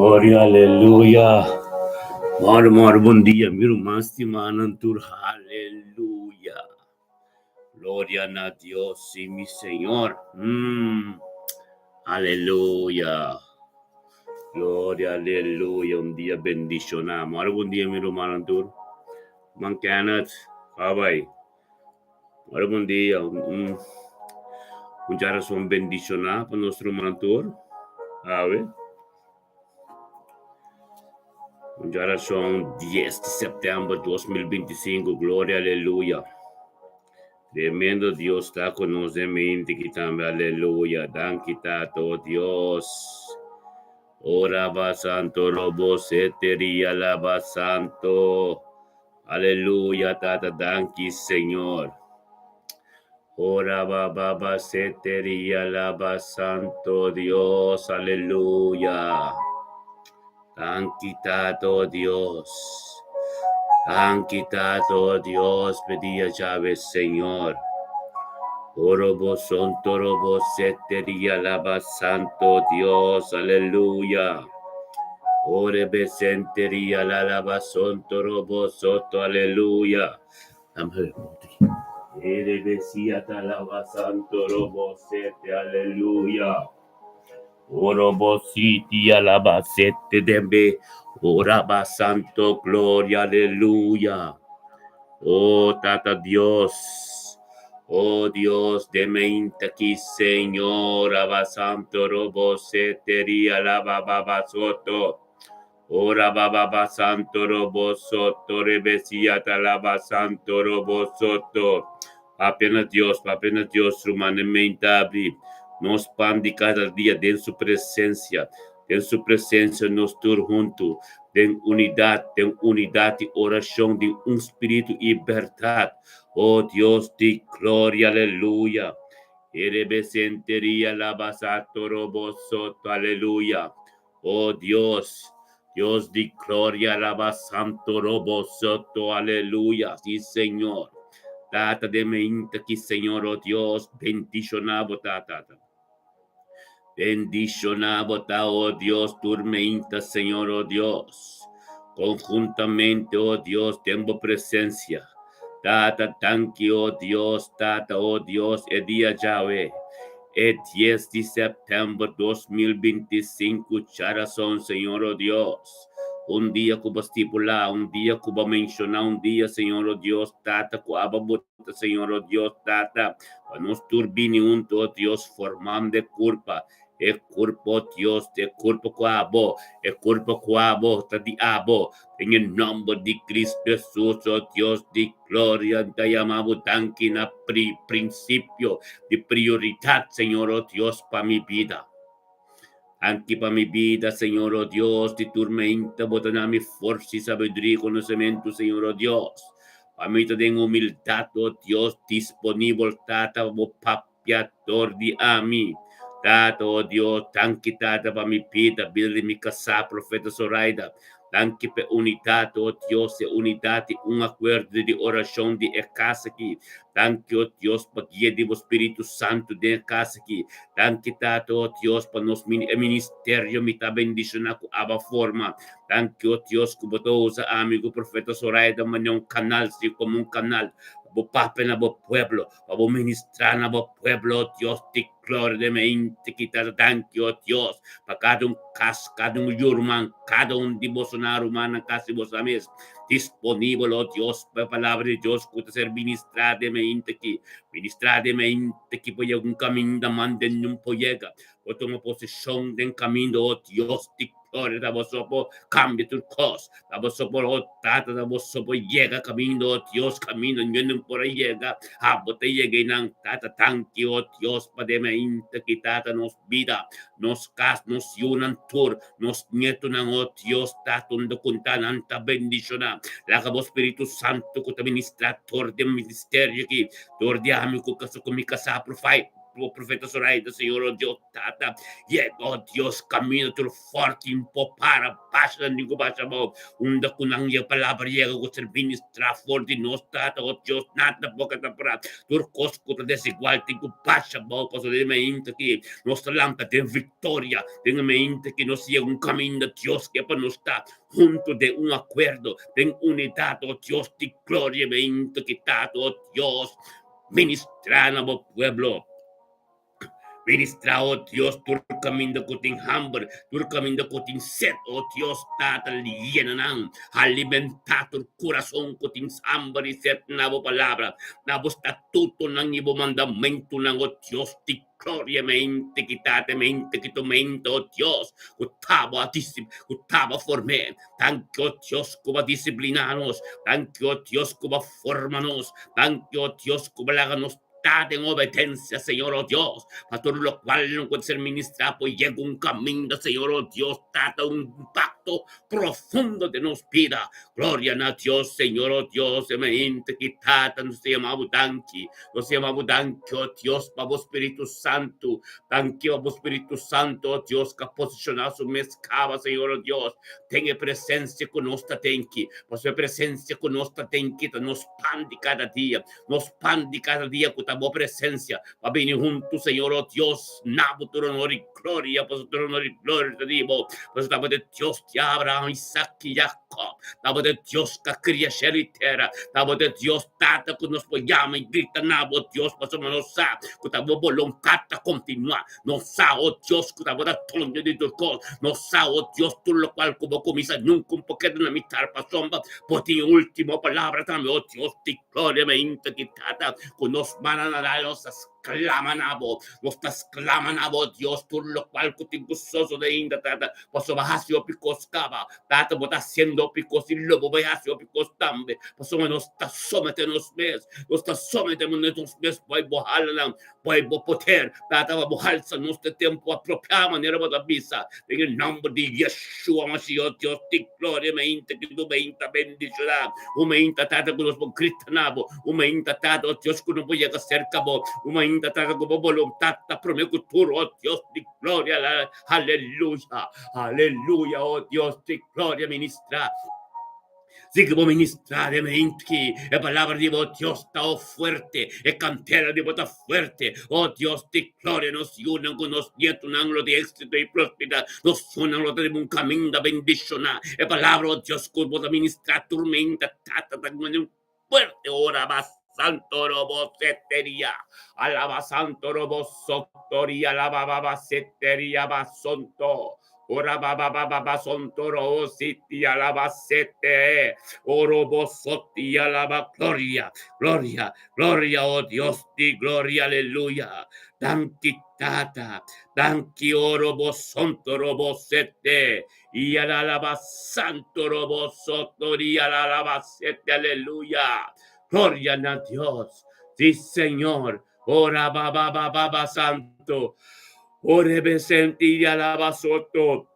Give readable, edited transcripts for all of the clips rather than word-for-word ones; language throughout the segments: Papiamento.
Gloria, aleluya. Moro, moro, bon dia, mi ruman stimanan tur. Aleluya. Gloria na Dios y mi Señor. Aleluya. Gloria, aleluya. Un dia bendishoná. Moro, bon dia, mi rumannan tur. Man Kenneth, bye bye. Moro, bon dia. Un djarason bendishoná pa nos ruman tur. Awe. Un djarason 10 di sèptèmber 2025. Gloria, aleluya. Tremendo Dios ta ku nos den mente aki tambe. Aleluya. Danki Tata, oh Dios. Ora ba santo robo seteria laba santo. Aleluya, Tata, danki Señor. Ora ba ba ba seteria laba santo Dios. Aleluya. Danki Tata, oh Dios. Danki Tata, oh Dios, p'e dia djawe Señor. Orobo sonto robo seteria laba santo Dios. Aleluya. Ore besenteria la laba sonto robo soto. Aleluya. Ere besia talaba santo robo sete. Aleluya. Orobo siti alaba sete dembe. Oraba santo gloria. Aleluya. Oh Tata Dios. Oh Dios, de mente aquí, Señor, aba santo robo seteria laba baba soto. Ora baba ba santo robo soto rebesia talaba santo robo soto. Apenas Dios, apenas Dios, rumanamente abri. Nos pan di kada dia den su presensia. Den su presensia nos tur huntu. Den unidat, den unidat i orashon di un spiritu i bèrdat. Oh Dios di gloria, aleluya. Erebesenteria labasato robo soto, aleluya. Oh Dios, Dios di gloria, alaba santo robo soto, aleluya. Sí, Señor. Tata de mente aquí, Señor, oh Dios, bendishoná bo tata. Bendishoná bo ta, oh Dios, tormenta, Señor, oh Dios. Konhuntamente, oh Dios, den bo presensia. Tata, danki, oh Dios, Tata, oh Dios, e dia djawe. E 10 di sèptèmber 2025, djarason, Señor, oh Dios. Un dia ku bo a stipulá, un dia ku bo a menshoná, un dia, Señor, oh Dios, Tata, ku abo a bota, Señor, oh Dios, Tata, pa nos tur bini huntu, oh Dios, formando e kurpa, e kurpo, Dios, e kurpo ku abo, e kurpo ku abo ta di abo, den e nòmber di Cristo Jesus, oh Dios di gloria, ta yama bo danki na pri prinsipio di prioridat, Señor, oh Dios, pa mi bida. Danki pa mi bida, Señor, oh Dios, di tur meinta bo ta na mi forsa i sabiduria i konosementu, Señor, oh Dios. Pa mi ta den humildat, oh Dios, disponibel, Tata, pa bo papia dor di ami. Tata, oh Dios, danki, Tata, pa mi bida, bida di mi kasá, Profeta Zoraida. Danki pa e unidat, oh Dios, e unidat i un akuerdo di orashon di e kas aki. Danki, oh Dios, pa guia di bo Spiritu Santu den e kas aki. Danki, Tata, oh Dios, pa nos e ministerio mi ta bendishoná ku aba forma. Danki, oh Dios, ku bo ta usa ami ku Profeta Zoraida manera un kanal, sí, komo un kanal, pa bo papia na bo pueblo, pa bo ministrá na bo pueblo, oh Dios di gloria den mente ki ta danki, oh Dios, pa kada un kas, kada un ruman, kada un di bosonan rumannan kas di boso mes disponibel, oh Dios, pa e palabra di Dios ku ta ser ministrá den mente aki, ministrá den mente aki pa yega un kaminda manda nun por yega, por tuma posishon den kaminda, oh Dios di gloria, ta boso por kambia tur kos, ta boso por, oh Tata, ta boso por yega kaminda, oh Dios, kaminda nun por a yega, abo ta yega einan, Tata, danki, oh Dios, pa den mente aki, Tata, nos bida, nos kas, nos yunan tur, nos nietonan, oh Dios, Tata, unda ku ta nan ta bendishoná. Laga bo Spiritu Santu ku ta ministrá dor di e ministerio aki, dor di ami ku kasa ku mi kasá, profai. profeta Zoraida, Señor, oh Dios, Tata, yega, oh Dios, camina tur forte, impo para, basha nan ningu basha abou, unda ku nan yega palabra yega ku ser ministrá for di nos, Tata, oh Dios, nada boka ta para, tur kos ku ta desigual tin ku basha abou, pasobra den mainta aki nos ta lanta den viktoria, den mainta aki nos yega un kaminda Dios ke pa nos ta huntu den un akuerdo, den unidat, oh Dios di gloria, mainta aki, Tata, oh Dios, ministrá na bo pueblo. Ministrá, oh Dios, tur kaminda ku tin hamber, tur kaminda ku tin set, oh Dios, Tata, yena nan, alimentá tur kurason ku tin hamber i set na bo palabra, na bo statutonan i bo mandamentunan, oh Dios di gloria, mente ki Tata, mente ki tormenta, oh Dios, ku ta bo a disip, ku ta bo a form'é. Danki, oh Dios, ku bo a disipliná nos, danki, oh Dios, ku bo a forma nos, danki, oh Dios, ku bo a laga nos Ta den obedencia, Señor, oh Dios, pa tur locual no cu ser ministrá por yega un caminda, Señor, oh Dios, Tata, un impacto profundo den nos bida. Gloria na Dios, Señor, oh Dios, e mente ki Tata, nos ta yama bo danki, nos ta yama bo danki, oh Dios, pa bo Spiritu Santu, danki pa bo Spiritu Santu, oh Dios, cu a posiciona su mes caba, Señor, oh Dios, den e presencia cu nos ta den ki, pasobra e presencia cu nos ta den ki ta nos pan di cada dia. Nos pan di cada dia cu ta bo presencia pa bini hunto, Señor, oh Dios, na bo tur honor y gloria, pasobra tur honor y gloria ta di bo, pasobra ta bo ta e Dios di Abraham, Isaac y Jacob, ta bo ta e Dios cu a cria cielo y tera, ta bo ta e Dios Tata cu nos por yama y grita na bo, Dios, pasobra nos sa cu ta bo boluntad ta continua, nos sa, oh Dios, cu ta bo ta doño di tur cos, nos sa, oh Dios, tur locual cu bo cuminsa nunca un por keda na mitar, pasobra bo tin e ultimo palabra tambe, oh Dios di Gloria mainta ki Tata, ku nos mannan a dal, nos ta sklama na bo, nos ta sklama na bo, Dios, tur lokual ku tin ku sosode ainda, Tata, pasobra hasi hopi kos kaba, Tata, bo ta hasiendo hopi kos i lo bo bai hasi hopi kos tambe, pasobra nos ta somete nos mes, nos ta somete nos mes bai bo halanan, bai bo poder, Tata, pa bo halsa nos den tempu apropiá, manera bo ta bisa, den e nòmber di Yeshua Mashiach, Dios di gloria, mainta ki tu mainta bendishoná, un mainta, Tata, ku nos por grita na bo, un mainta, Tata, o Dios, ku no por yega serka bo, un mainta, Tata, ku bo boluntat ta promé ku tur, o Dios di gloria, aleluya, aleluya, o Dios di gloria, ministrá. Si ku bo ministrá den menti, e palabra di bo Dios ta o fuerte, e kantela di bo ta fuerte. O Dios di gloria, nos yunan ku nos nietunan lo tin éksito i prosperidat, nos yunan lo ta riba un kaminda bendishoná. E palabra, o Dios, ku bo ta ministrá tur menti, Tata, ta ku un fuerte ora mas santo robo seteria, alaba santo robo sotoria, alaba baba seteria basonto. Ora ba ba ba ba ba sontoro o siti alaba sete orobo soti alaba gloria gloria gloria o Dios di gloria aleluya danki tata danki orobo sontoro bo sete y alaba santo robo sotori alaba sete aleluya gloria na Dios sí Señor ora ba ba ba ba ba santo Orebe senti y alaba soto.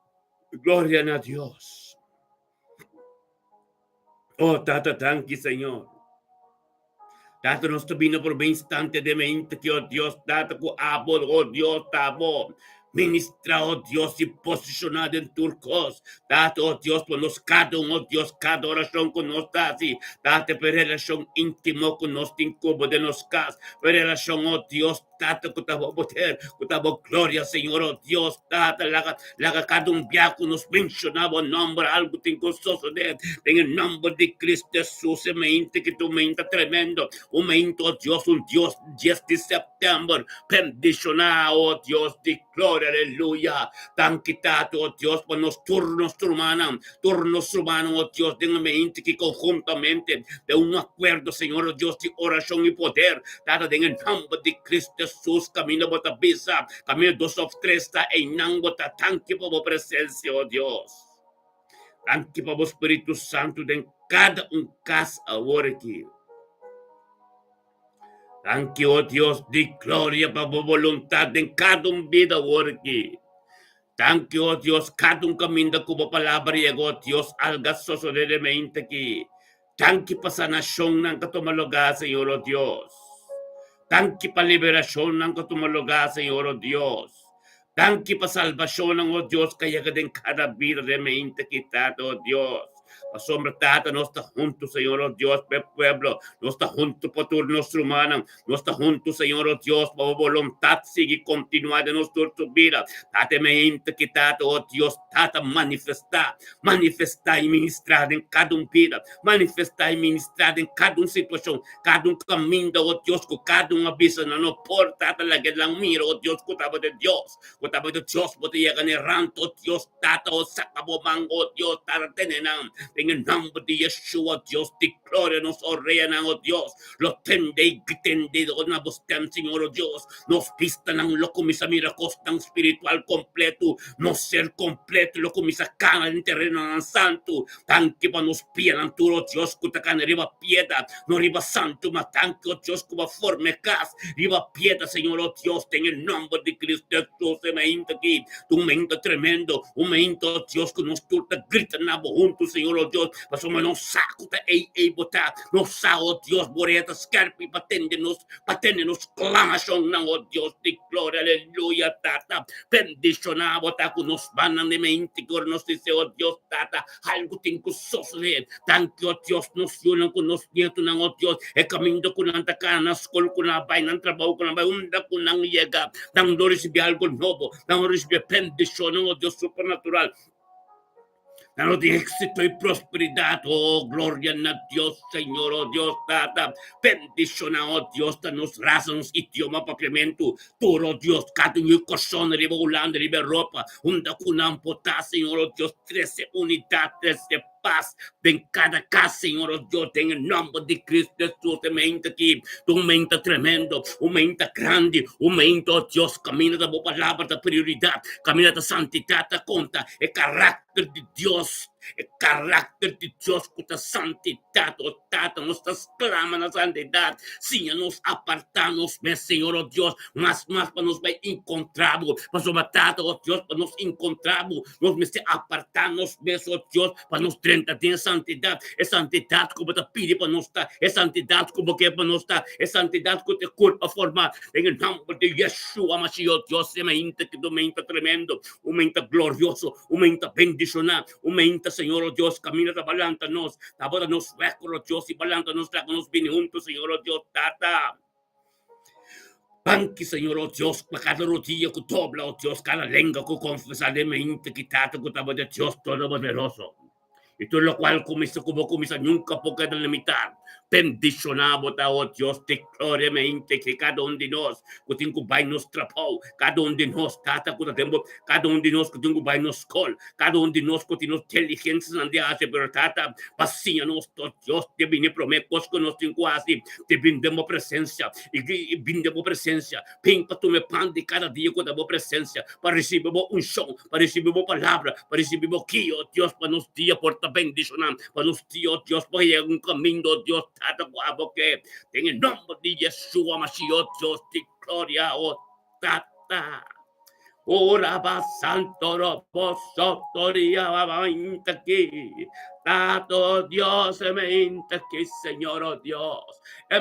Gloria na Dios. Oh, Tata, danki, Señor. Tata, nos ta bini por un instante de mente que, oh Dios, Tata, ku abo, oh Dios, tabo. Ministra, oh Dios, y posicionar den tur kos. Tata, oh Dios, por nos cada un, oh Dios, cada oración ku nos ta hasi. Tata, pa relacion íntimo ku nos tin ku bo den nos kas. Pa relacion, oh Dios, Tata, ku ta bo poder, ku ta bo gloria, Señor, oh Dios, Tata, laga, laga kada un bia ku nos menshoná bo nòmber, algu tin ku sosodé den e nòmber di Cristo Jesus. E mente ki ta un mente tremendo, un mente, oh Dios, un Dios dies di sèptèmber bendishoná, oh Dios di gloria, aleluya. Danki, Tata, oh Dios, pa nos tur nos rumannan, tur nos rumannan, oh Dios, den e mente ki konhuntamente den un akuerdo, Señor, oh Dios di orashon i poder, Tata, den e nomber di Cristo Jesus, caminda bo ta bisa, caminda dos of tres ta, einan bo ta. Danki pa bo presencia, oh Dios. Danki pa bo Spiritu Santu den cada un cas awor aki. Danki, oh Dios di gloria, pa bo voluntad den cada un bida awor aki. Danki, oh Dios, cada un caminda cu bo palabra yega, oh Dios, alga sosode den mente aki. Danki pa sanashonnan ka tuma lugá, Señor, oh Dios. Danki pa liberashonnan ku a tuma lugá, Señor, o Dios. Danki pa salbashonnan, o Dios, ku a yega den kada bida den meinta aki, Tata, o Dios. Pasobra, Tata, nos ta huntu, Señor, o Dios, pa e pueblo. Nos ta huntu pa tur nos rumannan. Nos ta huntu, Señor, o Dios, pa bo boluntat sigui kontinuá den nos tur su bida. Tata, e meinta aki, Tata, o Dios, Tata, manifestá, manifestá i ministrá den kada un bida. Manifestá i ministrá den kada un situashon. Kada un kaminda, o Dios, ku kada un a bisa nan no por Tata laga nan mira, o Dios, ku tabata Dios, ku tabata Dios, bo ta yega na e rant, o Dios, Tata, o saka bo man, o Dios, Tata, tene nan, den e nomber di Yeshua, Dios di gloria, nos oreanan, o Dios, lo tende i tende na bo stem, Señor, o Dios, nos bistanan lo kuminsá mira kosnan spiritual kompletu, nos ser kompletu lo kuminsá kana den terenonan santu. Danki pa nos pianan tur, o Dios, ku ta kana riba piedra, no riba santu, ma danki, o Dios, ku bo a forma e kas riba piedra, Señor, o Dios, den e nomber di Cristo Hesus, e mainta aki ta un mainta tremendo, un mainta, o Dios, ku nos tur ta grita na bo huntu, Señor, o Dios, pasobra nos sa ku ta ei ei bo ta, nos sa, o Dios, bo orea ta skerpi pa tende nos, pa tende nos klamashonnan, o Dios di gloria, aleluya, Tata. Bendishoná bo ta ku nos bannan di mente ku ora nos di se, O Dios Tata, algu tin ku sosodé. Danki, O Dios, nos yunan ku nos nietunan, O Dios, e kaminda ku nan ta kana, nan skol ku nan a bai, nan trabou ku nan a bai, unda ku nan yega, nan lo risibí algu nobo, nan lo risibí e bendishonnan, O Dios, supernatural. Nan lo tin éxito y prosperidad. Oh, gloria na Dios, Señor, oh Dios, Tata. Bendiciona, oh Dios, ta nos raza, nos idioma papiamentu. Tur, oh Dios, cada un yu corazón riba Hulanda, riba Europa, unda cu nan por ta, Señor, oh Dios, trece unidad, trece paz den cada cas, Señor, oh Dios, den e nomber di Cristo Jesús. E mente aki ta un mente tremendo, un mente grandi, un mente, oh Dios, caminda ta bo palabra ta prioridad, caminda ta santidad ta conta. E karakter di Dios, e karakter di Dios ku ta santidat, o Tata, nos ta sklama na santidat. Siña nos apartá nos mes, Señor, o Dios, mas mas pa nos bai inkontrá bo. Pasobra, Tata, o Dios, pa nos inkontrá bo, nos mester apartá nos mes, o Dios, pa nos drenta den e santidat, e santidat ku bo ta pidi pa nos ta, e santidat ku bo ke pa nos ta, e santidat ku ta e kurpa formá. Den e nòmber di Yeshua Mashiach, o Dios, e mainta ki ta un mainta tremendo. Un menta glorioso, un menta bendishoná, un menta, Señor, oh Dios, kaminda ta balanta nos, tabata nos récord, oh Dios, i balanta nos laga nos bini huntu, Señor, oh Dios, Tata. Danki, Señor, oh Dios, pa kada rodia ku dobla, oh Dios, kada lenga ku konfesá den mente ki Tata ku tabata Dios Todopoderoso. I tur lokual kuminsá ku bo kuminsá nunka por keda limitá. Bendishoná bo ta, o Dios di gloria, mente ki kada un di nos ku tin ku bai nos trabou, kada un di nos, Tata, ku ta den bo, kada un di nos ku tin ku bai nos skol, kada un di nos ku tin nos diligensianan di hasi, pero Tata, pa siña nos, o Dios, di bini promé kos ku nos tin ku hasi, di bin den bo presensia, i bin den bo presensia. Bin pa tuma e pan di kada dia ku ta bo presensia, pa risibi bo unshon, pa risibi bo palabra, pa risibi bo guia, o Dios, pa nos dia por ta bendishoná, pa nos dia, o Dios, por yega un kaminda, o Dios, Tata, ku abo ke. Den e nomber di Yeshua Mashiach, o Dios di gloria, o Tata. Ora ba santo robo sotoria ba ki. Tato Dios me ki, Señor, oh Dios. E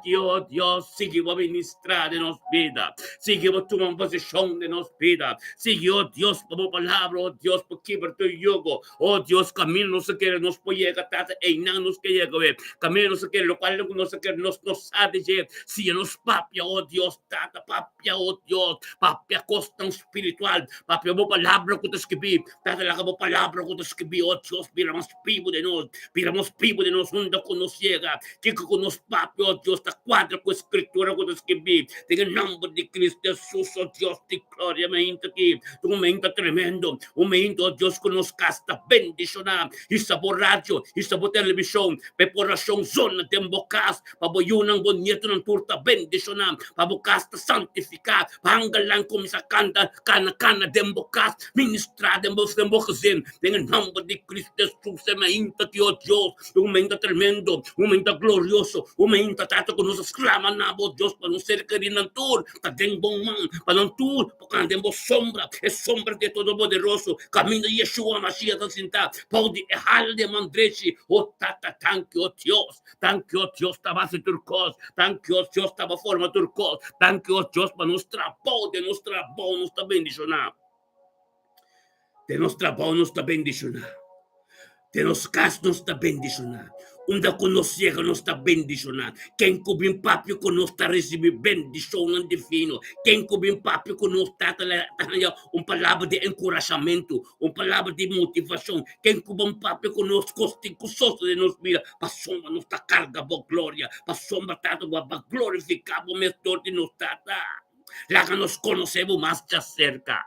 ki, oh Dios, sigui bo ministrar den nos bida. Sigui bo tuma un posicion den nos bida. Sigui, oh Dios, pa bo palabra, oh Dios, pa kibra tu yugo. Oh Dios, camino nos kere, nos por yega, Tata, einan nos ke yega, we. Camino nos kere, locual nos kere, nos no sa di dje. Siña nos papia, oh Dios, Tata, papia, oh Dios, papia cosnan spiritual, papia bo palabra cu ta skibi, Tata, laga bo palabra cu ta skibi, oh Dios, bira mas bibu den nos, bira mas bibu den nos unda cu nos yega, kiko cu nos papia, oh Dios, ta cuadra cu e scritura cu ta skibi, den e nomber di Cristo Jesus, oh Dios di gloria, mainta aki ta un mainta tremendo, un mainta, oh Dios, cu nos cas ta bendiciona, hisa bo radio, hisa bo television, pa e por oracion zona den bo cas, pa bo yunan, bo nietonan tur ta bendishoná, pa bo kas ta santifiká, pa angelnan kuminsá kanta kana kana den bo kas, ministrá den bo den bo gezin, den e nòmber di Cristo Hesus. Hesus e mainta ki, o Dios, un mainta tremendo, un mainta glorioso, un mainta, Tata, ku nos a sklama na bo, Dios, pa nos ser kerinan tur ta den bon man, pa nan tur por kana den bo sombra, e sombra di e Todopoderoso, kaminda Yeshua Mashiach ta sintá bou di e hala di e man drechi. O Tata, danki, o Dios, danki, o Dios, ta base tur kos, danki, o Dios, ta bo forma tur kos, danki, o Dios, pa nos trabou, den nos trabou nos ta bendishoná. Den nos trabou nos ta bendishoná. Den nos kas nos ta bendishoná. Unda ku nos yega nos ta bendishoná. Ken ku bin papia ku nos ta risibí bendishonnan divino. Ken ku bin papia ku nos ta ta haña un palabra di enkurashamentu, un palabra di motivashon. Ken ku bin papia ku nos kos tin ku sosodé den nos bida, pasobra nos ta karga bo gloria, pasobra Tata bo a glorifiká bo mes dor di nos Tata. Laga nos konosé bo mas djaserka.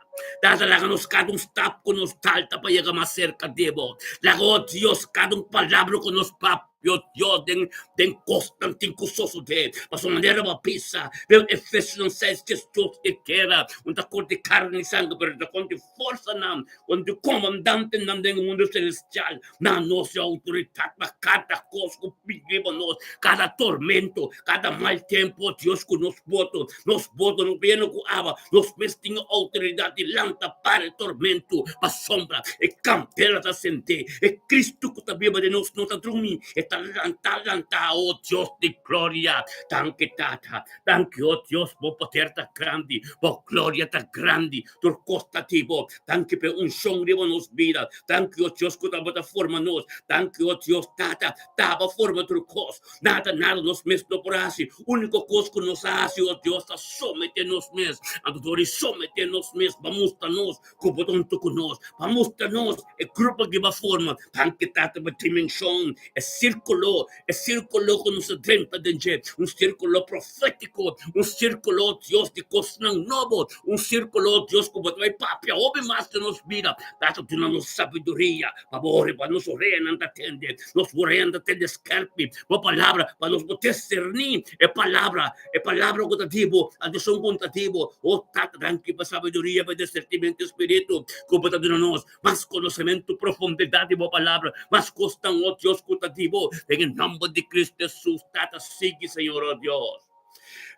Tata, laga nos kada un stap ku nos salta pa yega mas serka di bo. Laga, o Dios, kada un palabra ku nos papia, o Dios, den den kosnan tin ku sosodé. Pasobra manera bo a bisa den Efesionan seis, Jesus e kera un ta kontra di karni i sangre, pero ta kontra di forsanan, kontra di komandantenan den e mundu selestial. Na nos e outoridat pa kada kos ku bin riba nos, kada tormento, kada mal tempu, o Dios, ku nos boto, nos boto no yena ku awa, nos mes tin e outoridat di lanta para e tormento, pasobra e kandela ta sendé, e Cristo ku ta biba den nos no ta drumi, e ta lanta, lanta, o Dios di gloria. Danki, Tata, danki, o Dios, bo poder ta grandi, bo gloria ta grandi, Tur kos ta di bo. Danki p'e unshon riba nos bida. Danki, o Dios, ku tabata forma nos. Danki, o Dios, Tata, taba forma tur kos. Nada, nada nos mes no por hasi. Úniko kos ku nos a hasi, o Dios, ta someté nos mes. Anto dor di someté nos mes, bo a mustra nos ku bo ta huntu ku nos. Bo a mustra nos e grupo ki bo a forma. Danki, Tata, pa dimenshon, e sírkulo, e sírkulo ku nos a drenta den dje, un sírkulo profétiko, un sírkulo, Dios, di kosnan nobo, un sírkulo, Dios, ku bo ta bai papia hopi mas den nos bida. Tata, duna nos sabiduria pa bo ora pa nos oreanan ta tende, nos oreanan ta tende skèrpi bo palabra, pa nos por diserní e palabra, e palabra ku ta di bo, atenshon ku ta di bo. O Tata, danki pa sabiduria, pa disernimentu di spiritu ku bo ta duna nos. Mas konosementu, profundidat di bo palabra, mas kosnan, o Dios, ku ta di bo, den e nòmber di Kristu Hesus, Tata, sigui, Señor, o Dios.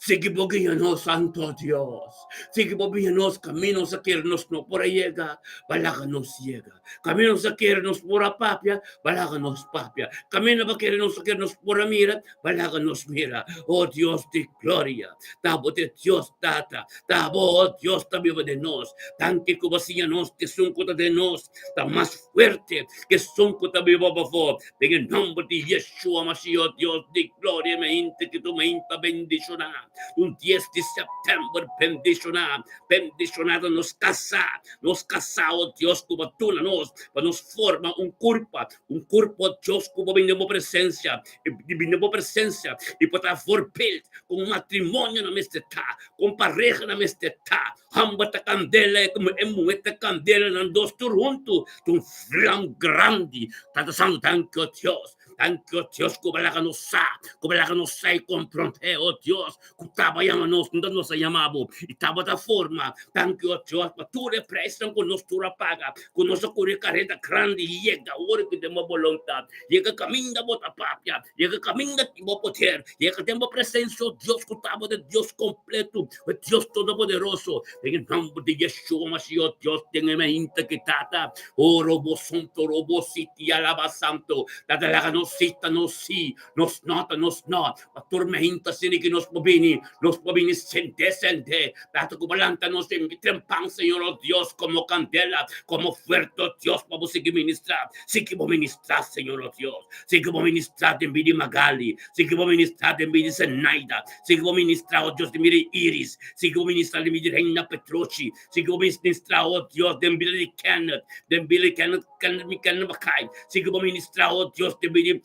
Sigui bo guia nos, Santo Dios. Sigui bo guia nos kamino nos a kere nos no por a yega, ba laga nos yega. Kamino nos a kere nos por a papia, ba laga nos papia. Kamino ba kere nos a kere nos por a mira, ba laga nos mira. O Dios di gloria, ta bo ta e Dios Tata, ta bo, o Dios, ta biba den nos. Danki ku bo siña nos ku esun ku ta den nos ta mas fuerte ku esun ku ta biba pafó. Den e nòmber di Yeshua Mashiach, o Dios di gloria, mi hende ki tu meinta bendishoná. Un dies di sèptèmber bendishoná, bendishoná ta nos kasá, nos kasá, o Dios, ku bo a duna nos pa nos forma un kurpa, un kurpo, Dios, ku bo bini den bo presensia. I bini den bo presensia i por ta voorbeeld kon matrimonio nan mester ta, kon pareha nan mester ta. Hòmber ta kandela i e muhé ta kandela, nan dos tur huntu ta un vlam grandi. Tata Santu, danki o Dios, danki o Dios ku bo a laga nos sa, ku bo a laga nos sa i komprondé, o Dios, ku taba yama nos, nunka nos a yama bo i tabata forma. Danki o Dios pa tur e preisnan ku nos tur a paga, ku nos a kore kareda grandi i yega ora ku den bo boluntat. Yega kaminda bo ta papia, yega kaminda tin bo poder, yega den bo presensia, o Dios ku tabata e Dios kompletu, e Dios todopoderoso. Den e nòmber di Yeshua Mashiach, o Dios, den e mainta ki Tata, o robo santo, robo siti, alaba santo. Tata, laga nos sita nos si, nos no ta nos no. Pa tur mainta asina ki nos por bini, nos por bini sende, sende. Tata, ku bo lanta nos den trempan, Señor, o Dios, komo kandela, komo fuerte, o Dios, pa bo sigui ministrá. Sigui bo ministrá, Señor, o Dios. Sigui bo ministrá den bida di Magali. Sigui bo ministrá den bida di Zenaida. Sigui bo ministrá, o Dios, den bida di Iris. Sigui bo ministrá den bida di Reina Petrochi. Sigui bo ministrá, o Dios, den bida di Kenneth. Den bida di Kenneth, Kenneth, mi Kenneth Mackay. Sigui bo ministrá, o Dios, den bida di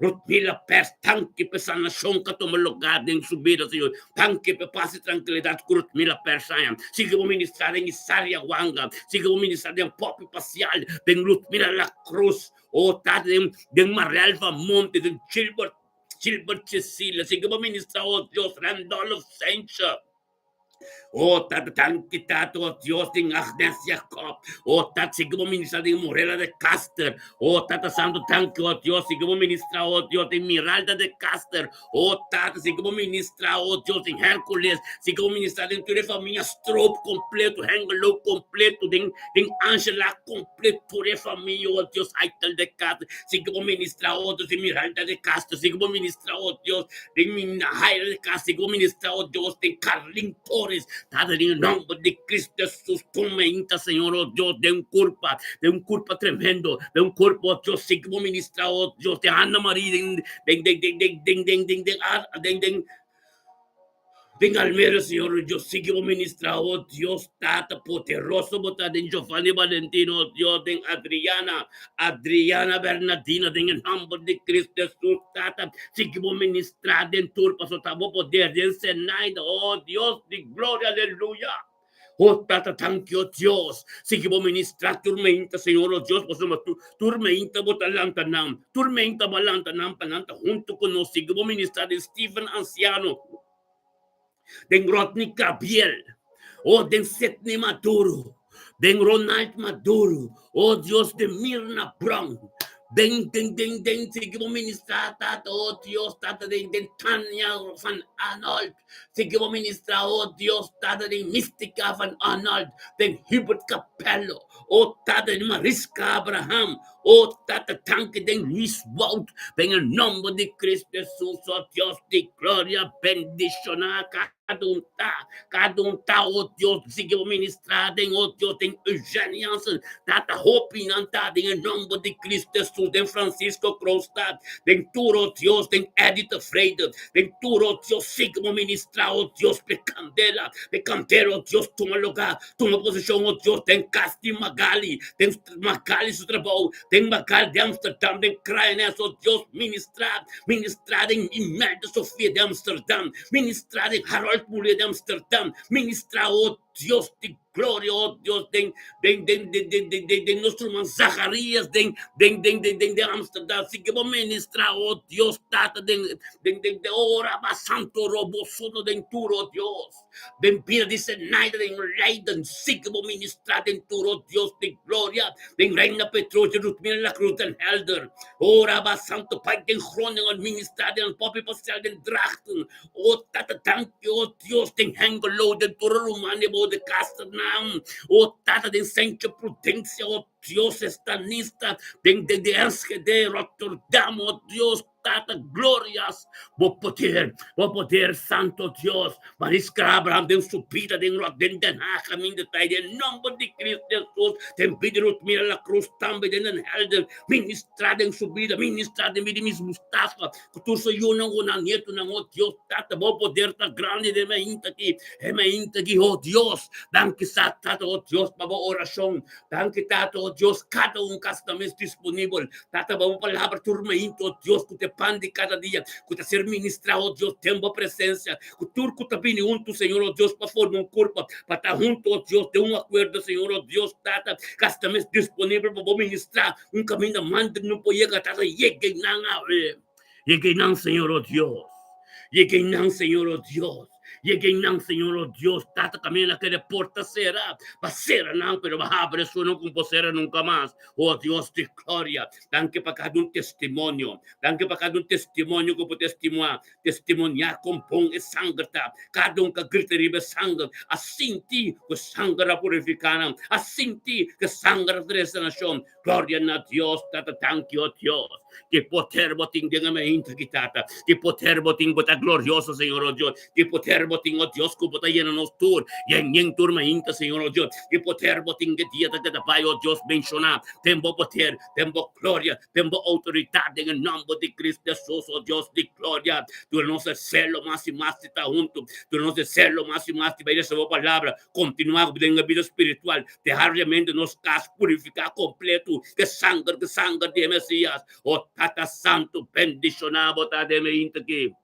Rutmila Pers. Danki pa e sanashon ku a tuma lugá den su bida, Señor. Danki pa e pas i trankilidat ku Rutmila Pers haña. Sigui bo ministrá den Isaria Wanga. Sigui bo ministrá den Poppy Pasial, den Rutmila La Cruz. O Tata, den, den Marelva Monte, den Gilbert, Gilbert Cecilia. Sigui bo ministrá, o Dios, Randolph Sencha. Oh Tata, danki Tata, oh Dios, den Agnes Jacob. Oh Tata, sigui bo ministra den Morela de Caster. Oh Tata Santo, danki, oh Dios, sigui bo ministra, oh Dios, den Miralda de Caster. Oh Tata, sigui bo ministra, oh Dios, den Hercules. Sigui bo ministra den tur e famia Stroop completo, Hengelo completo, den, den Angela completo, tur e famia, oh Dios, Aitel de Caster. Sigui bo ministra, oh Dios, den Miralda de Caster. Sigui bo ministra, oh Dios, den Minahaira de Caster. Sigui bo ministra, oh Dios, den Carlin Torres. Tata, den e nomber di Cristo Jesus, tuma inta, Señor, oh Dios, den un curpa, den un curpa tremendo, den un cuerpo, oh Dios, sigui bo ministra, oh Dios, den Anna Marie, den, den, den, den, den, den, den, den, den, den, den, den Almere, Señor, oh Dios, sigui bo ministra, oh Dios, Tata poderoso bo ta den Giovanni Valentino, oh Dios, den Adriana, Adriana Bernardino, den e nomber di Cristo Jesus, Tata, sigui bo ministra den tur paso ta bo poder den Zenaida, oh Dios di gloria, aleluya. Oh Tata, danki, oh Dios, sigui bo ministra tur meinta, Señor, oh Dios, pasobra tur, tur meinta bo ta lanta nan, tur meinta bo a lanta nan pa nan ta hunto ku nos, sigui bo ministra den Steven Anciano, den Rodney Gabriel, oh den Sidney Maduro, den Ronald Maduro, oh Dios, den Mirna Brown, den den den den sigui bo ministra Tata, oh Dios, Tata, den den Tania van Arnold, sigui bo ministra, oh Dios, Tata, den Mystica van Arnold, den Hubert Capello, oh Tata, den Mariska Abraham, oh Tata, danki den Luis Wout, den e nomber di Cristo Jesus, oh Dios di gloria, bendiciona cada un ta, cada un ta, oh Dios, sigui bo ministra den, oh Dios, den Eugene Jansen, Tata, hopi nan ta, den e nomber di Cristo Jesus, den Francisco Kroonstad, den tur, oh Dios, den Eddie Tevreden, den tur, oh Dios, sigui bo ministra, oh Dios, p'e candela, p'e candela, oh Dios, tuma lugar, Tuma posishon, o Dios, den kas di Magali, den Magali su trabou, den Magali di Amsterdam, den Kraaienest, o Dios, ministrá, ministrá den Imelda Sofia di Amsterdam, ministrá den Harold Mulia di Amsterdam, ministrá, o Dios di gloria, o Dios, den, den, den, den, den, den, den, den nos ruman Zacharias, den, den, den, den, den, den Amsterdam, sigui bo ministrá, o Dios, Tata, den, den, den, den, ora ba santo robo sono den tur, o Dios. Den bida di Zenaida den Leiden, sigui bo ministrá den tur, o Dios di gloria, den Reina Petrosia, Ludmila La Cruz den Helder, o Rabba Santo Pai den Groningen, ministrá den Poppy Pastel den Drachten, o Tata danki, o Dios, den Hengelo, den tur ruman di bo de Kasternan, o Tata den Sentje Prudencia, o Dios Estanista, den den de Enschede, Rotterdam, o Dios, Tata glorias, bo poder, bo poder santo Dios, marisca Abraham den su bida den rot den Den Haag caminda ta den nomber di Cristo Jesus, den bida Ruth mira la cruz tambe den Den Helder, ministra den su bida, ministra den bida di mis Mustafa, cu tur su yunan cu nan nietonan, oh Dios Tata, bo poder ta grandi den mainta aki, e mainta aki, oh Dios, danki sa Tata, oh Dios, pa bo oracion, Danki Tata, oh Dios, kada un kas ta mes disponibel. Tata, bo palabra tur mainta, oh Dios, ku ta e pan di kada dia, ku ta ser ministrá, oh Dios, den bo presensia, ku tur ku ta bini huntu, Señor, oh Dios, pa forma un kurpa, pa ta huntu, oh Dios, den un akuerdo, Señor, oh Dios, Tata, kas ta mes disponibel pa bo ministrá un kaminda manda no por yega, Tata, yega einan awe. Yega einan, Señor, oh Dios. Yega einan, Señor, oh Dios. Yega einan, Señor, oh Dios. Tata kaminda kere porta sera. Ba sera nan, pero ba habre su no con por sera nunca mas. Oh Dios di gloria. Danki pa cada un testimonio. Danki pa cada un testimonio ku bo testimoa. Testimoniá kon bon e sanger ta. Kada un ka grita riba e sanger a sinti ku e sanger a purifiká nan. A sinti ku e sanger a trese sanashon. Gloria na Dios, Tata, danki, oh Dios. Ki poder bo tin den e mainta aki, Tata. Ki poder bo tin, bo ta glorioso, Señor, oh Dios. Ki poder bo tin, oh Dios, ku bo ta yena nos tur, yen yen tur mainta, Señor, oh Dios. Ki poder bo tin, ke dia ta keda bai, oh Dios, menshoná den bo poder, den bo gloria, den bo outoridat, den e nòmber di Cristo Jesus, oh Dios di gloria. Duna nos e selo mas i mas di ta huntu. Duna nos e selo mas i mas di bai lesa bo palabra. Kontinuá den e bida spiritual. Diariamente nos kas purifiká kompletu ku e sanger, ku e sanger di e Mesias. O Tata Santu, bendishoná bo ta den e inta aki.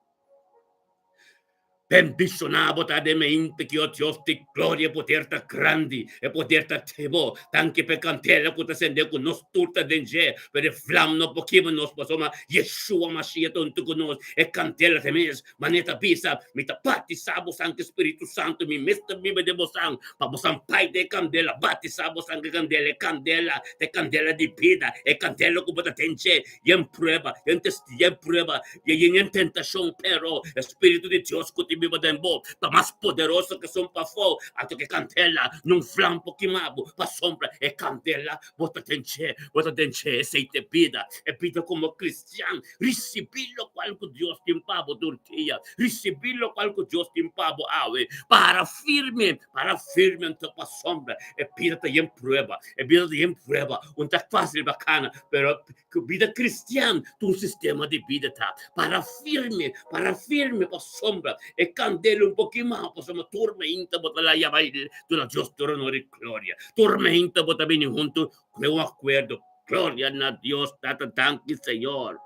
Bendishoná bo ta den mente ki o Dios di gloria, e poder ta grandi, e poder ta te bo. Danki p'e kandela ku ta sende ku nos tur ta den dje, pero e vlam no por kima nos pasobra Yeshua Mashiach ta huntu ku nos. E kandela ta mes, manera ta bisa, Mi ta batisá bosan ku e Spiritu Santu, mi mes ta biba den bosan, pa bosan pai den e kandela, batisá bosan ku e kandela. E kandela ta e kandela di bida, e kandela ku bo ta den dje. Yen prueba, yen testi, yen prueba, yen yen tentashon, pero e Spiritu di Dios ku tin biba den bo ta mas poderoso ku esun pafó. Anto ku e kandela no un vlam por kima bo, pasobra e kandela bo ta den dje, bo ta den dje. Esei ta e bida, e bida komo kristian. Risibí lokual ku Dios tin pa bo tur dia, risibí lokual ku Dios tin pa bo awe. Para firme, para firme anto pasobra e bida ta yen prueba, e bida ta yen prueba. Un ta fásil bakana, pero Ku bida kristian ta un sistema di bida ta para firme, para firme pasobra e kandela un poki mas pasobra tur meinta bo ta la yama duna Dios tur honor i gloria. Tur meinta bo ta bini huntu ku e un akuerdo. Gloria na Dios Tata danki Señor.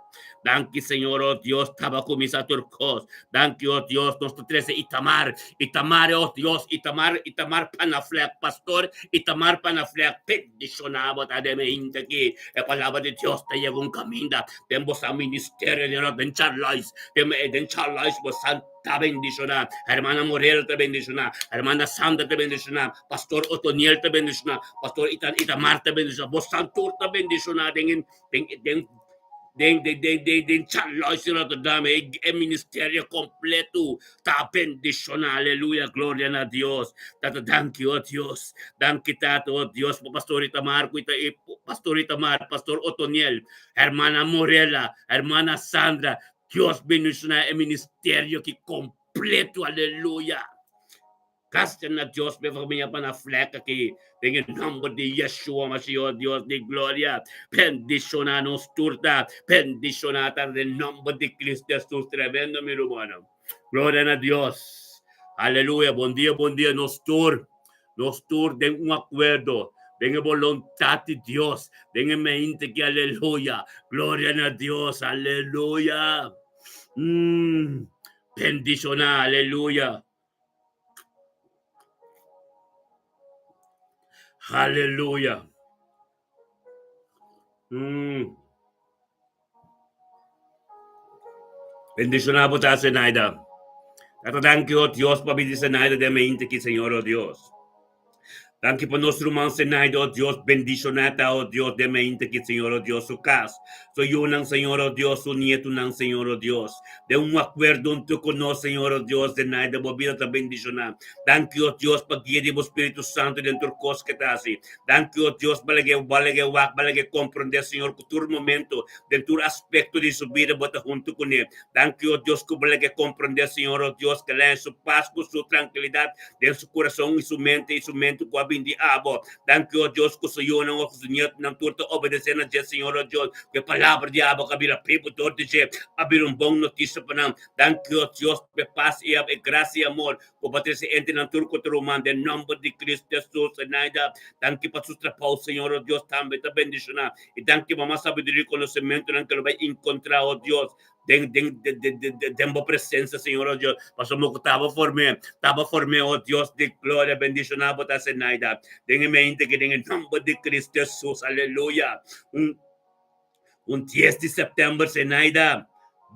Danki Señor oh Dios taba kuminsá tur kos. Danki oh Dios nos ta trese Itamar, Itamar oh Dios, Itamar, Itamar Panaflek pastor Itamar Panaflek bendishoná bo ta den e hende aki. E palabra di Dios ta yega un kaminda den boso ministerio den nos den Charlois den den Charlois boso ta bendishoná. Hermana Morel ta bendishoná, hermana Sandra ta bendishoná, pastor Otoniel ta bendishoná, pastor Ita Itamar ta bendishoná. Boso tur ta bendishoná den den den den den den den den Charlois i Rotterdam e e ministerio kompleto ta bendishoná. Aleluya, gloria na Dios. Tata danki o Dios. Danki Tata o Dios pa pastor Itamar ku ita e pastor Itamar, pastor Otoniel, hermana Morela, hermana Sandra. Dios bendishoná e ministerio ki kompleto. Aleluya. Gracias na Dios p'e famia pa na flek aki. Den e nomber di Yeshua Mashiach, oh Dios di gloria, bendiciona nos tur ta. Bendiciona ta den nomber di Cristo Jesus. Tremendo mi rumannan. Gloria na Dios. Aleluya. Bon dia, bon dia nos tur. Nos tur den un acuerdo. Den e voluntad di Dios. Den e mente ki aleluya. Gloria na Dios. Aleluya. Mm. Bendiciona. Aleluya. Aleluya. Mm. Bendiciona bo ta Zenaida. Tata danki oh Dios pa bidi Zenaida den mente ki Señor oh Dios. Danki pa nos ruman Zenaida oh Dios bendiciona ta oh Dios den mente ki Señor oh Dios su cas, su yunan Señor oh Dios, su nietunan Señor oh Dios. Den un akuerdo huntu ku nos, Señor, o Dios, den nai den bo bida ta bendishoná. Danki, o Dios, pa guia di bo Spiritu Santu den tur kos ke ta hasi. Danki, o Dios, pa lag'é bo lag'é wak, pa lag'é komprondé, Señor, ku tur momento, den tur aspekto di su bida, bo ta huntu kuné. Danki, o Dios, ku bo lag'é komprondé, Señor, o Dios, ke laña su pas ku su trankilidat den su kurason i su mente i su mente ku a bin di abo. Danki, o Dios, ku su yunan o ku su nietunan tur ta obedesé na dje, Señor, o Dios, ku e palabra di abo ku a bira bibu dor di dje, a bira un bon notisia pa nan. Danki, o Dios, pa e pas i e grasia i amor ku bo a trese entre nan tur ku ta ruman den nòmber di Kristu Hesus. Zenaida, danki pa su trabou, Señor, o Dios, tambe ta bendishoná. I danki pa mas sabiduria i konosementunan ku lo bai inkontrá, o Dios, den den den bo presencia, Señor, oh Dios, pasobra bo taba formé, taba formé, oh Dios di gloria, bendicioná bo ta Zenaida, den e mente que den e nomber di Cristo Jesus, aleluya. Un un 10 di september, Zenaida,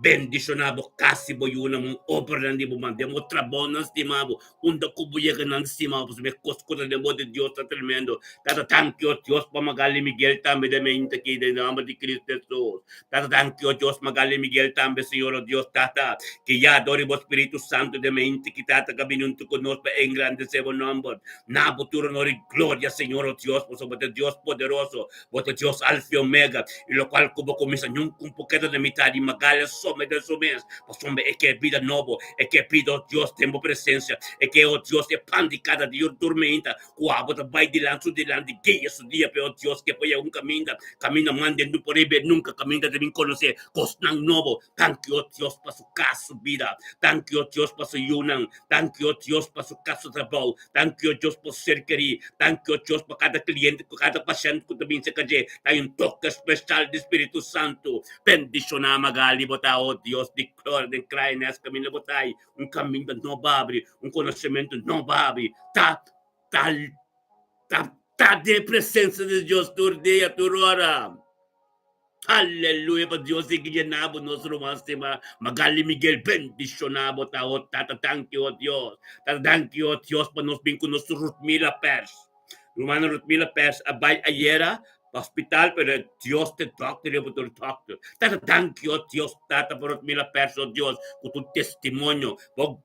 bendicioná bo kas i bo yunan, un obranan di bo man, den bo trabounan stima bo, Unda ku bo yega nan stima bo pasobra e kos ku ta den bo di Dios ta tremendo. Tata danki o Dios pa Magali Miguel tambe den mente aki den nomber di Cristo Jesus. Tata danki o Dios Magali Miguel tambe Señor o Dios Tata ki ya dor di bo Spiritu Santo den mente ki Tata ka bini huntu ku nos pa engrandece bo nomber. Na bo tur honor i gloria Señor o Dios pasobra bo ta Dios poderoso, bo ta Dios Alfa i Omega i lokual ku bo kuminsa nunka un por keda na mitad di Magali a some den su mes pasobra e ke bida nobo. E ke pidi, oh Dios, den bo presencia. E ke, oh Dios, e pan di cada dia durmenta, cu abo ta bai dilanti su dilanti, guia su dia p'e, oh Dios, ke por yega un caminda, caminda mande no por riba e nunca, caminda ta bin conoce cosnan nobo. Danki, oh Dios, pa su cas, su bida. Danki, oh Dios, pa su yunan. Danki, oh Dios, pa su cas, su trabou. Danki, oh Dios, pa su ser kerí. Danki, oh Dios, pa cada cliente, cu cada pashent cu ta bin cerca dje. Ta un toke special di Spiritu Santo. Bendiciona Magali, bo ta. ta, oh Dios di gloria, den Kraaiennest kaminda bo ta ai, un kaminda nobo a abri, un konosementu nobo a abri. Ta, ta, ta, ta den presensia di Dios tur dia, tur ora. Aleluya pa Dios sigui llena bo nos ruman stima Magali Miguel bendiciona bo ta oh tata danki oh Dios tata danki oh Dios pa nos bin cu nos Ruthmila Pers ruman Ruthmila Pers a bay ayera pa hospital pero Dios te doctor y bo tur doctor tata danki oh Dios tata pa Ruthmila Pers oh Dios cu tu testimonio bo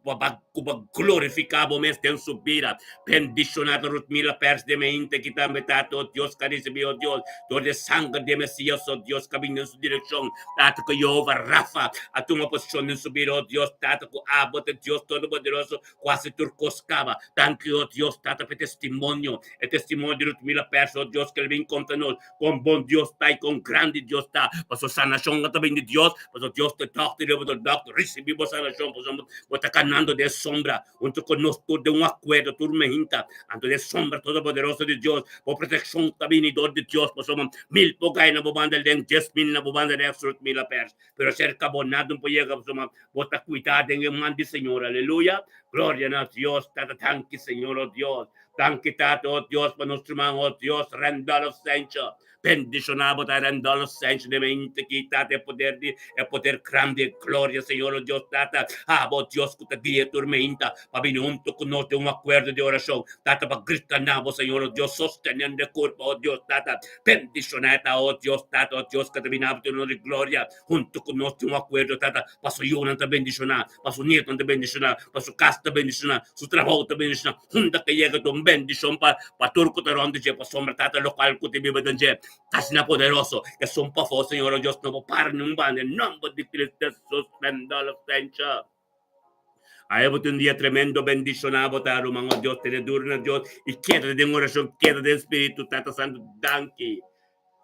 cu bo glorifica bo mes den su bida Bendiciona ta Ruthmila Pers de mente ki tambe Tata, oh Dios, ka ricibi, oh Dios, dor di e sanger di e Mesias, oh Dios, ka bini den su direccion. Tata, cu Jehova Rafa a tuma posicion den su bida, oh Dios, Tata, cu abo ta Dios Todopoderoso cu haci tur cos caba. Danki, oh Dios, Tata, pa e testimonio, e testimonio di Ruthmila Pers, oh Dios, cu el bin conta nos con bon Dios ta y con grandi Dios ta. Pasobra sanacion no ta bini di Dios, pasobra Dios ta e dokter y abo ta e dokter. Ricibi bo sanacion, pasobra bo ta canando den e sombra. Huntu ku nos tur den un akuerdo, tur mehinta, anto den sombra todopoderoso di Dios, bo protekshon ta bini dor di Dios, pasobra mil por kai na bo banda den, 10,000 na bo banda rèks, 10,000 a pèrs, pero serka bo nada no por yega, pasobra bo ta kuidá den e man di Señor. Aleluya! Gloria na Dios! Tata, danki, Señor, o Dios. Danki, Tata, o Dios, pa nos ruman, o Dios, Randolph Sancho. Bendishoná bo ta Randolph Sancho den mente ki Tata e poder di e poder grandi e gloria Señor o Dios Tata abo Dios ku ta guia tur meinta pa bini hunto ku nos den un akuerdo di orashon Tata pa grita na bo Señor o Dios sostenendo e kurpa o Dios Tata bendishoná e ta o Dios Tata o Dios ku ta bini abo tur di gloria hunto ku nos den un akuerdo Tata pa su yunan ta bendishoná pa su nietonan ta bendishoná pa su kas ta bendishoná su trabou ta bendishoná Hunda ke yega ta un bendishon pa pa tur ku ta rònt di dje, pasobra Tata lokual ku ta biba den dje ta asina poderoso. Esun pafó, Señor, o Dios, no por para niun banda. En nòmber di Cristo Hesus, bendolosensha. Awe bo tin un dia tremendo, bendishoná bo ta, ruman, o Dios, tene duru na Dios i keda den orashon, keda den Spiritu. Tata Santu, danki.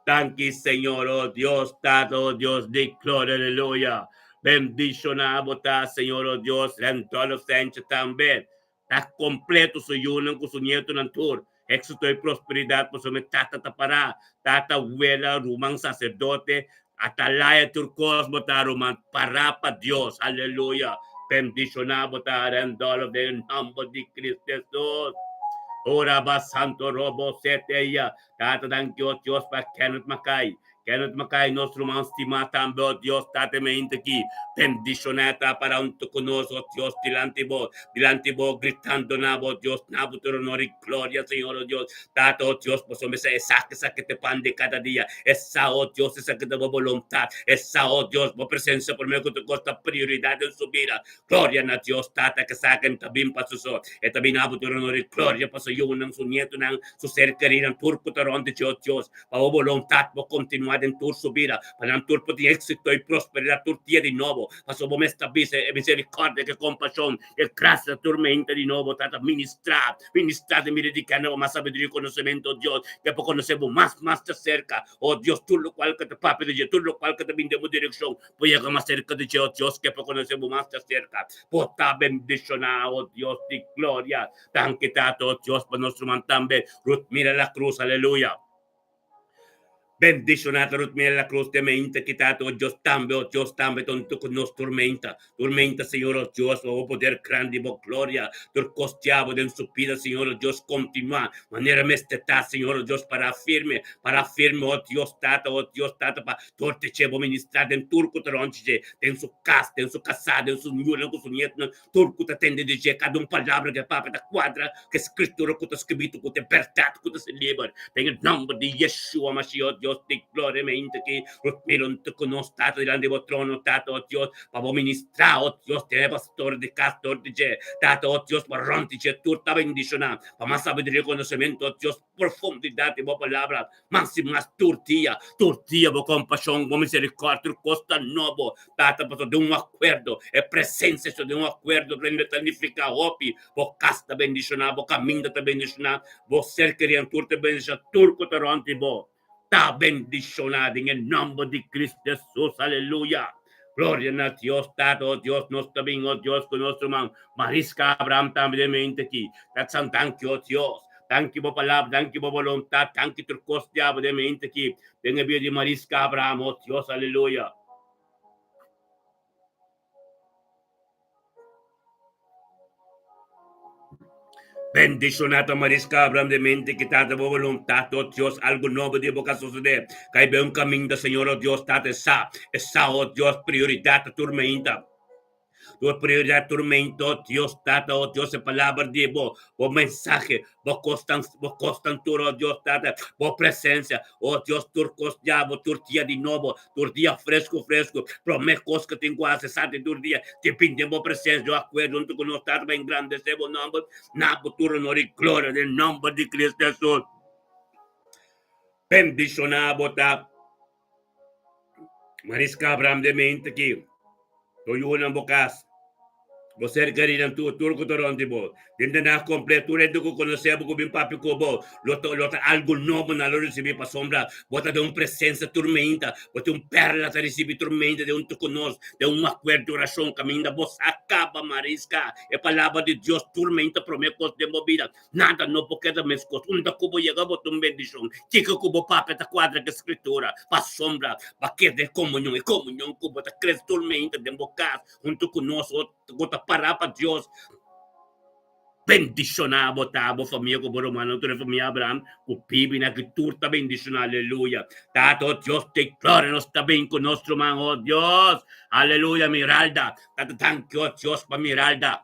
Danki, Señor, o Dios, Tata, o Dios di gloria, aleluya. Bendishoná bo ta, Señor, o Dios, bendolosensha tambe. Ta kompleto su yunan ku su nietonan tur. Éksito i prosperidat pasobra mi tata ta pará. Tata, wela, ruman, saserdote, atalaya tur kos bo ta ruman pará pa Dios. Aleluya! Bendishoná bo ta Randolph den e nòmber di Cristo Hesus. Ora ba santo robo seteya. Tata danki o Dios pa Kenneth Mackay. Kenneth Mackay nos ruman stimá tambe o Dios Tata mi ainda aki bendishoná ta para hunto ku nos o Dios dilanti bo dilanti bo gritando na bo Dios na bo tur honor i gloria Señor o Dios Tata o Dios pasobra mi sa esaki esaki ta e pan di kada dia esa o Dios esaki ta bo boluntat esa o Dios bo presensia prome ku tur kos ta prioridat den su bida Gloria na Dios Tata ke sa ken ta bin pa su so. E ta bin abo tur honor i gloria pa su yunan, su nietunan, su ser kerinan, tur ku ta rònt di dje, o Dios. Pa bo boluntat bo kontinuá den tur su bida, pa nan tur por tin éksito i prosperidat tur dia di nobo. Pasobra bo mes ta bisa e miserikòrdia, ku e kompashon, ku e grasia tur meinta di nobo, Tata, ministrá, ministrá den bida di kende bo mas sabiduria i konosementu, o Dios, ke por konosé bo mas, mas djaserka. O Dios, tur lokual ku ta papia di dje, tur lokual ku ta bin den bo direkshon, Bo yega mas serka di dje, o Dios, ke pa konosé bo mas djaserka. Bo ta bendishoná, o Dios di gloria. Danki, Tata, o Dios, pa nos ruman tambe, Ruth Mira La Cruz. Aleluya. Bendishoná ta Ruth Mira La Cruz den meinta ki, Tata, o Dios, tambe, o Dios, tambe ta huntu ku nos tur meinta. Tur meinta, Señor, o Dios, pa bo poder grandi, bo gloria, tur kos diabo den su bida, Señor, o Dios, kontinuá manera mester ta, Señor, o Dios, pará firme, pará firme, o Dios, Tata, o Dios, Tata, pa Dor te dje bo ministrá den tur ku ta rònt dje, den su kas, den su kasá, den su yunan ku su nietunan, tur ku ta tende di dje, kada un palabra ku e papia ta kuadra ku e Skritura ku ta skribito, ku ta e bèrdat ku ta ser liber. Den e nòmber di Yeshua Mashiach, Dios di gloria, mi hinta aki rotmiluntu ku nos, Tata, dilanti di bo trono, Tata, o Dios, pa bo ministrá, o Dios, den e pastor di kas dor di dje, Tata, o Dios, pa rònt di dje tur ta bendishoná, pa mas sabiduria i konosementu, o Dios, profundidad di bo palabra mas i mas tur dia, tur dia bo compasion, bo misericordia, tur cos ta nobo, Tata, pasobra den un acuerdo, e presencia so den un acuerdo prende ta nifica hopi, bo cas ta bendiciona, bo caminda ta bendiciona, bo ser kerian tur ta bendiciona, tur cu ta rond di bo ta bendiciona den e nomber di Cristo Jesus, aleluya. Gloria na Dios, Tata, oh Dios, nos ta bin, oh Dios, cu nos ruman Mariska Abraham tambe den mente aki. Ta san danki, oh Dios. Danki bo palabra, danki bo boluntat, danki tur kos diablo den mente aki, den e bida di Mariska Abraham, oh Dios, aleluya. Bendishoná ta Mariska Abraham de mente ki Tata bo boluntat, o Dios, algu nobo di bo ka sosodé. Kai be un kaminda, Señor, o Dios, Tata e sa, e sa, o Dios, prioridat ta tur meinta. Tur prioridat tur meinta, o Dios, Tata, o Dios, e palabra di bo, bo mensahe, bo kosnan, bo kosnan tur, o Dios, Tata, bo presensia, o Dios, tur kos diabo, tur dia di nobo, Tur dia fresku fresku, promé kos ku tin ku hasi sa di tur dia, tin bin den bo presensia, yo akuerdo huntu ku nos Tata pa engrandesé bo nòmber, na bo tur honor i gloria den nòmber di Kristu Hesus. Bendishoná bo ta. Mariska Abraham den mente aki. Bo yunan bo kas, bo ser kerinan tur, tur ku ta rònt di bo. Den Tanakh kompleto, tur hende ku konosé bo, ku bin papia ku bo, lo ta lo ta algu nobo nan lo risibí pasobra bo ta den un presensia tur meinta, bo tin un pèrla ta risibí tur meinta den un ku nos, den un akuerdo di orashon kaminda bo sa kaba mariska e palabra di Dios tur meinta promé kos den bo bida. Nada no por keda meskos. Unda ku bo yega bo ta un bendishon. Kiko ku bo papia ta kuadra ku e Skritura. Pasobra bo a keda e komunion, e komunion ku bo ta krese tur meinta den bo kas huntu ku nos ku ta pará pa Dios. Bendishoná bo ta, bo famia ku bo rumannan, tur e famia Abraham ku bibi na aki tur ta bendishoná. Aleluya. Tata, o Dios di gloria, nos ta bin ku nos ruman, o Dios. Aleluya, Miralda. Tata, danki, o Dios, pa Miralda.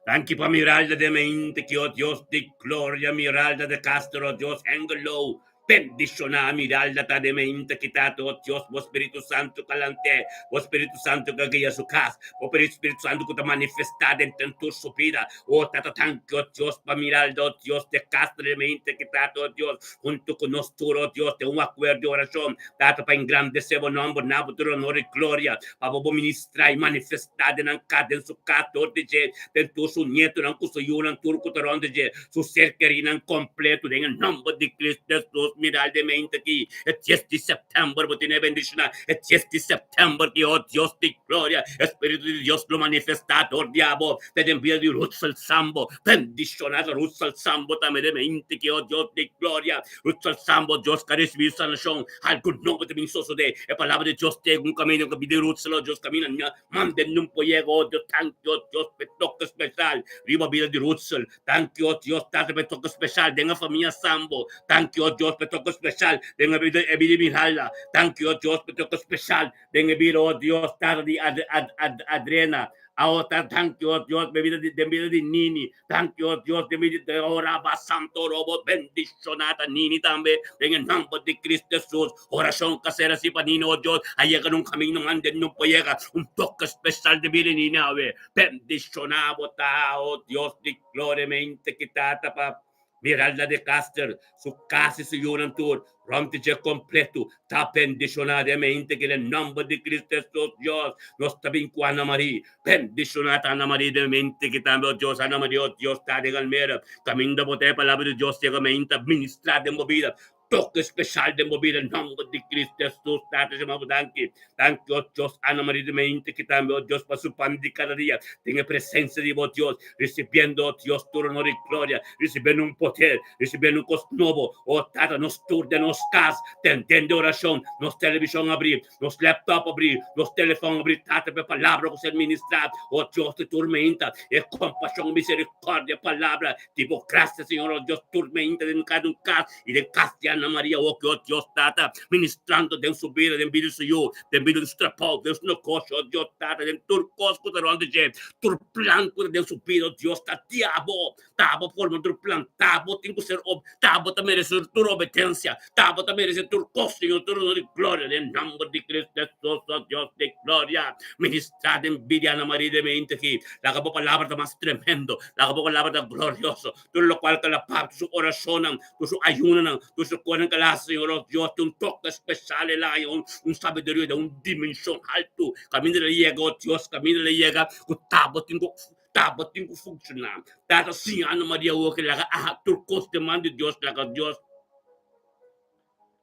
Danki pa Miralda de Meinte ki o Dios di gloria Miralda de Castro o Dios Hengelo bendiciona Miralda ta de Meinte ki tata o Dios bo Spiritu Santo kalante bo Spiritu Santo ka guia su kas bo Spiritu Santo ku ta manifesta den ten tur su bida o tata danki o Dios pa Miralda o Dios de Castro de Meinte ki tata o Dios hunto ku nos tur o Dios den un akuerdo di oracion tata pa engrandece bo nomber na bo tur honor y gloria pa bo bo ministra y manifesta den nan kas, den su kas dor di dje, den tur su nietonan ku su yunan, tur ku ta rond di dje, su ser kerinan kompleto, den e nomber di Cristo Jesus. Mira al demente aki, e dies di september bo tene bendiciona, e dies di september ki, oh Dios di gloria, e Spiritu di Dios lo manifesta dor di abo, te den bida di Rutsel Sambo, bendiciona Rutsel Sambo tambe demente ki, oh Dios di gloria, Rutsel Sambo, Dios ka ricibi sanacion, Algu nobo ta bin sosodé. E palabra di Dios ta un kaminda ku bida rut solo Dios kaminda nia manda nun por yega oh Dios tanki oh Dios p'e toke speshal riba bida di Rutsel tanki oh Dios tata p'e toke speshal den e famia Sambo tanki oh Dios p'e toke speshal den e bida e bida di Miralda tanki oh Dios p'e toke speshal den e bida oh Dios tata di Ad Ad Ad Adrena Awo ta danki oh Dios den bida di den bida di Nini Danki oh Dios den bida di Oraba Santo Robo bendiciona ta Nini tambe den e nomber di Cristo Jesus Oracion ka ser asi pa Nini oh Dios a yega na un camino mande no por yega un toke special den bida di Nini awe bendiciona bo ta oh Dios di gloria mente ki tata pa Miralda de Caster, su kas i su yunan tur, rònt di dje kompletu, ta bendishoná den mente ki den nòmber di Kristu Hesus, Dios, nos ta bin ku Ana Marie. Bendishoná ta Ana Marie den mente ki tambe, o Dios, Ana Marie, o Dios, ta den Almera. Kaminda bo ta e Palabra di Dios yega mente, ministrá den bo bida. Toke speshal den bo bida, nòmber di Kristu Hesus, Tata, shama bo danki. Danki, o Dios, Ana Maria di mente ki tambe, o Dios, pa su pan di kada dia den e presensia di bo, Dios, risibiendo, o Dios, tur honor i gloria, risibiendo un poder, risibiendo un kos nobo, o Tata, nos tur den nos kas, tendendo e orashon, nos televishon abrí, nos laptop abrí, nos telefòn abrí, Tata, pa e palabra ku ser ministrá, o Dios di tur meinta, e kompashon, miserikòrdia, palabra di bo grasia, Señor, o Dios, tur meinta den kada un kas, I den kas di Ana Maria oki, o Dios Tata, ministrando den su bida, den bida di su yu, den bida di su trabou, den su negoshi, o Dios Tata, den tur kos ku ta rònt di dje, tur plan ku ta den su bida, o Dios ta di abo, ta abo forma tur plan, ta abo tin ku ser ob, ta abo ta merese tur obedensia, ta abo ta merese tur kos, Señor, tur honor i gloria, den nomber di Cristo Jesus, o Dios di gloria, ministra den bida di Ana Maria den mente aki, laga bo palabra ta mas tremendo, laga bo palabra ta glorioso, Tur lokual ku el a papia, tur su orashonnan, tur su ayunonan, tur su kosnan ku el a hasi, Señor nos Dios, tin un toke speshal el a haña, un sabiduria den un dimenshon haltu. Kaminda el a yega, o Dios, kaminda el a yega ku tabatin ku tabatin ku funshoná. Tata siña Ana Maria awor ku laga aha tur kos den man di Dios, laga Dios,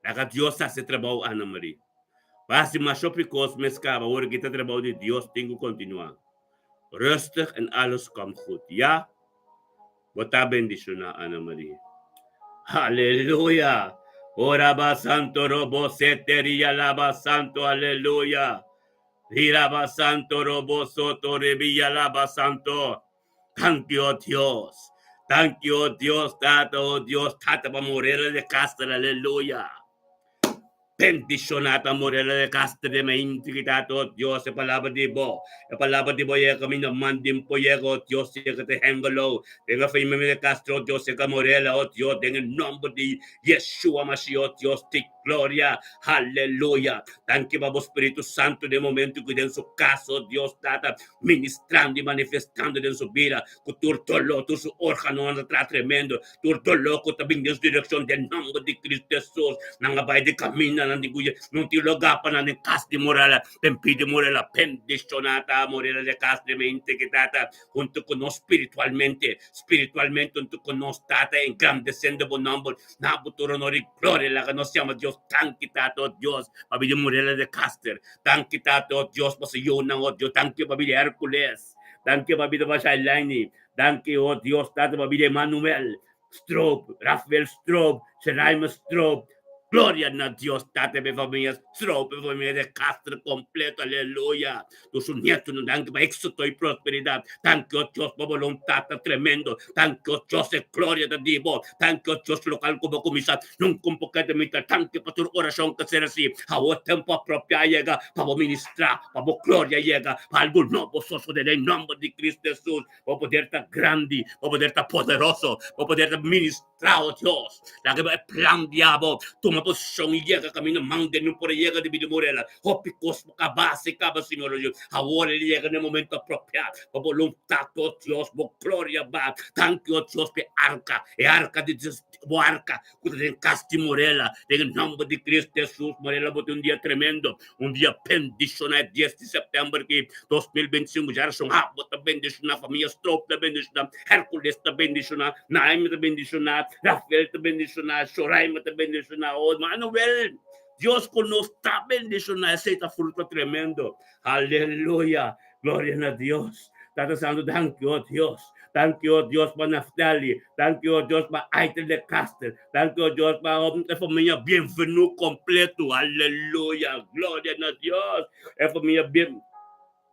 laga Dios hasi e trabou, Ana Maria. Bo a hasi masha hopi kos mes kaba, awor aki ta trabou di Dios tin ku kontinuá. Rustig en alles komt goed, ya? Bo ta bendishoná, Ana Maria. Aleluya! Ora ba santo robo seteria laba santo, aleluya! Rira ba santo robo soto rebia laba santo. Danki, oh Dios. Danki, oh Dios, Tata, oh Dios, Tata, pa Morela de Castro, aleluya. Bendishoná ta Morela de Castro den mi integridat, oh Dios, e palabra di bo, e palabra di bo yega mi na man di bo yega, oh Dios, yega te Hengelo, den e familia de Castro, oh Dios, yega Morela, oh Dios, den e nomber di Yeshua Mashiach, oh Dios, di gloria, aleluya. Danki pa bo Spiritu Santu den momento ku den su kas, oh Dios, Tata, ministrando i manifestando den su bida, ku tur doló, tur su órganonan ta traha tremendo, tur doló ku ta bin den su direkshon den nòmber di Kristu Hesus, nan a bai di kaminda, nan tin ku no tin lugá pa nan den kas di Morela, den pidi Morela, bendishoná ta Morela den kas di mi integridat huntu ku nos spiritualmente, spiritualmente huntu ku nos Tata engrandesiendo bo nòmber, na bo tur honor i gloria, laga nos yama Dios danki Tata, o Dios, pabia di Morela de Caster, danki Tata, o Dios, pa su yunan, o Dios, danki pabia di Hercules. Danki pa bida pa Shailene. Danki, oh Dios Tata, pa bida Emanuel Stroop, Rafael Stroop, Sheraima Stroop. Gloria na Dios Tata pa e familia Stroop, e familia de Castro completo. Aleluya. Tur su nietonan, danki pa éxito y prosperidad. Danki, oh Dios, pa voluntad ta tremendo. Danki, oh Dios, e gloria ta di bo. Danki, oh Dios, local cu bo cuminsa nunca un poquito mita. Danki pa tur oracion cu ser así. Awor tempo apropiado a yega pa bo ministra. Pa bo gloria yega, pa algu nobo sosode den nomber di Cristo Jesus. Bo poder ta grandi, bo poder ta poderoso, bo poder ta ministra, o Dios. Laga bo e plan di abo tuma posicion y yega caminda mande no por a yega debido di Morela. Hopi cos bo caba haci caba, Señor Dios. Awor el yega na e momento apropiado. Pa boluntad, o Dios, bo gloria ba. Danki, o Dios, pa e arca, e arca di Dios, bo arca cu ta den cas di Morela, den e nomber di Cristo Jesus. Morela, bo tin un dia tremendo, un dia bendiciona e 10 di september ki 2025 Gerson Abo ta bendiciona, familia Stroop ta bendiciona, Hercules ta bendiciona, Naomi ta bendiciona, Rafael ta bendiciona, Shoraima ta bendiciona, oh Manuel, Dios cu nos ta bendiciona, esey ta fruto tremendo. Aleluya! Gloria na Dios! Tata Santu, danki, oh Dios. Danki, oh Dios, pa Naftali. Danki, oh Dios, pa Aitel de Caster. Danki, oh Dios, pa e familia Bienvenu completo. Aleluya! Gloria na Dios! E familia Bien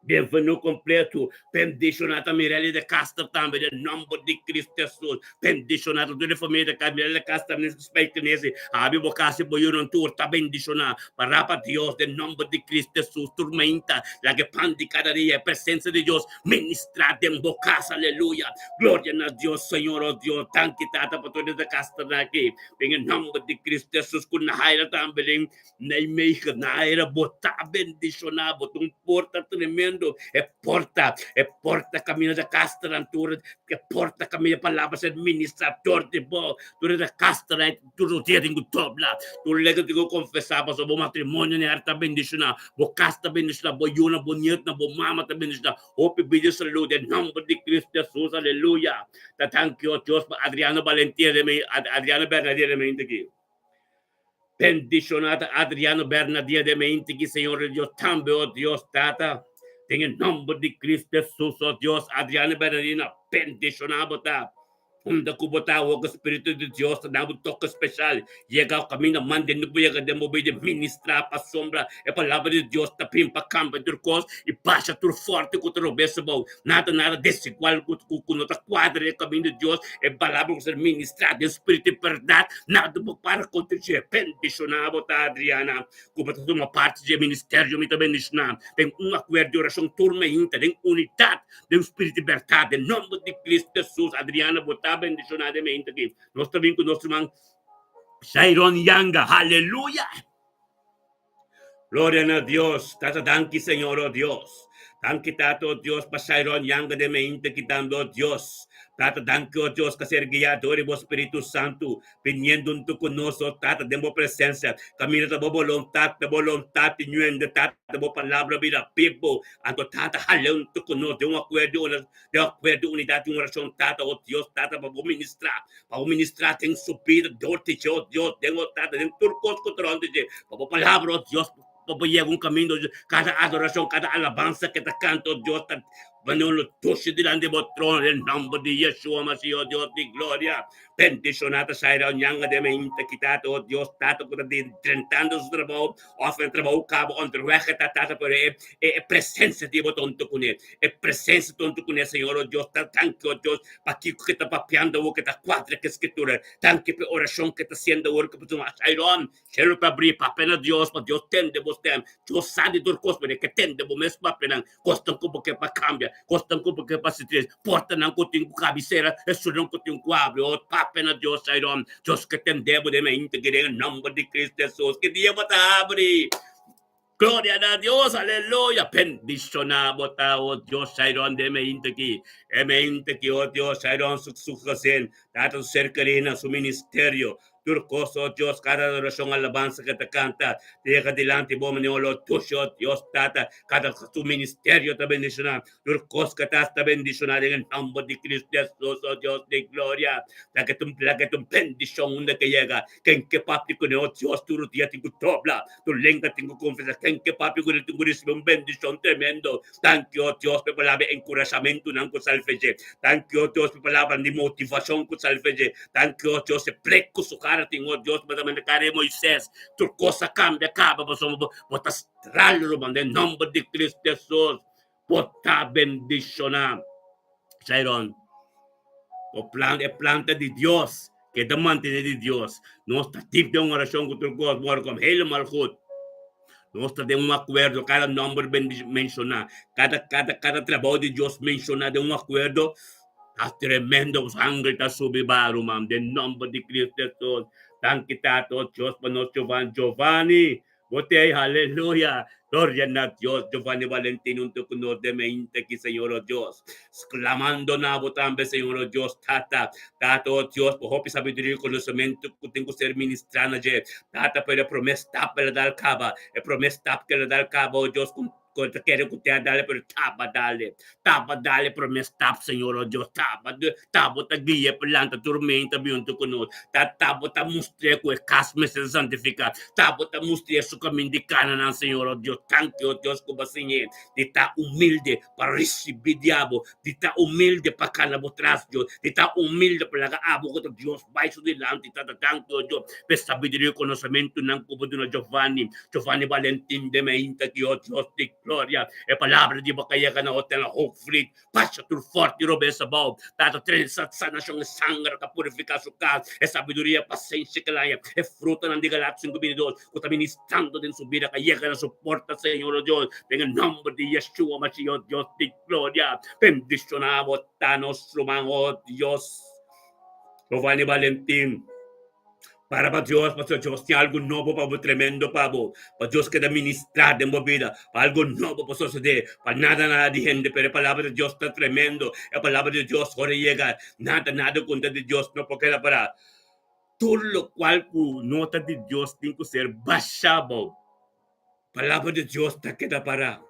Bienvenu completo. Bendiciona ta Mirelli de Caster tambe, den nomber di Cristo Jesus. Bendiciona ta tur e familia de Caster. Mirelli de Caster, Spijkenisse. Abi bo casa y bo yunan tur ta bendiciona. Para pa Dios den nomber di Cristo Jesus tur mainta laga e pan di cada dia e presencia di Dios ministra den bo casa aleluya gloria na Dios Señor oh Dios danki Tata pa tur e castanan aki den e nomber di Cristo Jesus cu Nahaira tambe den Nijmegen Nahaira bo ta bendiciona bo ta un porta tremendo e porta e porta caminda di castanan tur e porta caminda palabra ser ministra dor di bo tur e castanan Tur nos dia tin ku dobla. Tur leke tin ku konfesá pasobra bo matrimonio ne ta bendishoná, bo kas ta bendishoná, bo yunan, bo nietonan, bo mama ta bendishoná. Hopi bida salú den nòmber di Kristu Hesus. Aleluya. Ta danki o Dios pa Adriano Balentia den mi, Adriano Bernadie den mi aki. Bendishoná ta Adriano Bernadie den mi aki, Señor Dios tambe o Dios Tata. Den e nòmber di Kristu Hesus o Dios, Adriano Bernadina bendishoná bo ta. Unda ku bo ta awor ku Spiritu di Dios ta da bo toke speshal, yega kaminda manda no por yega den bo bida ministrá pasobra e palabra di Dios ta bin pa kambia tur kos i basha tur forte ku ta robes abou. Nada nada desigual ku ku no ta kuadra den kaminda di Dios. E palabra ku ser ministrá den spiritu i bèrdat, nada por para kontra dje. Bendishoná bo ta Adriana ku bo ta tuma parti dje ministerio. Mi ta bendishoná den un akuerdo di orashon tur mainta den unidat. Den spiritu di bèrdat, den nòmber di Kristu Hesus, Adriana, bo ta bendishoná den mente aki. Nos ta bin ku nos ruman Shairon Yanga. Haleluya! Gloria na Dios. Tata, danki, Señor, oh Dios. Danki, Tata, oh Dios, pa Shairon Yanga den mente aki tambe, oh Dios. Tata, danki, oh Dios, ka ser guiá dor di bo Spiritu Santu. Biniendo huntu ku nos, oh Tata, den bo presensia. Kaminda ta bo boluntat, ta boluntat di ñuende, Tata, bo palabra bira bibu. Anto Tata, hala huntu ku nos den un akuerdo, den un akuerdo, unidat di un orashon, Tata, oh Dios, Tata, pa bo ministrá, pa bo ministrá den su bida, dor di dje, oh Dios, den, oh Tata, den tur kos ku ta rònt di dje, pa bo palabra, oh Dios, pa bo yega un kaminda, oh Dios, kada adorashon, kada alabansa ke ta kanta, oh Dios, ta. Wanneer lo toshi dilanti bo trono den nomber di Yeshua Mashiach, o Dios di gloria. Bendiciona ta Shaira Onyanga den mainta ki Tata, o Dios Tata cu ta drentando su trabou of e trabou caba onderweg e ta Tata pero e e presencia di bo ta hunto cune. E presencia ta hunto cune Señor, o Dios ta danki o Dios pakico ke ta papiando awor ke ta cuadra ke scritura. Danki pa e oracion ke ta haciendo awor ke pasobra Shairon Cielo ta abrí, papia na Dios, pa Dios tende bo stem. Dios sa di tur kos, pero e ke tende bo mes papianan. Kosnan ku bo ke pa kambia, kosnan ku bo ke pa sitris, portanan ku tin ku kabi sera, esunnan ku tin ku abri. Oh, papia na Dios, Shairon. Dios ke tende bo den mainta ki den e nomber di Cristo Jesus. Ki dia bo ta abri? Gloria na Dios, aleluya. Bendishoná bo ta, oh Dios, Shairon, den mainta ki. E mainta ki, oh Dios, Shairon su su gezin, tata su ser kerí na su ministerio. Tur kos, o Dios, kada adorashon, alabansa ke ta kanta, ta yega dilanti bo, manera lo tushi, o Dios Tata, kada su ministerio ta bendishoná, tur kos ke ta hasi ta bendishoná den e nòmber di Kristu Hesus, o Dios di gloria. Laga ta un, laga ta un bendishon unda ke yega. Ken ke papia kuné, o Dios, tur dia tin ku dobla, tur lenga tin ku konfesá. Ken ke papia kuné tin ku risibí un bendishon tremendo. Danki, o Dios, pa e palabra enkurashamentunan ku sali f'e. Danki, o Dios, pa e palabranan di motivashon ku sali f'e. Danki, oh Dios, e plek ku su kara tin, oh Dios, bo ta manda kara e Moisés. Tur kos a kambia kaba pasobra bo, bo ta stral ruman den nòmber di Kristu Hesus. Bo ta bendishoná. Shairon, bo plan, e plan ta di Dios, keda mantené di Dios. Nos ta dip den orashon ku tur kos, bo ora kom helemaal goed. Nos ta den un akuerdo, kada nòmber menshoná, kada, kada, kada trabou di Dios menshoná den un akuerdo, ta tremendo, sangre ta subi ba, ruman, den nòmber di Cristo Hesus. Danki Tata, oh Dios, pa nos Giovanni. Giovanni, bo t'ei, aleluya. Gloria na Dios, Giovanni Valentin hunto ku nos den mente aki, Señor, oh Dios. Sklamando na bo tambe, Señor, oh Dios, Tata. Tata, oh Dios, pa hopi sabiduria i konosementu ku tin ku ser ministrá na dje. Tata, pero e promé stap el a dal kaba. E promé stap ku el a dal kaba, oh Dios, ku ku el ta kere ku te a dal, pero taba dal e. Taba dal e promé stap, Señor, oh Dios. Taba, tabo ta guia pa lanta tur menta bin huntu ku nos. Ta, tabo ta mustr'é ku e kas mester ta santifiká. Tabo ta mustr'é su kamin di kananan, Señor, oh Dios. Danki, oh Dios, ku bo a siñ'é di ta humilde pa risibí di abo, di ta humilde pa kana bo tras Dios, di ta humilde pa laga abo ku ta Dios bai su dilanti. Tata danki o Dios pa e sabiduria i konosementunan ku bo duna Giovanni, Giovanni Valentin de Meinta ki o Dios di gloria. E palabra di bo ka yega na hotel na Hoogvliet, pasha tur forti robes abou. Tata trese sanashon e sanger ka purifiká su kas, e sabiduria, pasenshi ke laña, e frutanan di Galatos 5:22. Ku ta ministrando den su bida ka yega na su porta, Señor, oh Dios, den e nomber di Yeshua Mashiach, oh Dios di gloria, bendiciona bo ta nos ruman, oh Dios. Giovanni Valentin, para pa Dios, pasobra Dios tin algo nobo pa bo, tremendo pa bo, pa Dios keda ministra den bo bida, pa algo nobo por sosode, pa nada nada di hende, pero e palabra di Dios ta tremendo, e palabra di Dios ora yega, nada nada kontra di Dios no por keda para. Tur locual cu no ta di Dios tin cu ser basha abou. Palabra di Dios ta keda para.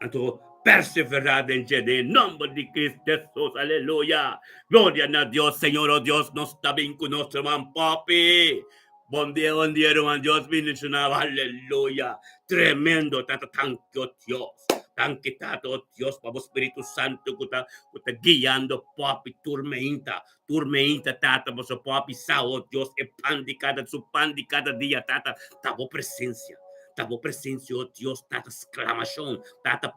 Anto persevera den dje den e nomber di Cristo Jesus. Aleluya. Gloria na Dios. Señor, oh Dios, nos ta bin cu nos ruman Poppy. Bon dia, bon dia, ruman. Dios bendiciona bo. Aleluya. Tremendo, Tata. Thank you, Dios. Danki, Tata, oh Dios, pa bo Spiritu Santo ku ta ku ta guiando Poppy tur meinta. Tur meinta, Tata, pasobra Poppy sa, oh Dios, e pan di kada, su pan di kada dia, Tata, ta bo presencia. Ta bo presencia, oh Dios, Tata, sclamacion, Tata,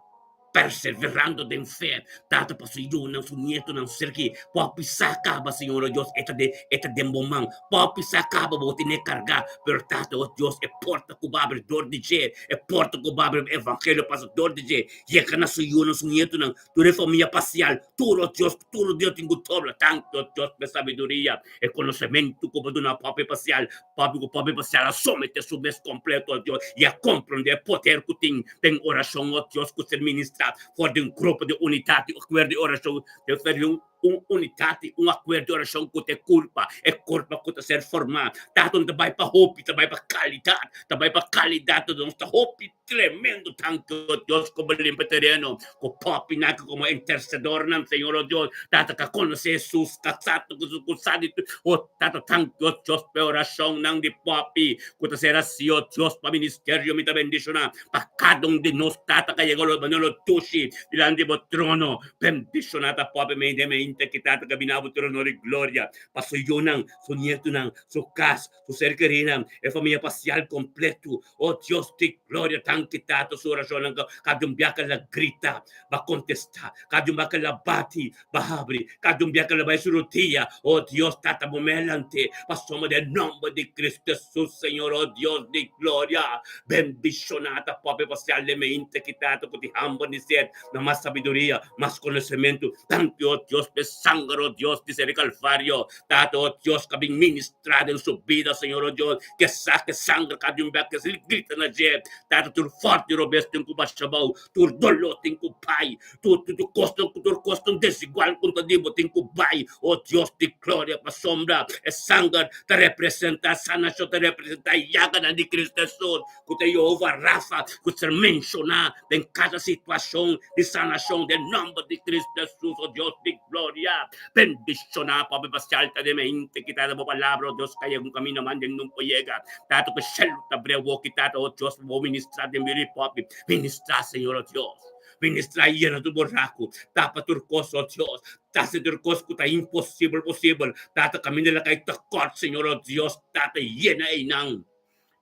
Perseverando den fe, Tata pa su yunan, su nietonan serki. Popi sa kaba, Señor, oh Dios, e ta den, e ta den bo man. Popi sa kaba, bo tene kargá. Pero Tata, oh Dios, e porta ku bo abri dor di dje, e porta ku bo abri pa evangelio pasa dor di dje, yega na su yunan, su nietonan, tur e famia pasial, tur, oh Dios, tur Dios tin ku tobla. Danki, oh Dios, pa e sabiduria, e konosementu ku bo duna popi pasial. Papi ku papi pa ser a somete su mes kompleto a Dios i a komprondé e poder ku tin den orashon, o Dios, ku ser ministrá for di un grupo di unidat di akuerdo di orashon den fer di un. Un unidat i un akuerdo di orashon ku ta e kurpa, e kurpa ku ta ser formá. Tata no ta bai pa hopi, ta bai pa kalidat, ta bai pa kalidat. Nos ta hopi tremendo. Danki, o Dios, ku bo limpa e tereno ku popi nan ku komo intersedornan, Señor, o Dios. Tata ka konosé Hesus, ka sa ku sa di tur. O Tata, danki, o Dios, pa e orashonnan di popi ku ta ser hasi, o Dios, pa ministerio. Mi ta bendishoná pa kada un di nos, Tata, ka yega lo manera lo dushi dilanti di bo trono. Bendishoná ta popi mei den meinta ki Tata ka bina bo trono di gloria pa su yunan, su nietunan, su kas, su ser kerinan, e famia pasial kompletu. O Dios di gloria, danki Tata, su orashonnan kada un biaha la grita, ba kontestá, kada un biaha la bati, ba habri, kada un biaha la bai su rudia. O Dios Tata, bo melante, pasobra den nomber di Cristo Jesus, Señor, o Dios di gloria, bendishoná ta popi pasial den meinta ki Tata ku tin hamber di set na mas sabiduria, mas konosementu. Danki, o Dios, p'e sanger, o Dios, di seri Kalvario. Tata, o Dios, ku a bin ministrá den su bida, Señor, o Dios, ke sa ke sanger ka di un bek ke grita na dje. Tata, tur fòrti robes tin ku basha bou, tur doló tin ku bai, tur tur kosnan tur kosnan desigual ku ta di bo tin ku bai, o Dios di gloria, pasobra e sanger ta representá sanashon, ta representá yaganan di Cristo Hesus. Ku ta Yehova Rafa ku ser menshoná den kada situashon di sanashon den nòmber di Kristu Hesus, o Dios di gloria. Bendishoná pobre parsial ta den mente ki ta bo palabra, o Dios, ka yega un kaminda manda nun por yega. Tata ku shelu ta bria woki, Tata, o Dios, bo ministrá den bida di pobre. Ministrá, Señor, o Dios. Ministrá i yena tur bo raku. Tapa tur kos, o Dios. Tasi tur kos ku ta imposibel posibel. Tata, kaminda la kai tekòrt, Señor, o Dios. Tata, yena einan.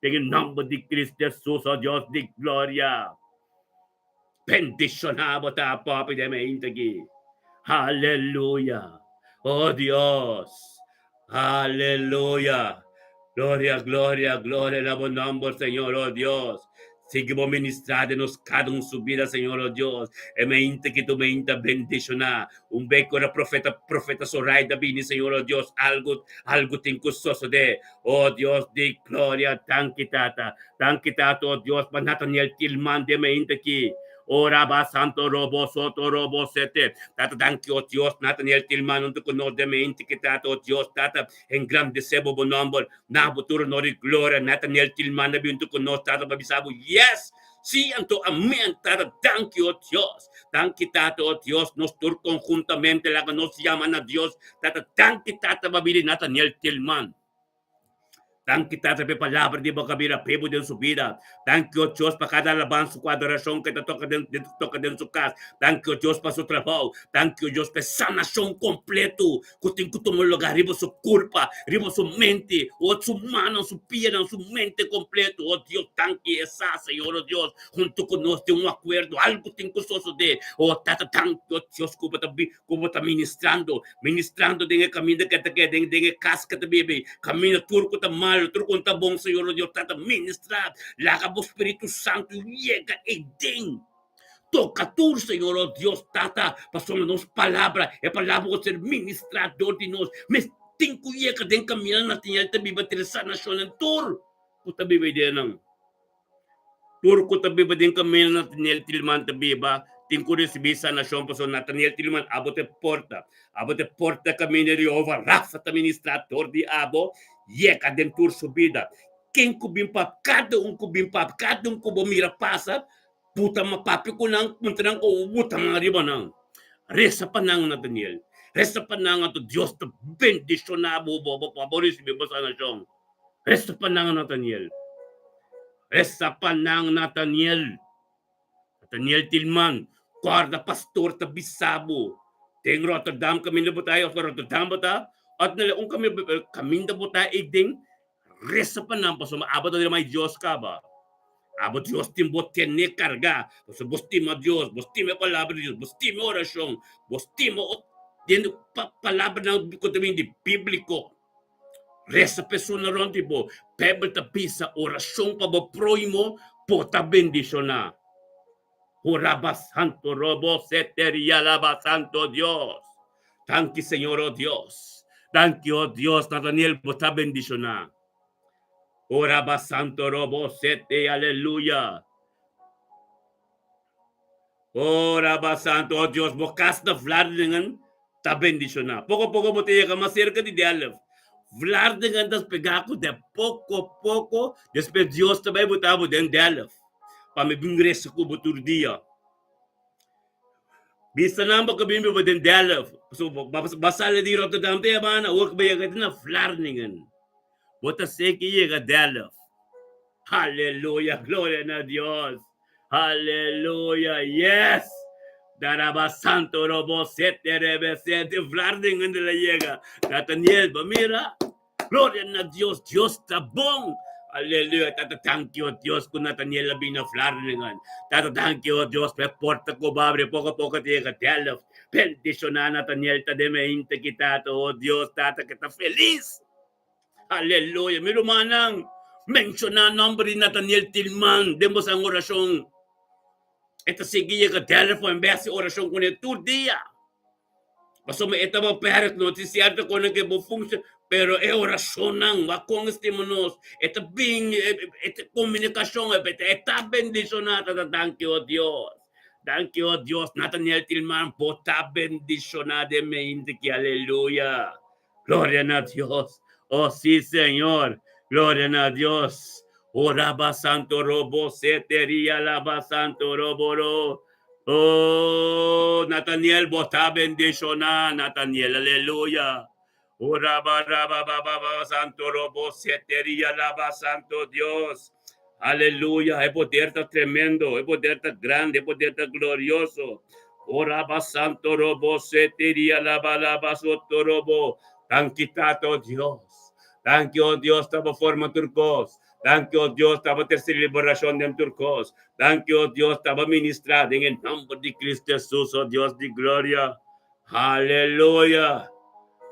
Den e nomber di Cristo Jesus, oh Dios di gloria. Bendiciona bo ta papi den mente aki. Aleluya. Oh Dios. Aleluya. Gloria, gloria, gloria na bo nomber, Señor, oh Dios. Sigui bo ministra den nos kada un su bida, Señor, oh Dios. E mente ki tu mente bendiciona. Un bek ora profeta, profeta Zoraida bini, Señor, oh Dios, algo, algo tin ku sosode. Oh Dios di gloria, danki Tata. Danki Tata, oh Dios, pa Nathaniel Tilman den mainta aki. Oh Rabba Santo Robo Soto Robo Sete. Tata, danki, oh Dios, Nathaniel Tilman huntu ku nos den mainta aki, Tata, oh Dios, Tata, engrandesé bo bo nomber. Na bo tur honor i gloria, Nathaniel Tilman a bin huntu ku nos, Tata, pa bisa bo, yes! Sí, anto amén, Tata, danki, oh Dios. Danki, Tata, oh Dios, nos tur konhuntamente laga nos yama na Dios. Tata, danki, Tata, pa bida di Nathaniel Tilman. Danki, Tata, pa e palabra di bo ku a bira pebu den su bida. Danki, oh Dios, pa kada alabansa ku adorashon ku e ta toka den, toka den su kas. Danki, oh Dios, pa su trabou. Danki, oh Dios, pa e sanashon kompleto ku tin ku tuma lugar riba su kurpa, riba su mente, oh su mannan, su pianan, su mente kompleto. Oh Dios, danki esa, Señor, oh Dios, huntu ku nos den un akuerdo, algu tin ku sosodé. Oh Tata, danki, oh Dios, ku bo ta ku bo ta ministrando, ministrando den e kaminda ke ta ke, den den e kas ke ta bibi, kaminda tur ku ta malu, tur ku no ta bon, Señor, oh Dios, Tata, ministra, laga bo Spiritu Santu yega eiden. Toca tur, Señor, oh Dios, Tata, pasobra nos palabra, e palabra cu ser ministrá dor di nos, mes tin cu yega den camina Nathaniel ta biba entre sanacionnan tur cu ta biba den nan. Tur cu ta biba den camina Nathaniel Tilman ta biba, tin cu ricibi sanacion, pasobra Nathaniel Tilman abo ta e porta, abo ta e porta camina di Jehovah Rafa ta ministrá dor di abo, yega den tur su bida. Ken cu bin pap, cada un cu bin pap, cada un cu bo mira pasa, Buta ma papia ku nan, puntra nan ku buta man riba nan. Resa pa nan, Nathaniel. Resa pa nan, anto Dios ta bendishoná bo, bo, bo, pa bo risibí bo sanashon. Resa pa nan, Nathaniel. Resa pa nan, Nathaniel. Nathaniel Tilman, kòrda pastor ta bisa bo. Den Rotterdam kaminda bo ta, òf na Rotterdam bo ta, òf na un kaminda bo ta ei den, Resa pa nan pasobra abo ta dira mai Dios kaba. Abo Dios tin bo tene karga pasobra bo stima Dios, bo stima e palabra di Dios, bo stima e orashon, bo stima den palabranan ku ta bini di bíbliko. Resa pa esun rònt di bo. Beibel ta bisa orashon pa bo próhimo por ta bendishoná. Horaba santo robo seterialaba santo Dios. Danki Señor oh Dios. Danki oh Dios Nathaniel bo ta bendiciona. Horaba santo robo sete aleluya. Horaba santo oh Dios bo cas na Vlaardingen. ta bendishoná. Poko poko bo ta yega mas serka di Delft. Vlaardingen ta spegá ku de poko poko despues Dios ta bai botá bo den Delft pa mi bin resa ku bo tur dia. Bisa nan bo ka bin biba den Delft pasobra bo a sali di Rotterdam te yabana awor ku bo yega te na Vlaardingen. Bo ta seki yega Delft. Aleluya, gloria na Dios. Aleluya, yes. Daraba santo robo sete rebe sete Vlaardingen de la yega. Nathaniel, ba mira. Gloria na Dios, Dios ta bon. Aleluya, tata thank you Dios ku Nathaniel a bini na Vlaardingen. Tata thank you Dios pa e porta ku bo abri poko poko ta yega Delft. Bendiciona Nathaniel ta den mente ki tata, oh Dios, tata ke ta feliz. Aleluya! Mi rumannan, menshoná nòmber di Nathaniel Tilman den bosan orashon. E ta sigui yega telefòn en bes di orashon kuné tur dia. Pasobra e ta beperk, no tin sierto konan ke bo funksha, pero e orashonnan wak kon estima nos. E ta bin, e ta komunikashon, e ta bendishoná. Ta ta danki, o Dios. Danki, o Dios. Nathaniel Tilman, bo ta bendishoná den mente ki. Aleluya! Gloria na Dios. Oh, sí, Señor. Gloria na Dios. Oh, raba santo robo seteria laba santo robo ro. Oh, Nathaniel, bo ta bendicioná, Nathaniel, aleluya. Oh, raba, raba, baba, baba, santo robo seteria laba santo Dios. Aleluya, e poder ta tremendo, e poder ta grande, e poder ta glorioso. Ora ba santo robo seteria laba laba soto robo. Danki Tata, oh Dios. Danki, oh Dios, taba forma tur kos. Danki, oh Dios, taba terse liberacion den tur kos. Danki, oh Dios, taba ministra den e nomber di Cristo Jesus, oh Dios di gloria. Aleluya!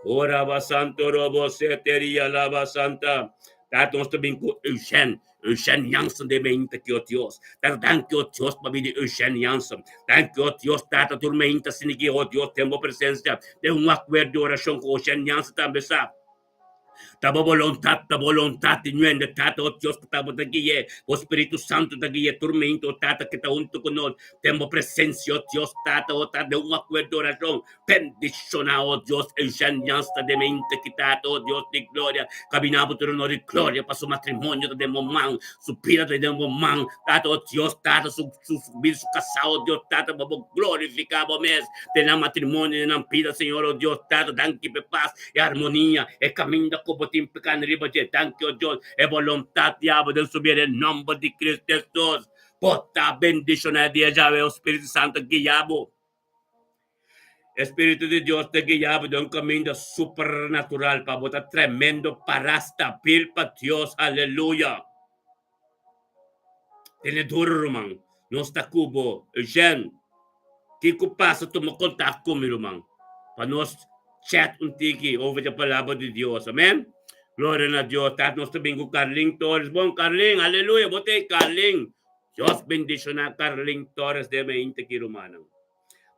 Ora ba santo robo seteria laba santa. Tata nos ta bin ku Eugène, Eugène Jansen den meinta ki o Dios. Tata danki o Dios pa bini Eugène Jansen. Danki o Dios Tata tur meinta asina ki o Dios den bo presencia den un akuerdo di oracion ku Eugène Jansen tambe sa. Ta bo bolontat, ta bolontat di nuende, Tata, o Dios ku ta bo ta gui'é, bo Spiritu Santu ta gui'é tur mente, o Tata, ku ta huntu ku nos, den bo presensia, o Dios, Tata, o Tata, den un akuerdo di orashon, bendishoná, o Dios, Eugène Jansta den mente ki, Tata, o Dios di gloria, kabiná bo tur honor i gloria pa su matrimonio ta den bo man, su bida ta den bo man, Tata, o Dios, Tata, su, su, su bida, su kasá, o Dios, Tata, pa bo glorifiká bo mes den nan matrimonio, den nan bida, Señor, o Dios, Tata, danki p'e pas. E armonia, e kaminda ku bo tin piká riba dje. Danki, o Dios, e boluntat di abo den su bida den nòmber di Kristu Hesus. Bo ta bendishoná e dia djawe, o Spiritu Santu guia bo. E Spiritu di Dios ta guia bo den un kaminda supernatural pa bo ta tremendo pará stabil pa Dios. Aleluya! Tene duro ruman, nos ta ku bo. Eugène, kiko pasa tuma kontak ku mi ruman pa nos chat un tiki over di palabra di Dios. Amen. Gloria na Dios. Tata nos ta bin ku Carlin Torres. Bon Carlin, aleluya, bo ta ei Carlin. Dios bendiciona Carlin Torres den mainta ki rumannan.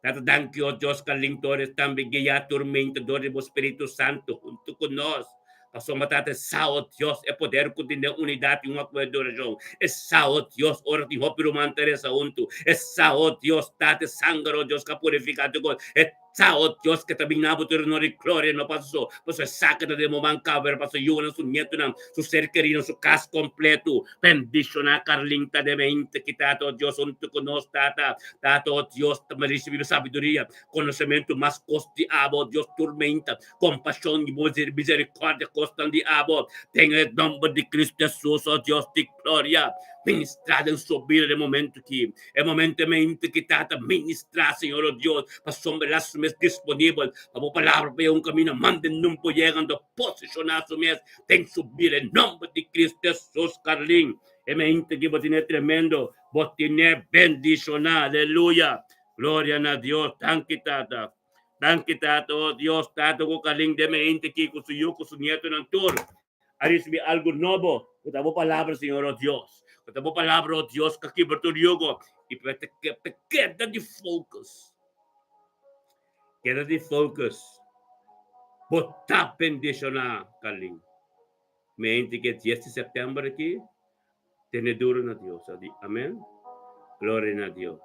Tata danki o Dios Carlin Torres tambe guia tur mainta dor di bo Spiritu Santo huntu ku nos. Pasobra Tata e sa o Dios e poder ku tin den unidat i un akuerdo orashon. E sa o Dios ora tin hopi ruman ta resa huntu. E sa o Dios Tata e sanger o Dios ka purifiká tur kos. E sa o Dios ke ta bin na bo tur honor i gloria no pasa so. Pasobra e sa ke ta den bo man kaber pa su yunan, su nietunan, su ser kerinan, su kas kompletu. Bendishoná Carlin ta den mente ki Tata o Dios huntu ku nos Tata. Tata o Dios ta risibí sabiduria, konosementu mas kos di abo o Dios tur meinta, kompashon i miserikordia kosnan di abo den e nomber di Cristo Jesus o Dios di gloria. Ministrá den su bida den momento ki e momento e mente ki Tata ministrá Señor o Dios pasobra el a su mes disponibel pa bo palabra pa e un kaminda manden nun por yega anto posishoná su mes Den su bida e nomber di Cristo Jesus Carlin e mente ki bo tene tremendo bo tene bendiciona aleluya gloria na Dios danki tata danki tata oh Dios tata ku Carlin den mente ki ku su yu ku su nietonan tur a ricibi algo nobo ku ta bo palabra Señor oh Dios ku ta bo palabra oh Dios ka kibra tur yugo y pa ta keda di focus. Keda di focus. Bo ta bendiciona Carlin. Mente ke dies di september aki tene duro na Dios. Adi amen. Gloria na Dios.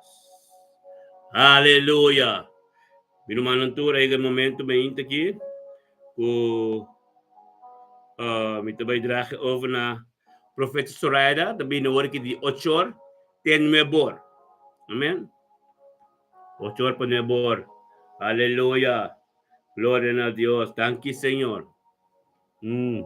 Aleluya. Mi rumannan tur a yega e momento mainta aki ku mi ta bai draha over na Profeta Soraida ta bini ora ki di ocho or te nuebe or. Amen. Ocho or pa nuebe or. Aleluya. Gloria na Dios. Danki Señor. Mm.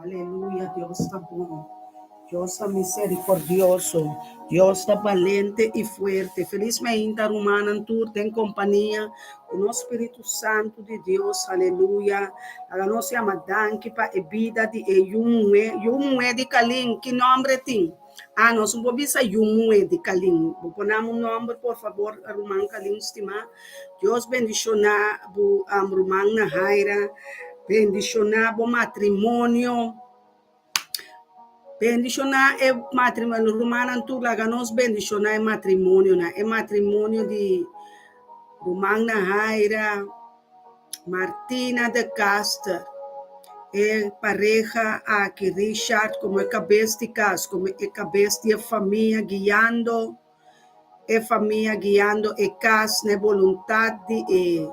Aleluya, Dios ta bon. Dios ta misericordioso. Dios ta balente i fuerte. Felis mainta rumannan tur den kompania ku nos Spiritu Santu di Dios. Aleluya. Laga nos yama danki pa e bida di e yu muhé. Yu muhé di Kalin, ki nòmber e tin? Ah, nos no por bisa yu muhé di Kalin. Bo por nan un nòmber por fabor, ruman Kalin stimá? Dios bendishoná bo ruman Nahaira. Bendishoná bo matrimonio. Bendishoná e matrimonio. Rumannan tur laga nos bendishoná e matrimonionan. E matrimonio di ruman Nahaira, Martina de Caster, e pareha aki Richard komo e kabes di kas, komo e kabes di e famia guiando e famia, guiando e kas na e boluntat di e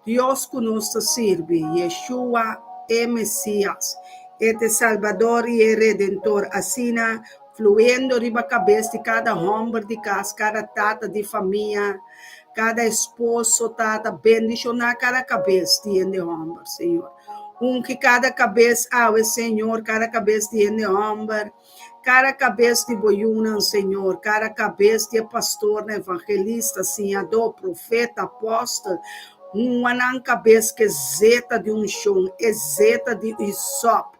Dios ku nos ta sirbi, Yeshua e Mesias. E ta e Salbador i e Redentor. Asina, fluyendo riba kabes di kada hòmber di kas, kada tata di famia, kada esposo, tata, bendishoná kada kabes di hende hòmber, Señor. Ungi kada kabes awe, Señor, kada kabes di hende hòmber. Kada kabes di bo yunan, Señor, kada kabes di e pastornan, evangelista, siñadó, profeta, apòstel, hunwa nan kabes ku e zeta di unshon, e zeta di isòp,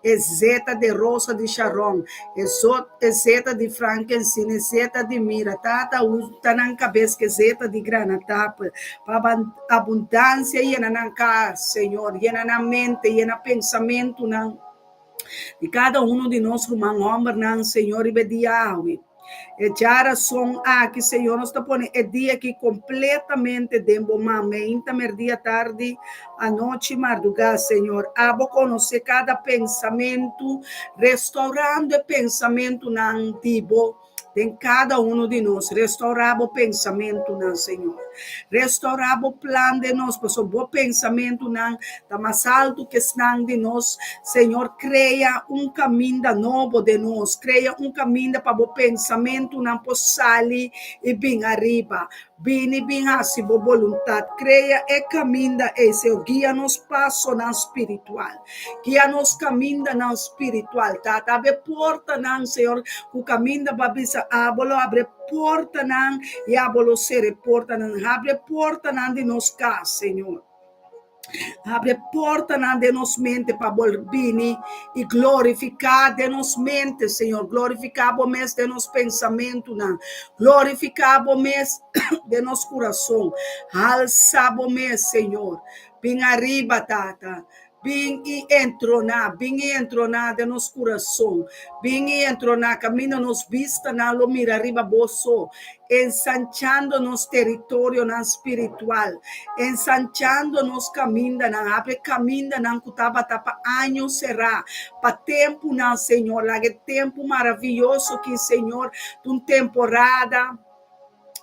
e zeta di rosa di Sharon, e zeta di frankensin, e zeta di mira. Tata, hunta nan kabes ku e zeta di granatapel, pa abundansia yena nan kas, Señor, yena nan mente, yena pensamentunan. Di kada uno di nos ruman hòmbernan, Señor, riba e dia awe. E djarason aki, Señor, nos ta pone e dia aki kompletamente den Bo man, meinta, merdia, tardi, anochi, mardugá, Señor. Abo konosé kada pensamentu, restourando e pensamentunan di Bo. Den kada uno di nos, restaurá bo pensamentunan, Señor. Restaurá bo plan den nos, pasobra bo pensamentunan ta mas altu ku esnan di nos. Señor, krea un kaminda nobo den nos. Krea un kaminda pa bo pensamentunan por sali i bin ariba. Bini bin hasi bo boluntat. Krea e kaminda ei, Señor. Guia nos pasonan spiritual. Guia nos kamindanan spiritual. Tata, abre portanan, Señor, ku kaminda bo a bisa abo lo abre portanan i abo lo sera e portanan. Abre portanan di nos kas, Señor. Abre portanan den nos mente pa bo bini i glorifiká den nos mente, Señor. Glorifiká bo mes den nos pensamentunan. Glorifiká bo mes den nos kurason. Halsa bo mes, Señor. Bin ariba, Tata. Bin i entroná, bin i entroná den nos kurason. Bin i entroná kaminda nos bistanan lo mira riba bo so, ensanchando nos teritorionan spiritual, ensanchando nos kamindanan. Habri e kamindanan ku tabata pa años será, pa tempunan, Señor. Laga e tempu maravioso ki, Señor, ta un temporada.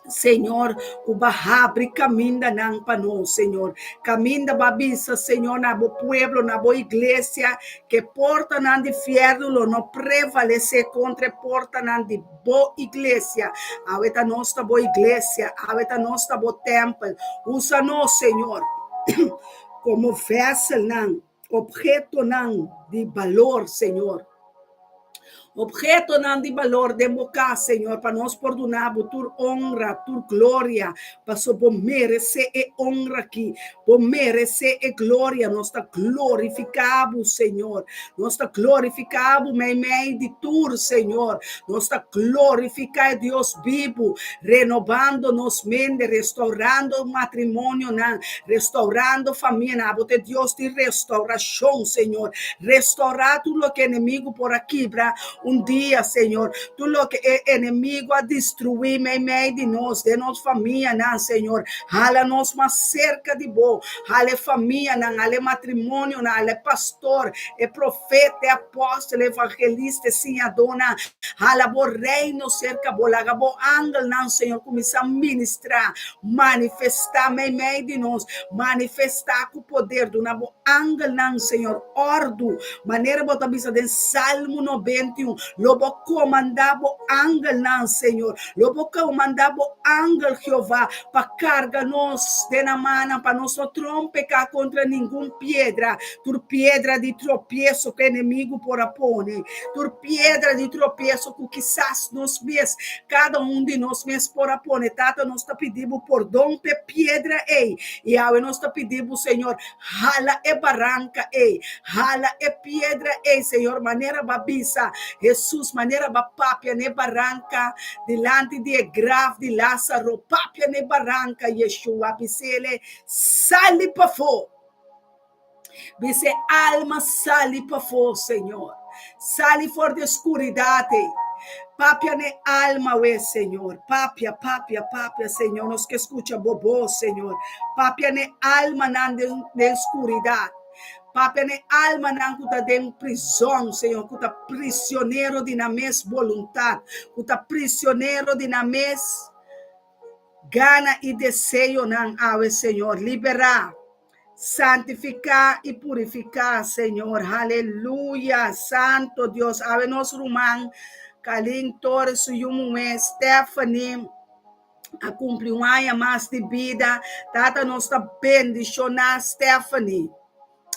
Señor, ku bo a habri kamindanan pa nos, Señor. Kaminda bo a bisa, Señor, na bo pueblo, na bo iglesia, ku e portanan di fièrnu lo no prevalesé kontra e portanan di bo iglesia. Awe ta nos ta bo iglesia, awe ta nos ta bo tèmpel. Usa nos, Señor, komo vèselnan, ophetonan di balor, Señor. Obhetonan di balor den bo kas, Señor, pa nos por duna bo tur honra, tur gloria, paso bo meresé e honra aki, bo meresé e gloria. Nos ta glorifiká bo, Señor. Nos ta glorifiká bo meimei di tur, Señor. Nos ta glorifiká e Dios bibu, renobando nos mente, restaurando matrimonionan, restaurando famianan. Abo ta e Dios di restaurashon, Señor. Restaurá tur loke enemigu por a kibra un dia, Señor. Tur loke e enemigu a destruí meimei di nos, den nos famianan, Señor. Hala nos mas serka di Bo. Hala e famianan, hala e matrimonionan, hala e pastor, e profeta, e apòstel, e evangelista, e siñadónan. Hala Bo reino serka Bo. Laga Bo angelnan, Señor, kuminsá ministrá, manifestá meimei di nos, manifestá ku poder. Duna Bo angelnan, Señor, òrdu, manera Bo ta bisa den Salmo 91, Lo Bo komandá Bo angelnan, Señor, lo Bo komandá Bo angel, Jehová, pa karga nos den nan mannan, pa nos no trompeká kontra ningun piedra, tur piedra di tropieso ku enemigu por a pone, tur piedra di tropieso ku kisas nos mes, kada un di nos mes por a pone. Tata, nos ta pidi Bo pordon p'e piedra ei, i awe nos ta pidi Bo, Señor, Hala e baranka ei, hala e piedra ei, Señor, manera Bo a bisa, Hesus, manera Bo a papia n'e baranka dilanti di e graf di Lázaro, papia n'e baranka, Yeshua, bis'ele, Sali pafó! Bis'e alma sali pafó, Señor. Sali for di e skuridat ei. Papia n'e alma we, Señor. Papia, papia, papia, Señor. Nos ke skucha bo bos, Señor. Papia n'e almanan den, den skuridat. Papia n'e almanan ku ta den prizòn, Señor, ku ta prisionero di nan mes boluntat, ku ta prisionero di nan mes gana i deseonan awe, Señor. Liberá. Santifiká i purifiká, Señor. Haleluya! Santo Dios. Awe nos ruman Kalin Torres su yu muhé Stephanie a kumpli un aña mas di bida. Tata nos ta bendishoná Stephanie.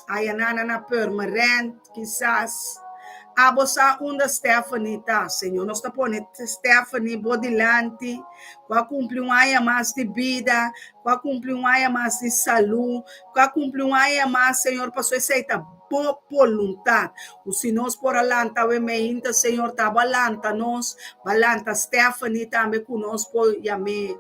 Aya nana na Purmerend kisas. Abo sa unda Stephanie ta, Señor. Nos ta pone Stephanie bo dilanti, ku a kumpli un aña mas di bida, ku a kumpli un aña mas di salú, ku a kumpli un aña mas, Señor, pasobra esei ta bo boluntat. Ku si nos por a lanta awe meinta, Señor, ta bo a lanta nos, bo a lanta Stephanie tambe ku nos por yam'é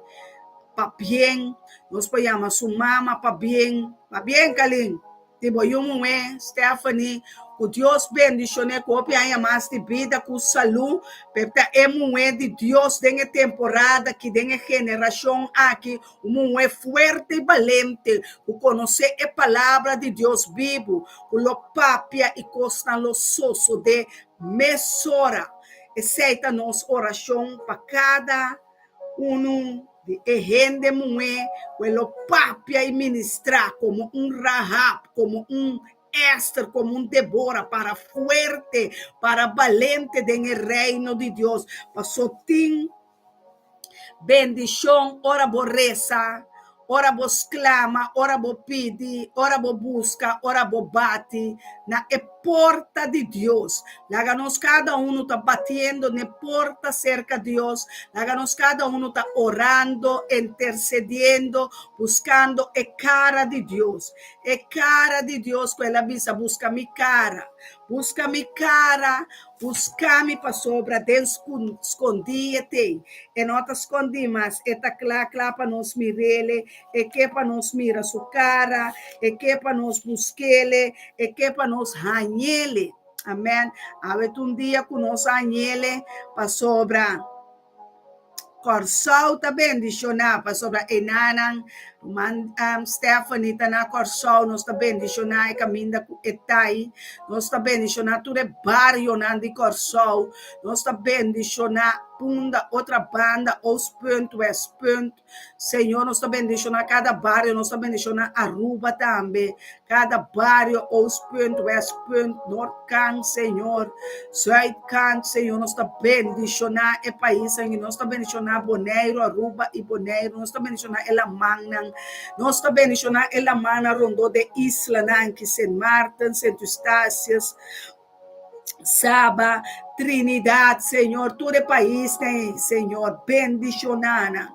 pabien, nos por yama su mama pabien. Pabien, Kalin. Di bo yu muhé, Stephanie, ku Dios bendishoné ku hopi aña mas di bida ku salú, p'e ta e muhé di Dios den e temporada aki, den e generashon aki, un muhé fuerte i balente ku konosé e Palabra di Dios bibu, ku lo papia i kosnan lo sosodé mesora. Esei ta nos orashon pa kada unu di e hende muhé ku e lo papia i ministrá komo un Rahab, komo un Ester, komo un Debora, para fuerte, para balente den e reino di Dios. Paso tin bendishon ora bo resa, ora bo sklama, ora bo pidi, ora bo buska, ora bo bati na e porta di Dios. Laga nos kada uno ta batiendo n'e porta serka Dios. Laga nos kada uno ta orando, intercediendo, buskando e kara di Dios. E kara di Dios ku el a bisa, Buska mi kara. Buska mi kara, buska mi pasobra den skondí e t'ei. E no ta skondí mas, e ta kla kla pa nos mir'ele. E ke pa nos mira su kara, e ke pa nos busk'ele, e ke pa nos hañ'ele. Amèn. Awe ta un dia ku nos hañ'ele pasobra Kòrsou ta bendishoná, pasobra e nannan, ruman Stephanie ta na Kòrsou, nos ta bendishoná e kaminda ku e ta ei. Nos ta bendishoná tur e barionan di Kòrsou. Nos ta bendishoná Punda, Otrabanda, Oostpunt, Westpunt. Señor, nos ta bendiciona cada bario, nos ta bendiciona Aruba tambe, cada bario, Oostpunt, Westpunt, Noordkant, Señor, Zuidkant, Señor, nos ta bendiciona e paisnan y nos ta bendiciona Boneiru, Aruba y Boneiru, nos ta bendiciona e lamannan, nos ta bendiciona e lamannan rondó de islanan, ki Sint Maarten, Sint Eustatius. Saba, Trinidad, Señor, tur e paisnan ei, Señor, bendishoná nan.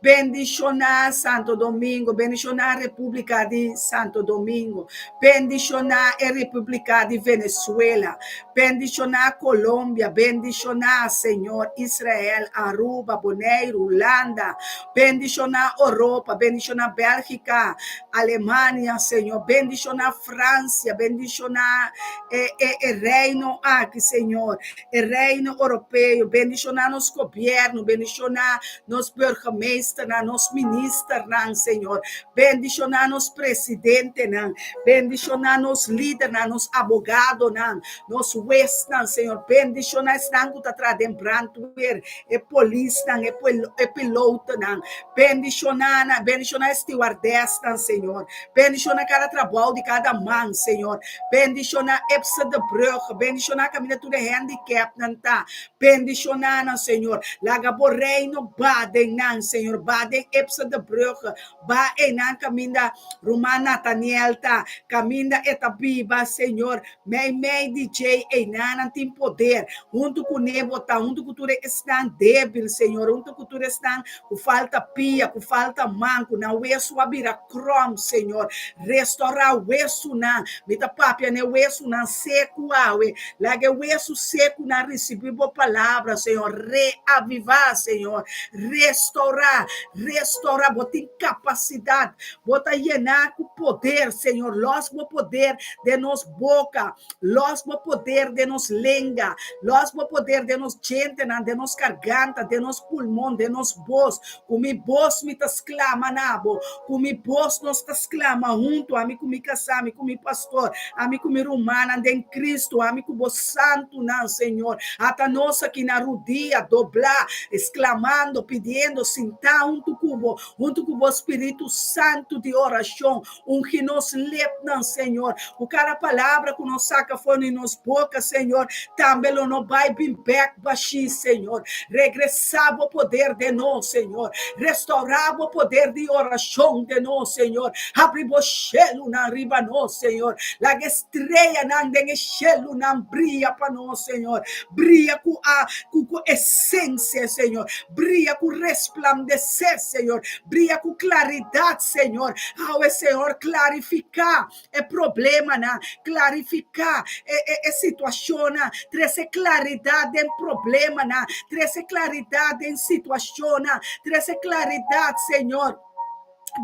Bendishoná Santo Domingo, bendishoná Repúblika di Santo Domingo, bendishoná e Repúblika di Venezuela, bendishoná Colombia, bendishoná, Señor, Israel, Aruba, Boneiru, Hulanda, bendishoná Oropa, bendishoná Bélgika, Alemania, Señor, bendishoná Francia, bendishoná e, e, e reino aki, Señor, e reino europeo, bendishoná nos gobierno, bendishoná nos burgemeesternan, nos ministernan, Señor, bendishoná nos presidentenan, bendishoná nos lidernan, nos abogadonan, nos huesnan, Señor, bendishoná esnan ku ta traha den brandweer, e polisnan, e, e pilotonan, bendishoná nan, bendishoná e stewardessnan, Señor, bendishoná kada trabou di kada man, Señor, bendishoná Epse de Brugge, bendishoná kaminda tur e handicapnan ta, bendishoná nan, Señor, laga bo reino ba den nan, Señor, ba den Epse de Brugge, ba einan kaminda ruman Nathaniel ta, kaminda e ta biba, Señor, Meimei di djei einan nan tin poder, huntu ku ne bo ta, huntu ku tur esnan débil, Señor, huntu ku tur esnan ku falta pia, ku falta man, ku nan wesu a bira krom, Señor. Restourá wesunan. Mi ta papia na e wesunan seku awe. Laga e wesu sekunan risibí bo palabra, Señor. Reavivá, Señor. Restourá, restourá. Bo tin kapasidat. Bo ta yená ku poder, Señor. Lòs bo poder den nos boka, lòs bo poder den nos lenga, lòs bo poder den nos djentenan, den nos garganta, den nos pulmon, den nos bos. Ku mi bos mi ta sklama na bo, ku mi bos nos ta sklama huntu, ami ku mi kasá, ami ku mi pastor, ami ku mi rumannan den Kristu, ami ku bo santunan, Señor. Ata nos aki na rudia, doblá, sklamando, pidiendo, sintá huntu ku bo, huntu ku bo Spiritu Santu di orashon. Ungi nos lepnan, Señor, ku kada palabra ku nos saka for di nos boka, Señor, tambe lo no bai bin bèk bashí, Señor. Regresá bo poder den nos, Señor. Restourá bo poder di orashon den nos, Señor. Habri bo shelunan riba nos, Señor. Laga e streanan den e shelunan bria pa nos, Señor. Bria ku a ku ku esensia, Señor. Bria ku resplandesé, Señor. Bria ku klaridat, Señor. Awe, Señor, klarifiká e problemanan, klarifiká e, e, e situashonnan, trese klaridat den problemanan, trese klaridat den situashonnan, trese klaridat, Señor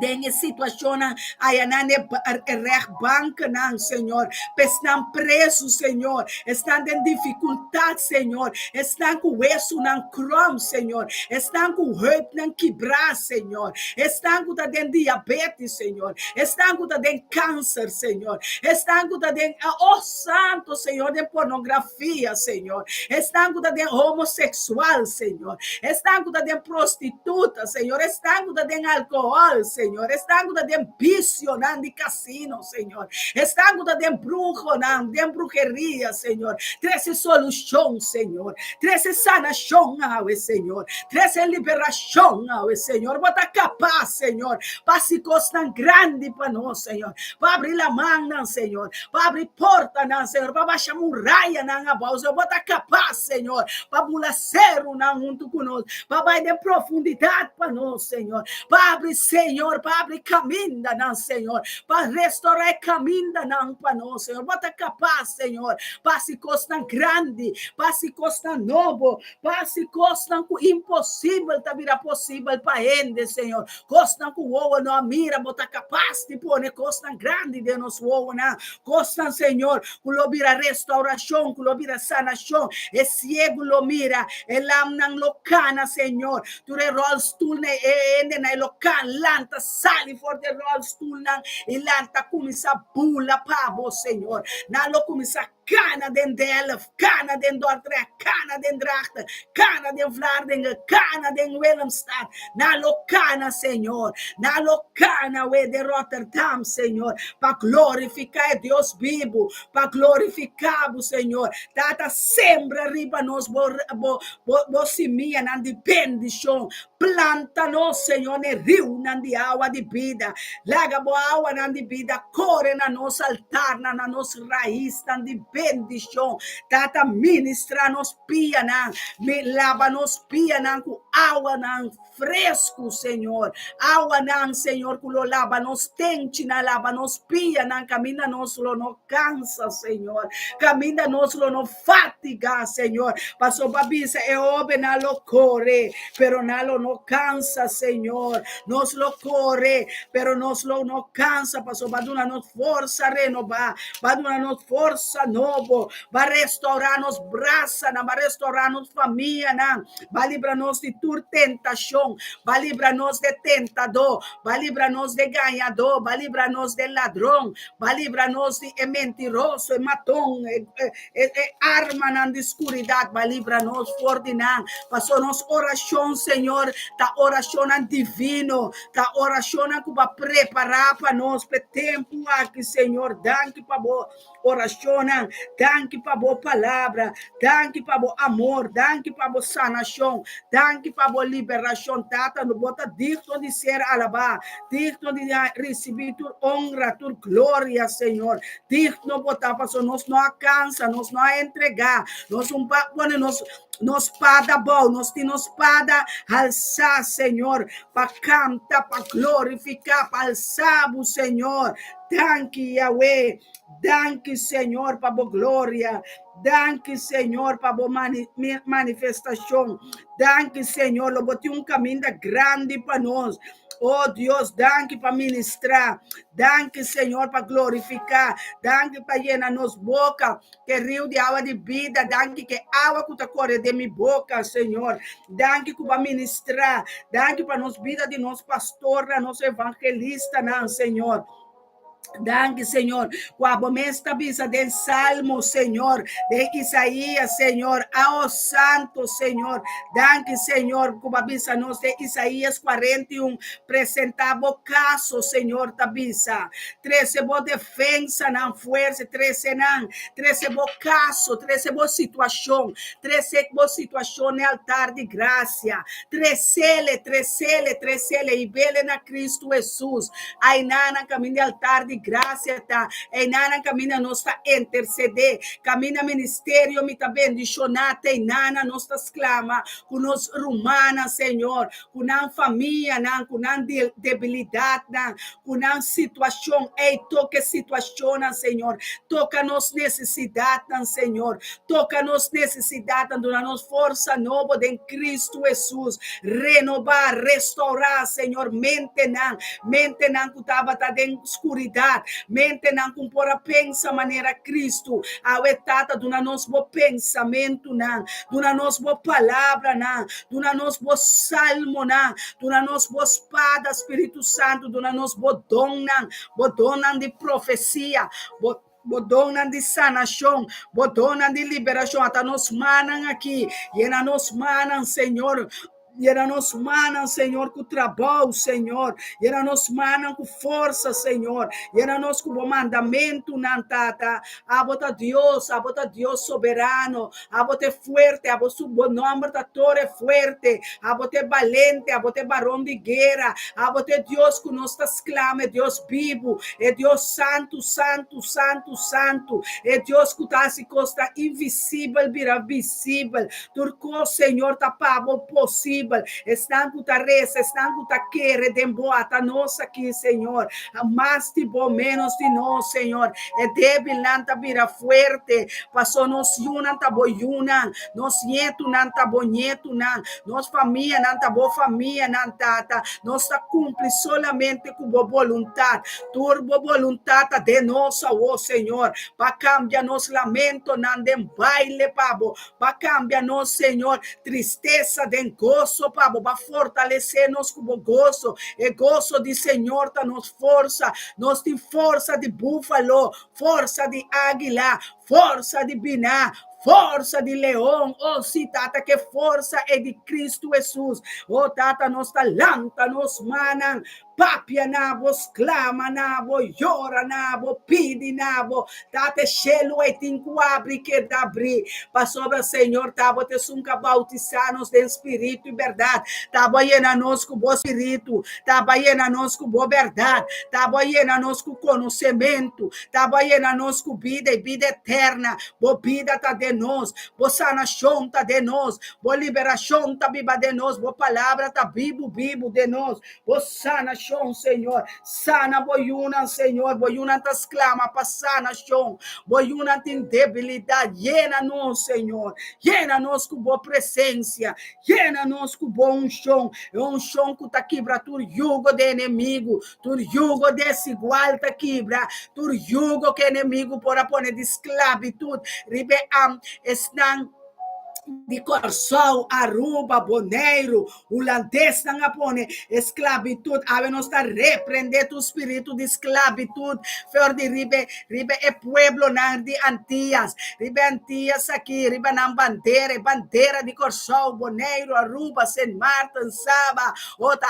den e situashonnan ayanan e e rechtbankennan, Señor, pa esnan prezu, Señor, esnan den difikultat, Señor, esnan ku wesunan krom, Señor, esnan ku heupnan kibrá, Señor, esnan ku ta den diabetes, Señor, esnan ku ta den kanser, Señor, esnan ku ta den, oh Santo, Señor, den pornografia, Señor, esnan ku ta den homoseksual, Señor, esnan ku ta den prostituta, Señor, esnan ku ta den alkohòl, Señor, esnan ku ta den bisionan di kasino, Señor, esnan ku ta den bruhonan, den bruheria, Señor, trese solushon, Señor, trese sanashon awe, Señor, trese liberashon awe, Señor. Bo ta kapas, Señor, pa hasi kosnan grandi pa nos, Señor, pa abri lamannan, Señor, pa abri portanan, Señor, pa basha murayanan abou, Señor. Bo ta kapas, Señor, pa bula serunan huntu ku nos, pa bai den profundidat pa nos, Señor, pa abri, Señor, pa abri kamindanan, Señor, pa restorá e kamindanan pa nos, Señor. Bo ta kapas, Señor, pa hasi kosnan grandi, pa hasi kosnan nobo, pa hasi kosnan ku imposibel ta bira posibel pa hende, Señor. Kosnan ku wowo no a mira, bo ta kapas di pone kosnan grandi den nos wowonan. Kosnan, Señor, ku lo bira restaurashon, ku lo bira sanashon. E siegu lo mira, e lamnan lo kana, Señor. Tur e ròlstulnan, e hendenan e lo kan, lanta, sali for di e ròlstulnan i lanta kuminsá bula pa bo, Señor. Nan lo kuminsá kana den Delft, kana den Dordrecht, kana den Drachten, kana den Vlaardingen, kana den Willemstad. Nan lo kana, Señor. Nan lo kana we den Rotterdam, Señor, pa glorifiká e Dios bibu, pa glorifiká bo, Señor. Tata, sembra riba nos bo, bo, bo, bo simianan di bendishon. Planta nos, Señor, na e riunan di awa di bida. Laga bo awanan di bida kore na nos altarnan, na nos raisnan di bendishon. bendishon. Tata, ministrá nos pianan, mi laba nos pianan ku awanan fresku, Señor. Awanan, Señor, ku lo laba nos tenchinan, laba nos pianan, kaminda nos lo no kansa, Señor. Kaminda nos lo no fatigá, Señor. Pasobra bisa e hóbennan lo kore, pero nan lo no kansa, Señor. Nos lo kore, pero nos lo no kansa, pasobra bo a duna nos forsa renobá, bo a duna nos forsa nobo, bo a restourá nos brasanan, bo a restourá nos famianan, bo a libra nos di tur tentashon, bo a libra nos de tentadó, bo a libra nos de gañadó, bo a libra nos de ladron, bo a libra nos di e mentiroso, e maton, e, e, e armanan di skuridat, bo a libra nos for di nan. Pasobra nos orashon, Señor, ta orashonnan divino, ta orashonnan ku bo a prepará pa nos p'e tempu aki, Señor. Danki pa bo orashonnan, danki pa bo palabra, danki pa bo amor, danki pa bo sanashon, danki pa bo liberashon. Tata, bo ta digno di ser alabá, digno di risibí tur honra, tur gloria, Señor. Digno bo ta, pasobra nos no a kansa, nos no a entregá, nos un pa pone nos nos spada abou, nos tin nos spada halsá, Señor, pa kanta, pa glorifiká, pa alsá bo, Señor. Danki, Yahweh. Danki, Señor, pa bo gloria. Danki, Señor, pa bo mani manifestashon. Danki, Señor, lo bo tin un kaminda grandi pa nos. Oh Dios, danki pa ministrá. Danki, Señor, pa glorifiká. Danki pa yena nos boka ku riu di awa di bida. Danki ku awa ku ta kore den mi boka, Señor. Danki ku bo a ministrá. Danki pa nos bida di nos pastornan, nos evangelistanan, Señor. Danki, Señor. Ku abo mes ta bisa den Salmo, Señor, den Isaías, Señor. Oh, Santo, Señor. Danki, Señor, ku bo a bisa nos den Isaías 41, presentá bo kaso, Señor, ta bisa. Trese bo defensanan fuerte, trese nan, trese bo kaso, trese bo situashon, trese bo situashon na altar di grasia. Tresele, tresele, tresele i bele na Kristu Hesus. Aynanan kaminda e altar di grasia ta, eynanan kaminda nos ta intersedé, kaminda ministerio mi ta bendishoná ta eynanan nos ta sklama ku nos rumannan, Señor, ku nan famianan, ku nan debilidatnan, ku nan situashon. Ey, toka e situashonnan, Señor. Toka nos nesesidatnan, Señor. Toka nos nesesidatnan, duna nos forsa nobo den Kristu Hesus. Renobá, restourá, Señor, mentenan, mentenan ku tabata den skuridat, mentenan ku por a pensa manera Kristu. Awe, Tata, duna nos bo pensamentunan, duna nos bo palabranan, duna nos bo salmonan, duna nos bo spada, Spiritu Santu, duna nos bo donnan, bo donnan di profesia, bo Bo donnan di sanashon, bo donnan di liberashon, ata nos mannan aki. Yena nos mannan, Señor. Yena nos mannan, Señor, ku trabou, Señor. Yena nos mannan ku forsa, Señor. Yena nos ku bo mandamentunan, Tata. Abo ta Dios, abo ta Dios soberano. Abo ta e fuerte, abo su bo nòmber ta tore fuerte. Abo ta e balente, abo ta e baron di guera. Abo ta e Dios ku nos ta sklama, e Dios bibu, e Dios santu, santu, santu, santu, e Dios ku ta hasi kosnan invisibel bira visibel. Tur kos, Señor, ta pa bo posibel. Esnan ku ta resa, esnan ku ta kere den bo, ata nos aki, Señor. Mas di bo, ménos di nos, Señor. E débilnan ta bira fuerte, paso nos yunan ta bo yunan, nos ñetunan ta bo ñetunan. Nos famianan ta bo famianan, Tata. Nos ta kumpli solamente ku bo boluntat. Tur bo boluntat ta den nos awor, Señor. Pa kambia nos lamentonan den baile pa bo. Pa kambia nos, Señor, tristesa den goso pa bo. Pa fortalesé nos ku bo goso. E goso di Señor ta nos forsa. Nos tin forsa di búfalo, forsa di águila, forsa di biná, Forsa di leon, oh si Tata, ke forsa e di Kristu Hesus. Oh Tata, nos ta lanta nos mannan. Papia na bo, sklama na bo, yora na bo, pidi na bo. Tata, e shelu ei tin ku abri, keda abrí. Pasobra, Señor, ta bo ta esun ku a boutisá nos den spiritu i bèrdat. Ta bo a yena nos ku bo spiritu. Ta bo a yena nos ku bo bèrdat. Ta bo a yena nos ku konosementu. Ta bo a yena nos ku bida i bida eterna. Bo bida ta den nos. Bo sanashon ta den nos. Bo liberashon ta biba den nos. Bo palabra ta bibu bibu den nos. Bo sanashon, Señor. Sana bo yunan, Señor. Bo yunan ta sklama pa sanashon. Bo yunan tin debilidat. Yena nos, Señor. Yena nos ku bo presensia. Yena nos ku bo unshon. E unshon ku ta kibra tur yugo di enemigu. Tur yugo desigual ta kibra. Tur yugo ku enemigu por a pone di sklabitut riba e am esnan di Kòrsou, Aruba, Boneiru, Hulandesnan a pone esklabitut. Awe nos ta reprendé tur spiritu di sklabitut for di riba riba e pueblonan di Antias. Riba e Antias aki, riba nan bandera, e bandera di Kòrsou, Boneiru, Aruba, Sint Maarten, Saba, o ta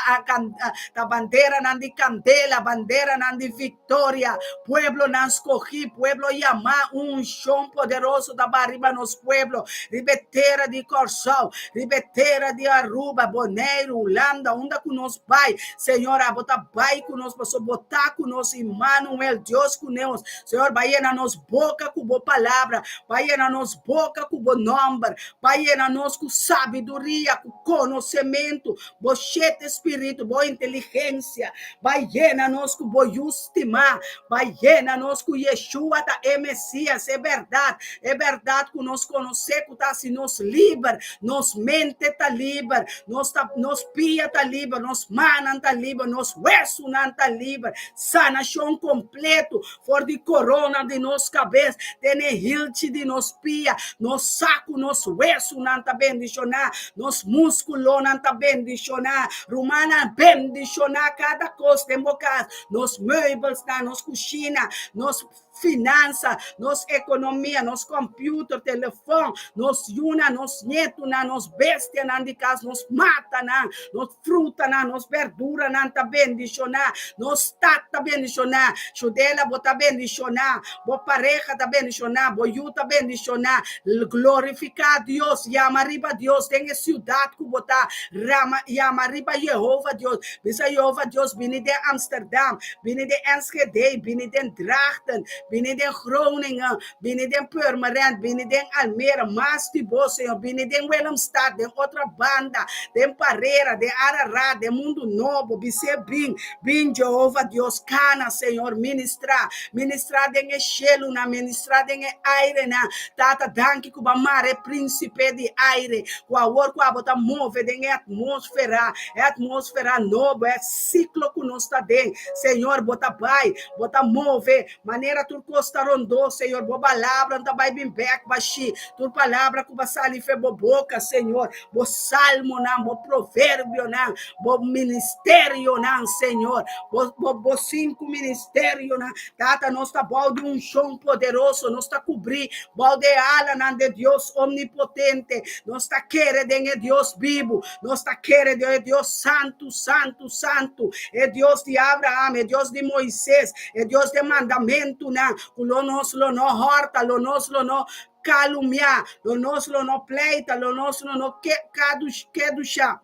ta banderanan di kandela, banderanan di viktoria. Pueblonan skogí, pueblo yamá, un unshon poderoso ta ba riba nos pueblo, riba e tera di Kòrsou, riba e tera di Aruba, Boneiru, Hulanda, unda ku nos bai, Señor, abo ta bai ku nos, pasobra bo ta ku nos, Immanuel, Dios ku nos. Señor, bai yena nos boka ku bo palabra, bai yena nos boka ku bo nòmber, bai yena nos ku sabiduria, ku konosementu, bo shete spiritu, bo inteligensia, bai yena nos ku bo Yu stimá, bai yena nos ku Yeshua ta e Mesias, e bèrdat, e bèrdat ku nos konosé ku ta hasi nos liber, nos mente ta liber, nos ta, nos pia ta liber, nos mannan ta liber, nos wesunan ta liber, sanashon kompleto for di korona di nos kabes te n'e hilchi di nos pia, nos sa ku nos wesunan ta bendishoná, nos múskulonan ta bendishoná. Rumannan, bendishoná kada kos den bo kas, nos meubelsnan, nos kushina, nos finansa, nos ekonomia, nos kòmpiuter, telefòn, nos yunan, nos ñetunan, nos bestianan di kas, nos matanan, nos frutanan, nos berduranan ta bendishoná, nos stat ta bendishoná. Shudela, bo ta bendishoná, bo pareha ta bendishoná, bo yu ta bendishoná. Glorifiká Dios, yama riba Dios den e siudat ku bo ta. Rama, yama riba Yehova Dios. Bisa Yehova Dios, bini den Amsterdam, bini den Enschede, bini den Drachten, bini den Groningen, bini den Purmerend, bini den Almere, mas di bo, Señor, bini den Willemstad, den Otrabanda, den Parera, den Ararat, den Mundu Nobo, bis'é bin, bin Jehova Dios, kana, Señor, ministrá, ministrá den e shelunan, ministrá den e airenan, Tata, danki ku bo a mara e prínsipe di aire, ku awor ku abo ta move den e atmósfera, e atmósfera nobo, e siklo ku nos ta den, Señor, bo ta bai, bo ta move, Manera tur kos ta rondó, Señor, bo palabra ta bai bin bèk bashí. Tur palabra ku bo a sali fe bo boka, Señor, bo salmonan, bo proverbionan, bo ministerionan, Señor, bo, bo, bo sinku ministerionan. Tata, nos ta bou di unshon poderoso, nos ta kubrí bou di e alanan di Dios omnipotente. Nos ta kere den e Dios bibu, nos ta kere den e Dios santu, santu, santu, e Dios di Abraham, e Dios di Moises, E Dios den mandamentunan ku lo nos lo no hòrta, lo nos lo no kalumiá, lo nos lo no pleita, lo nos lo no kedushá,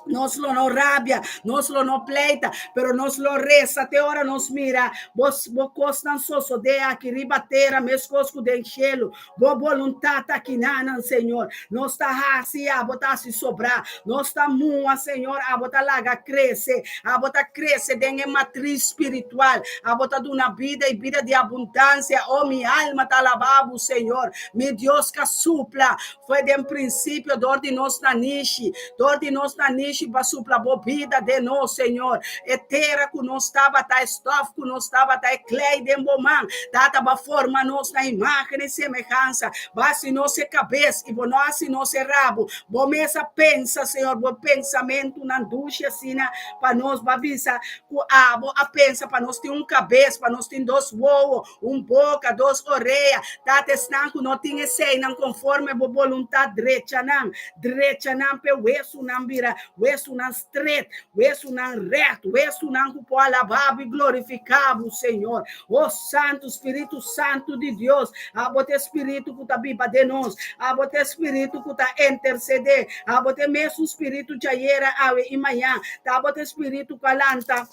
nos lo no rabia, nos lo no pleita, pero nos lo resa te ora nos mira bo, bo kosnan sosodé aki riba tera meskos ku den shelu. Bo boluntat ta kinanan, Señor. Nos ta hasi, abo ta hasi sobrá. Nos ta mua, Señor, abo ta laga krese. Abo ta krese den e matris spiritual. Abo ta duna bida i bida di abundansia. O mi alma ta alabá bo, Señor. Mi Dios ka supla. Foi den prinsipio dor di nos nanishi. Dor di nos nanishi bo a supla bo bida den nos, Señor. E tera ku nos tabata, e stòf ku nos tabata, e klei den bo man. Tata, bo a forma nos na imágen i semehansa. Bo a hasi nos e kabes i bo no a hasi nos e rabu. Bo mes a pensa, Señor, bo pensamentunan dushi asina pa nos. Bo a bisa ku abo a pensa pa nos tin un kabes, pa nos tin dos wowo, un boka, dos orea. Tata, esnan ku no tin eseinan konforme bo boluntat, drecha nan. Drecha nan p'e wesunan bira. Wesunan stret, wesunan règt, wesunan ku por alabá bo i glorifiká bo, Señor. O Santu, Spiritu Santu di Dios, abo ta e Spiritu ku ta biba den nos, abo ta e Spiritu ku ta intersedé, abo ta e mesun Spiritu djayera, awe i mañan, ta abo ta e Spiritu ku a lanta.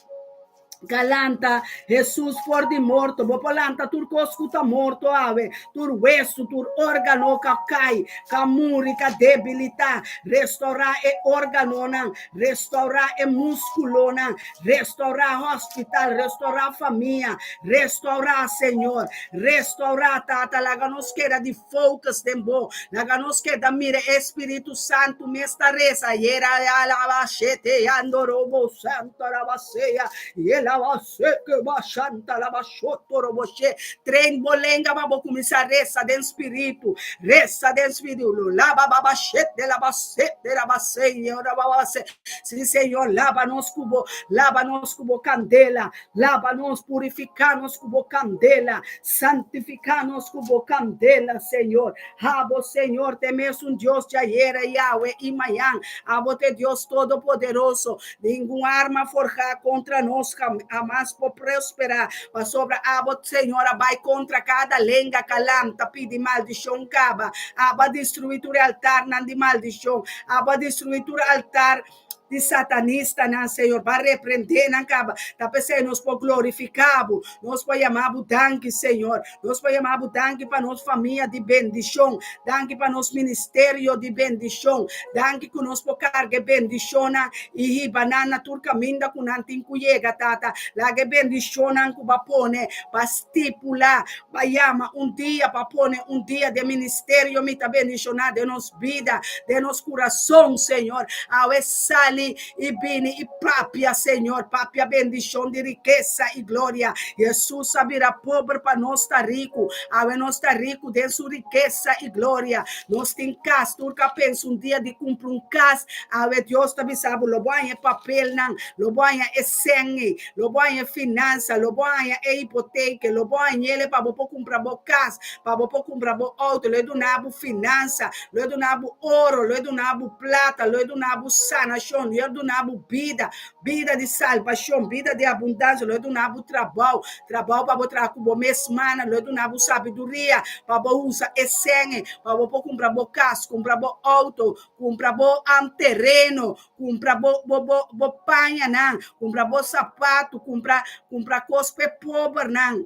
Ka lanta Hesus for di morto. Bo por lanta tur kos ku ta morto awe, tur wesu, tur órgano ka kai, ka muri, ka debilitá. Restourá e órganonan, restourá e múskulonan, restourá hospital, restourá famia, restourá, Señor, restourá, Tata. Laga nos keda di focus den Bo. Laga nos keda mira e Spiritu Santu mes ta resa. Yera alaba shete yandorobo santo rabasea yelabaseke bashanta labashoto roboshe. Train bo lenga pa bo kuminsá resa den spiritu. Resa den spiritu. Laba baba shete labasete rabasea rababase. Sí, Señor, laba nos ku bo, laba nos ku bo kandela. Laba nos, purifiká nos ku bo kandela, santifiká nos ku bo kandela, Señor. Abo, Señor, ta e mesun Dios djayera, i awe i mañan. Abo ta e Dios Todopoderoso. Ningun arma forjá kontra nos hamas por prosperá, pasobra abo, Señor, a bai kontra kada lenga ku a lanta pidi maldishon kaba. Abo a destruí tur e altarnan di maldishon. Abo a destruí tur altar di satanistanan, Señor, bo a reprendé nan kaba. Ta p'esei nos por glorifiká bo, nos por yama bo danki, Señor. Nos por yama bo danki pa nos famia di bendishon, danki pa nos ministerio di bendishon, danki ku nos por karga e bendishonnan i hiba nan na tur kaminda ku nan tin ku yega, Tata. Laga e bendishonnan ku bo a pone pa stipulá, pa yama un dia, pa pone un dia den ministerio, mi ta bendishoná den nos bida, den nos kurason, Señor. Awe sali i bini i papia, Señor, papia bendishon di rikesa i gloria. Hesus a bira pober pa nos ta riku. Awe nos ta riku den su rikesa i gloria. Nos tin kas, tur ka pensa un dia di kumpra un kas. Awe Dios ta bisa bo, lo bo haña e papelnan, lo bo haña e sèn ei, lo bo haña e finansa, lo bo haña e hipoteke, lo bo hañ'el pa bo por kumpra bo kas, pa bo por kumpra bo outo, lo e duna bo finansa, lo e duna bo oro, lo e duna bo plata, lo e duna bo sanashon, lo e duna bo bida, bida di salbashon, bida di abundansia, lo e duna bo trabou, trabou pa bo traha ku bo mes mannan, lo e duna bo sabiduria pa bo usa e sèn pa bo por kumpra bo kas, kumpra bo outo, kumpra bo tereno, kumpra bo bo bo bo pañanan, kumpra bo sapatu, kumpra kumpra kos pa e pobernan.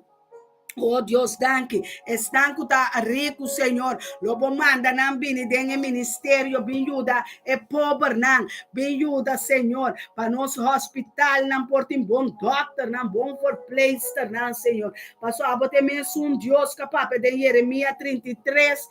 Oh Dios, danki. Esnan ku ta riku, Señor, lo bo manda nan bini den e ministerio, bin yuda e pobernan, bin yuda, Señor, pa nos hospitalnan por tin bon dòkternan, bon verpleegsternan, Señor. Pasobra abo ta e mesun Dios ku a papia den Jeremia 33,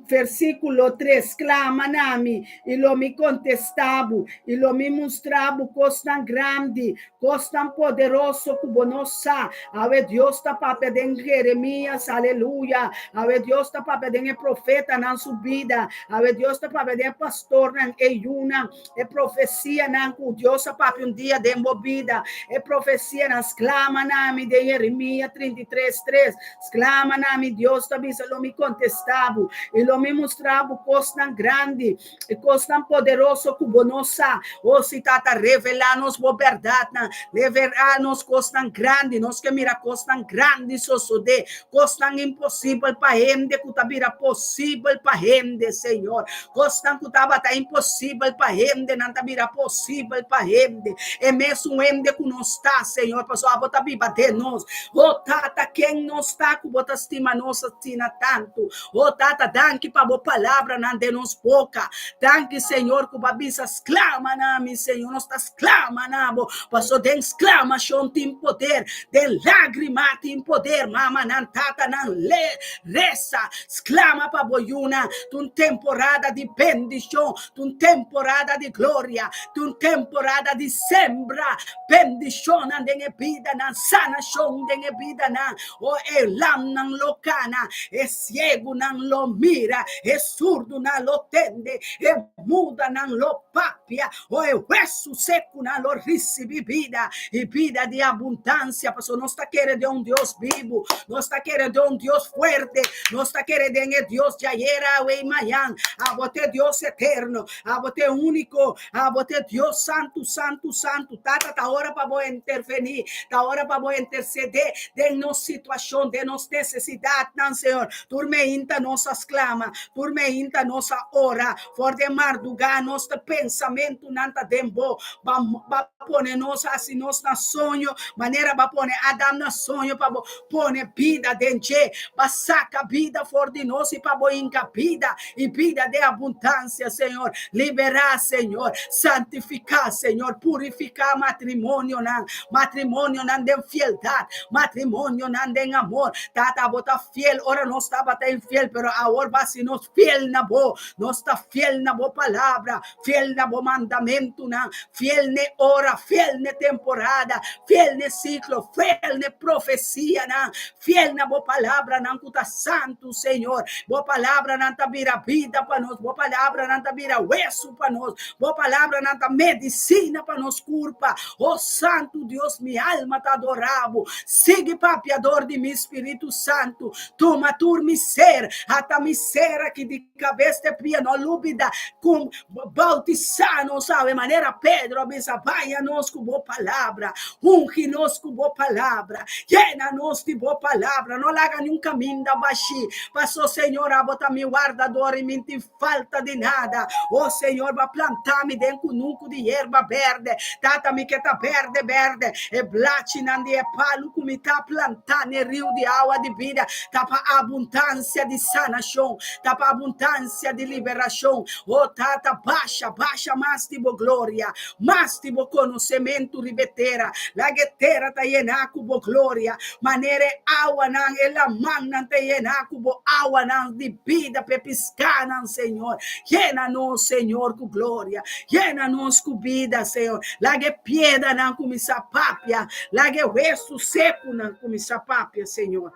Versíkulo 3, Sklama na mi, i lo mi kontestá bo, i lo mi mustra bo kosnan grandi, kosnan poderoso ku bo no sa. Awe Dios ta papia den Jeremías, aleluya. Awe Dios ta papia den e profetanan su bida. Awe Dios ta papia den e pastornan, e yunan, e profesianan ku Dios a papia un dia den bo bida. E profesianan, sklama na mi den Jeremías 33, 3. Sklama na mi, Dios ta bisa, lo mi kontestá bo, i lo mi mustra bo kosnan grandi i kosnan poderoso ku bo no sa. O si Tata, revelá nos bo bèrdatnan, revelá nos kosnan grandi. Nos ke mira kosnan grandi sosodé, kosnan imposibel pa hende ku ta bira posibel pa hende, Señor. Kosnan ku tabata imposibel pa hende, nan ta bira posibel pa hende. E mesun hende ku nos ta, Señor, pasobra abo ta biba den nos. O Tata, ken nos ta ku bo ta stima nos asina tantu? O Tata, danki pa bo palabranan den nos boka. Danki, Señor, ku bo a bisa sklama na mi, Señor. Nos ta sklama na bo, pasobra den sklamashon tin poder, den lágrima tin poder. Mamanan, tatanan, le resa, sklama pa bo yunan. Ta un temporada di bendishon, ta un temporada di gloria, ta un temporada di sembra bendishonnan den e bidanan, sanashon den e bidanan. O e lamnan lo kana, e siegunan. Siegunan lo mira, e surdunan lo tende, e mudanan lo papia, o e wesu sekunan lo risibí bida, i bida di abundansia, pasobra nos ta kere den un Dios bibu, nos ta kere den un Dios fuerte, nos ta kere den e Dios di ayera, awe i mañan. Abo ta e Dios eterno, abo ta e úniko, abo ta e Dios santu, santu, santu. Tata, ta ora pa bo intervení, ta ora pa bo intersedé den nos situashon, den nos nesesidatnan, Señor. Tur meinta nos a sklama, tur meinta nos a ora. For den mardugá nos ta pensamentunan ta den bo. Ba ba pone nos hasi nos na soño, manera ba pone Adam na soño pa bo pone bida den dje. Ba saka bida for di nos i pa bo hinka bida i bida den abundansia, Señor. Liberá, Señor. Santifiká, Señor. Purifiká matrimonionan, matrimonionan den fieldat, matrimonionan den amor. Tata, bo ta fiel ora nos tabata infiel, pero awor bo hasi nos fiel na bo. Nos ta fiel na bo palabra, fiel na bo mandamentunan, fiel n'e ora, fiel n'e temporada, fiel n'e siklo, fiel n'e profesianan, fiel na bo palabranan ku ta santu, Señor. Bo palabranan ta bira bida pa nos, bo palabranan ta bira wesu pa nos, bo palabranan ta medisina pa nos kurpa. O Santu Dios, mi alma ta adorá bo. Sigui papia dor di mi, Spiritu Santu. Tuma tur mi ser, ata mi ser aki di kabes te pia. No lubida ku bautisá nos awe, manera Pedro a bisa, baña nos ku bo palabra, ungi nos ku bo palabra, yena nos di bo palabra. No laga niun kaminda bashí. Paso, Señor, abo ta mi wardador i mi tin falta di nada. O Señor, bo a plantá mi den kunuku di yerba berde. Tata, mi ke ta berde berde. E blachinan di e palu ku mi ta plantá n'e riu di awa di bida ta pa abundansia di sanashon, ta pa abundansia di liberashon. O Tata, basha, basha mas di bo gloria, mas di bo konosementu riba e tera. Laga e tera ta yená ku bo gloria, manera e awanan, e lamannan ta yená ku bo awanan di bida pa e piskanan, Señor. Yena nos, Señor, ku gloria. Yena nos ku bida, Señor. Laga e piedanan kuminsá papia. Laga e wesu sekunan kuminsá papia, Señor.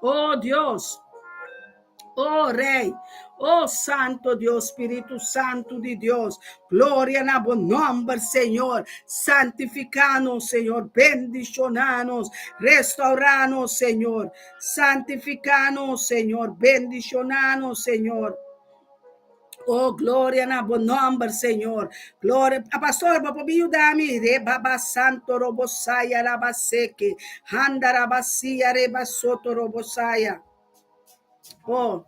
Oh Dios! Oh Rey! Oh Santo Dios, Spiritu Santu di Dios, gloria na bo nomber, Señor. Santifiká nos, Señor. Bendishoná nos. Restaurá nos, Señor. Santifiká nos, Señor. Bendishoná nos, Señor. Oh, gloria na bo nomber, Señor. Gloria. Ah, pastor, bo por yuda mi. Re baba santo robo saya raba seke. Handa raba sia reba soto robo saya. Oh,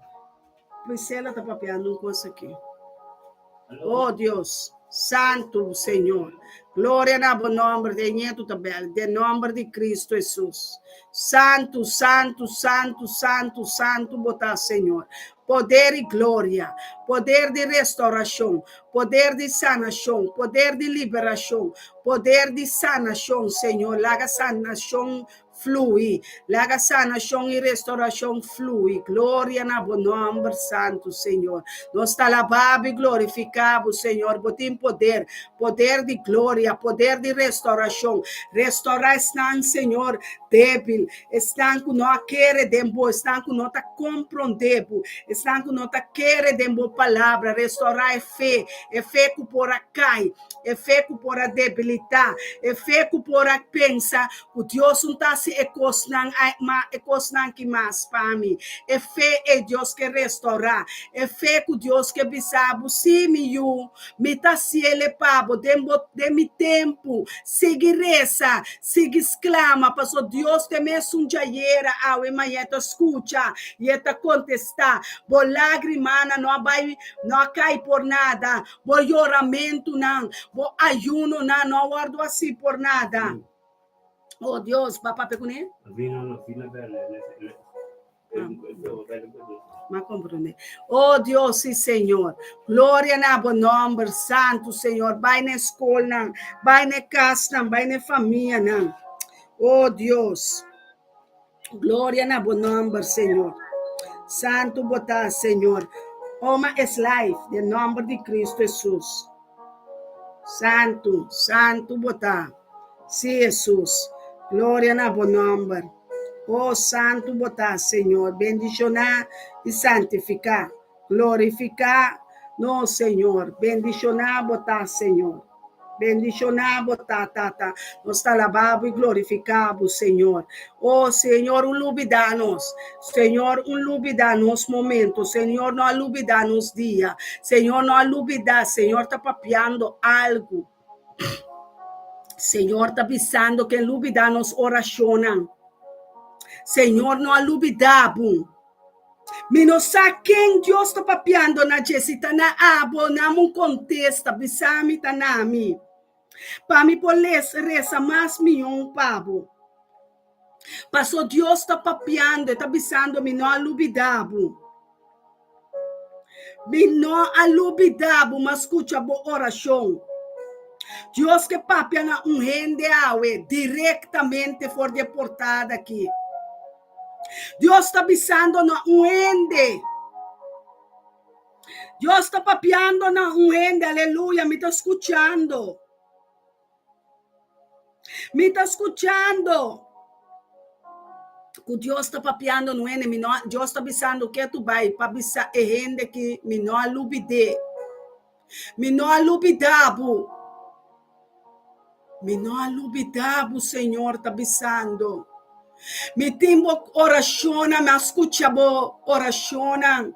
Priscilla ta papiando un cosa aki. Oh, Dios. Santo Señor. Gloria na bo nomber, den nieto ta bel, den nomber di Cristo Jesus. Santo, santo, santo, santo, santo bo ta, Señor. Poder i gloria, poder di restaurashon, poder di sanashon, poder di liberashon, poder di sanashon, Señor. Laga sanashon flui. Laga sanashon i restaurashon flui. Gloria na bo nòmber santu, Señor. Nos ta alabá bo i glorifiká bo, Señor. Bo tin poder, poder di gloria, poder di restaurashon. Restaurá esnan, Señor, débil, esnan ku no a kere den bo, esnan ku no ta komprondé bo, esnan ku no ta kere den bo palabra. Restaurá e fe, e fe ku por a kai, e fe ku por a debilitá, e fe ku por a pensa ku Dios un ta hasi e kosnan ma e kosnan ki mas pa mi. E fe ei Dios ke restourá. E fe ku Dios ke bisa bo, Sí, mi yu, mi ta hasiel pa bo den bo den mi tempu. Sigui resa, sigui sklama, pasobra Dios ta e mesun djayera awe maña. E ta skucha i e ta kontestá. Bo lágrimanan no a bai no a kai por nada. Bo yoramentunan, bo ayunonan no a wòrdu hasí por nada. Oh Dios, ba papia kuné? Ma komprondé. Oh Dios, sí Señor. Gloria na bo nòmber santu, Señor. Bai na e skolnan, bai na e kasnan, bai na e famianan. Oh Dios. Gloria na bo nomber, Señor. Santu bo ta, Señor. Oma es life, den nomber di Cristo Jesus. Santu, santu bo ta. Sí, Jesus. Gloria na bo nomber. Oh santu bo ta, Señor, bendishoná i santifiká, glorifiká nos Señor, bendishoná bo ta, Señor. Bendishoná bo ta, Tata. Nos ta alabá bo i glorifiká bo, Señor. Oh Señor, un lubidá nos. Señor, un lubidá nos momento. Señor no a lubidá nos dia. Señor no a lubidá. Señor ta papiando algu. Señor ta bisando ke lubidá nos orashonnan. Señor no a lubidá bo. Mi no sa ken Dios ta papiando na dje. Si ta na abo, nami un kontesta, bisa mi ta na mi. Pa mi por les resa mas mihó pa bo. Paso Dios ta papiando, e ta bisando mi no a lubidá bo. Mi no a lubidá bo, m'a skucha bo orashon. Dios ke papia na un hende awe direktamente for di e portada aki. Dios ta bisando na un hende. Dios ta papiando na un hende, aleluya, mi ta skuchando. Mi ta skuchando ku Dios ta papiando no hende, mi no, Dios ta bisando ke tu bai pa bisa e hende ki mi no a lubid'é. Mi no a lubidá bo. Mi no a lubidá bo, Señor ta bisando. Mi tin bo orashonnan, mi a skucha bo orashonnan.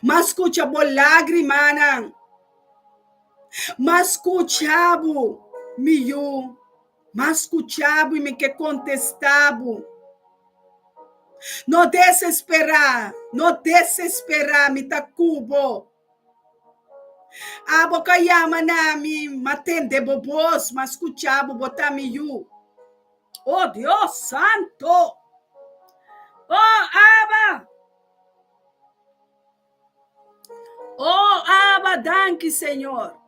Mi a skucha bo lágrimanan. M'a skucha bo, mi yu. M'a skucha bo i mi ke kontestá bo. No desesperá, no desesperá, mi ta ku bo. Abo ka yama na mi, m'a tende bo bos, m'a skucha bo, bo ta mi yu. Oh Dios santo! Oh Abba! Oh Abba, danki Señor,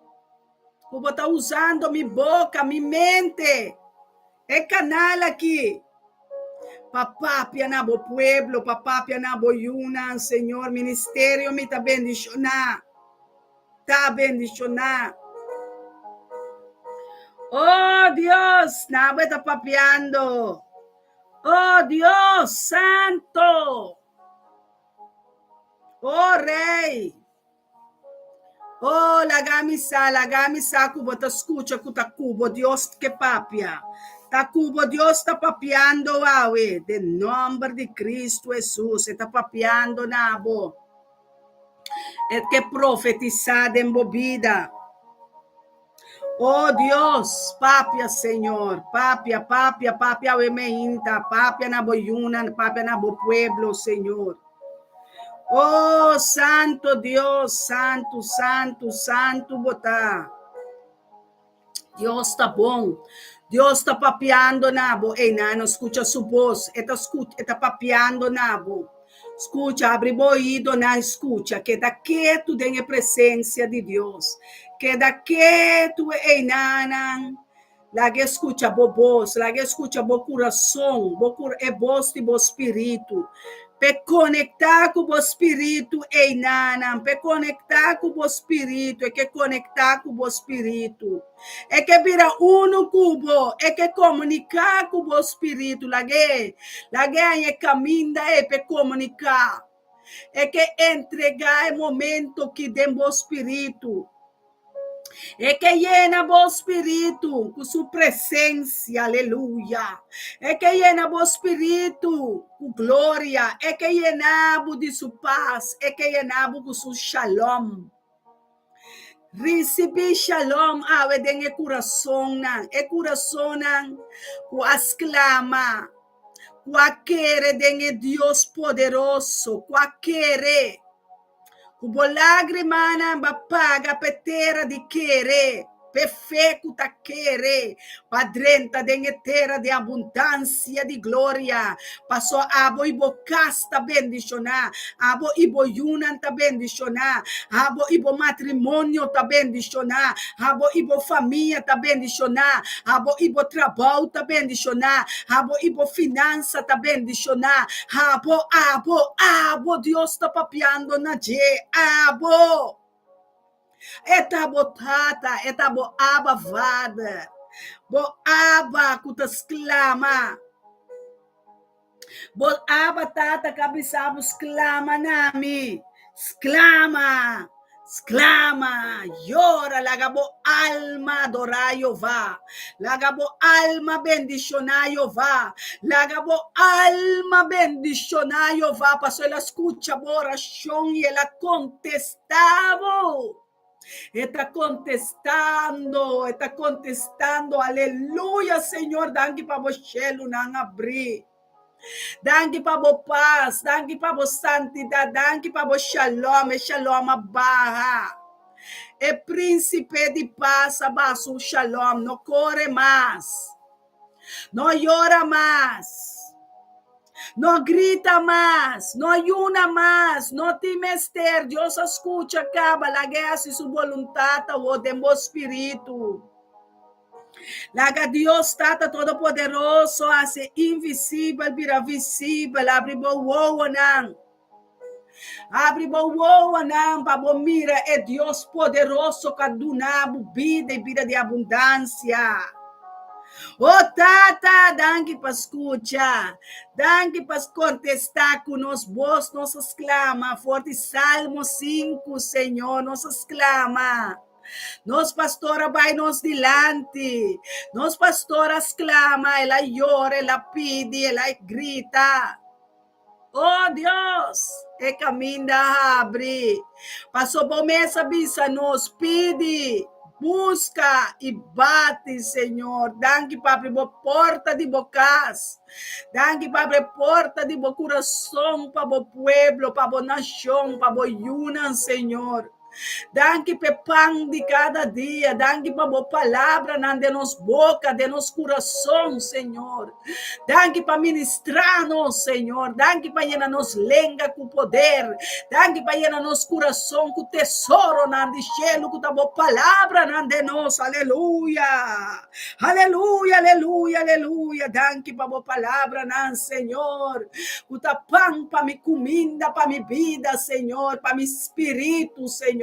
ku bo ta usando mi boka, mi mente, e kanal aki, pa papia na bo pueblo, pa papia na bo yunan, Señor. Ministerio mi ta bendishoná, ta bendishoná. Oh Dios, na bo e ta papiando. Oh Dios santo! Oh Rei! Oh, laga mi sa, laga mi sa ku bo ta skucha ku ta ku bo Dios ke papia. Ta ku bo Dios ta papiando awe, den nòmber di Kristu Hesus, e ta papiando na bo. E ke profetisá den bo bida. Oh Dios, papia Señor, papia, papia, papia awe meinta, papia na bo yunan, papia na bo pueblo, Señor. Oh Santo Dios, Santo, Santo, Santo bo ta. Dios ta bon. Dios ta papiando na bo. Ey, nano, skucha su bos. E ta skucha, e ta papiando na bo. Skucha, abri bo oidonan, skucha. Keda ketu den e presensia di Dios. Keda ketu einanan. Laga e skucha bo bos, laga e skucha bo kurason, bo kur e bos di bo spiritu. P'e konektá ku bo spiritu einanan, p'e konektá ku bo spiritu, e ke konektá ku bo spiritu. E ke bira unu ku bo, e ke komuniká ku bo spiritu. Lag'é, lag'é haña e kaminda ei p'e komuniká. E ke entregá e momento ki den bo spiritu. E ke yena bo spiritu ku su presensia, aleluya. E ke yena bo spiritu ku gloria. E ke yena bo di su pas. E ke yena bo ku su shalom. Risibí shalom awe den e kurasonnan, e kurasonnan ku a sklama, ku a kere den e Dios poderoso, ku a kere ku bo lágrimanan ba paga p'e tera di kere, p'e fe ku ta kere pa drenta den e tera di abundansia di gloria. Paso abo i bo kas ta bendishoná, abo i bo yunan ta bendishoná, abo i bo matrimonio ta bendishoná, abo i bo famia ta bendishoná, abo i bo trabou ta bendishoná, abo i bo finansa ta bendishoná, abo, abo, abo Dios ta papiando na dje, abo. E ta bo Tata, e ta bo Abba Vader, bo Abba ku ta sklama. Bo Abba Tata ka bisa bo sklama na mi. Sklama, sklama, yora, laga bo alma adorá Jehová. Laga bo alma bendishoná Jehová. Laga bo alma bendishoná Jehová, pasobra el a skucha bo orashon i el a kontestá bo. E ta kontestando, e ta kontestando. Aleluya, Señor, danki pa bo shelunan abrí. Danki pa bo pas, danki pa bo santidat, danki pa bo shalom, e shalom a baha. E Prínsipe di Pas a baha su shalom, no kore mas, no yora mas, no grita mas, no yuna mas, no tin mester, Dios a skucha kaba, laga e hasi su boluntat awor den bo spiritu. Laga Dios Tata Todopoderoso hasi invisibel bira visibel. Abri bo wowonan. Abri bo wowonan pa bo mira e Dios poderoso ku a duna bo bida i bida di abundansia. O Tata, danki pa skucha. Danki pa kontestá ku nos bos. Nos a sklama for di Salmo sinku, Señor, nos a sklama. Nos pastor a bai nos dilanti. Nos pastor a sklama, el a yora, el a pidi, el a grita. Oh Dios, e kaminda a habri. Paso bo mes a bisa nos, pidi, buska i bati, Señor. Danki pa abri bo porta di bo kas. Danki pa abri porta di bo kurason pa bo pueblo, pa bo nashon, pa bo yunan, Señor. Danki p'e pan di kada dia. Danki pa bo palabranan den nos boka, den nos kurason, Señor. Danki pa ministrá nos, Señor. Danki pa yena nos lenga ku poder. Danki pa yena nos kurason ku tesoronan di shelu ku ta bo palabranan den nos. Aleluya! Aleluya, aleluya, aleluya. Danki pa bo palabranan, Señor, ku ta pan pa mi kuminda, pa mi bida, Señor, pa mi spiritu, Señor.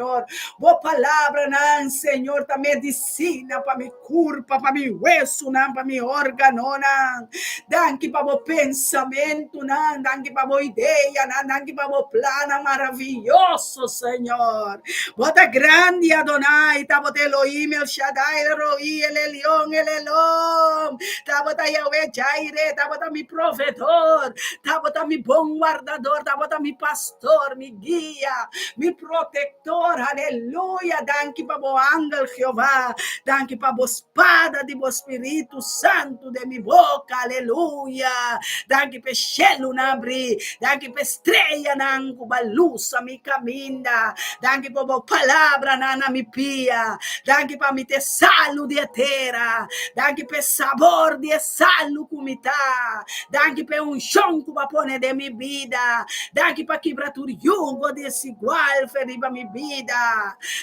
Bo palabranan, Señor, ta medisina pa mi kurpa, pa mi wesunan, pa mi organonan. Danki pa bo pensamentunan, danki pa bo ideanan, danki pa bo plannan maraviyoso, Señor. Bo ta grandi, Adonai, ta bo ta Elohim, El Shaddai, El Roi, El Elyon, El Elom. Ta bo ta Yahweh Jireh, ta bo ta mi proveedor, ta bo ta mi bon wardador, ta bo ta mi pastor, mi guia, mi protector. Aleluya! Danki pa bo angel, Jehová. Danki pa bo spada di bo Spiritu Santu den mi boka. Aleluya! Danki pa e shelunan abrí. Danki pa e streyanan ku ba lusa mi kaminda. Danki pa bo palabranan na mi pia. Danki pa mi ta e salu di e tera. Danki pa e sabor di e salu ku mi ta. Danki pa e unshon ku bo a pone den mi bida. Danki pa kibra tur yugo desigual fe riba mi bida.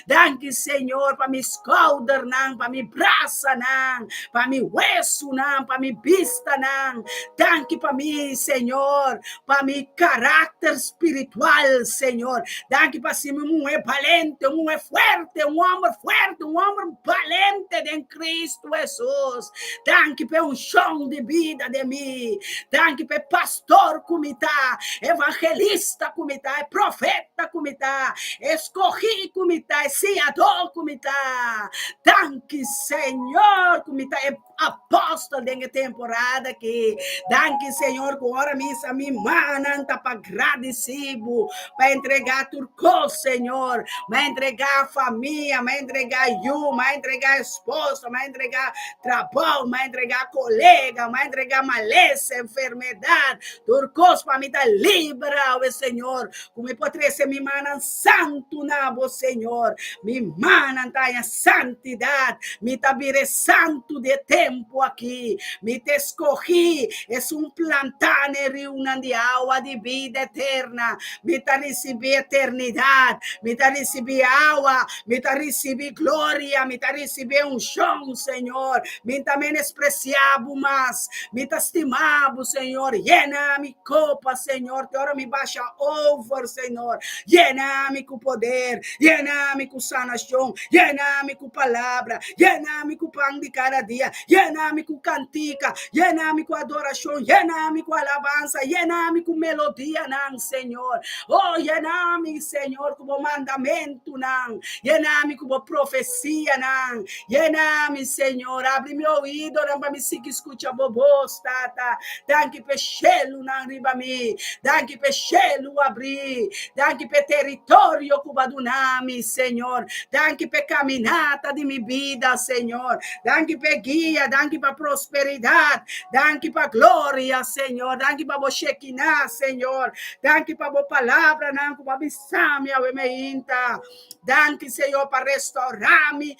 Danki, Señor, pa mi skoudernan, pa mi brasanan, pa mi wesunan, pa mi bistanan. Danki pa mi, Señor, pa mi karakter spiritual, Señor. Danki pa hasi mi un muhé balente, un muhé fuerte, un hòmber fuerte, un hòmber balente den Cristo Hesus. Danki pa e unshon di bida den mi. Danki pa e pastor ku mi ta, evangelista ku mi ta, e profeta ku mi ta, e skohí ku mi ta, e siñadó ku mi ta. Danki, Señor, ku mi ta e apòstel den e temporada aki. Danki, Señor, ku ora mi sa mi mannan ta pa gradisí bo, pa entregá tur kos, Señor. Mi a entregá famia, mi a entregá yu, mi a entregá esposo, mi a entregá trabou, mi a entregá kolega, mi a entregá malesa, enfermedat, tur kos pa mi ta liber awe, Señor, ku mi por trese mi mannan santu na bo, Señor. Mi mannan ta haña santidat, mi ta bira e santu di e tempu aki. Mi ta eskohí esun plantá na e riunan di awa di bida eterna. Mi ta risibí eternidat, mi ta risibí awa, mi ta risibí gloria, mi ta risibí e unshon, Señor. Mi ta menospresiá bo mas, mi ta stima bo, Señor. Yena mi kopa, Señor, te ora mi basha over, Señor. Yena mi ku poder. poder, yena mi ku sanashon, yena mi ku palabra, yena mi ku pan di kada dia, yena mi ku kantika, yena mi ku adorashon, yena mi ku alabansa, yena mi ku melodianan, Señor. Oh, yena mi, Señor, ku bo mandamentunan, yena mi ku bo profesianan, yena mi, Señor. Abri mi oidonan pa mi sigui skucha bo bos, Tata. Danki p'e shelunan riba mi. Danki p'e shelu abrí. Danki p'e teritorio ku bo a duna mi, Señor. Danki p'e kaminata di mi bida, Señor. Danki p'e guia. Danki pa prosperidat. Danki pa gloria, Señor. Danki pa bo Shekinah, Señor. Danki pa bo palabranan ku bo a bisa mi awe meinta. Danki, Señor, pa restaurá mi.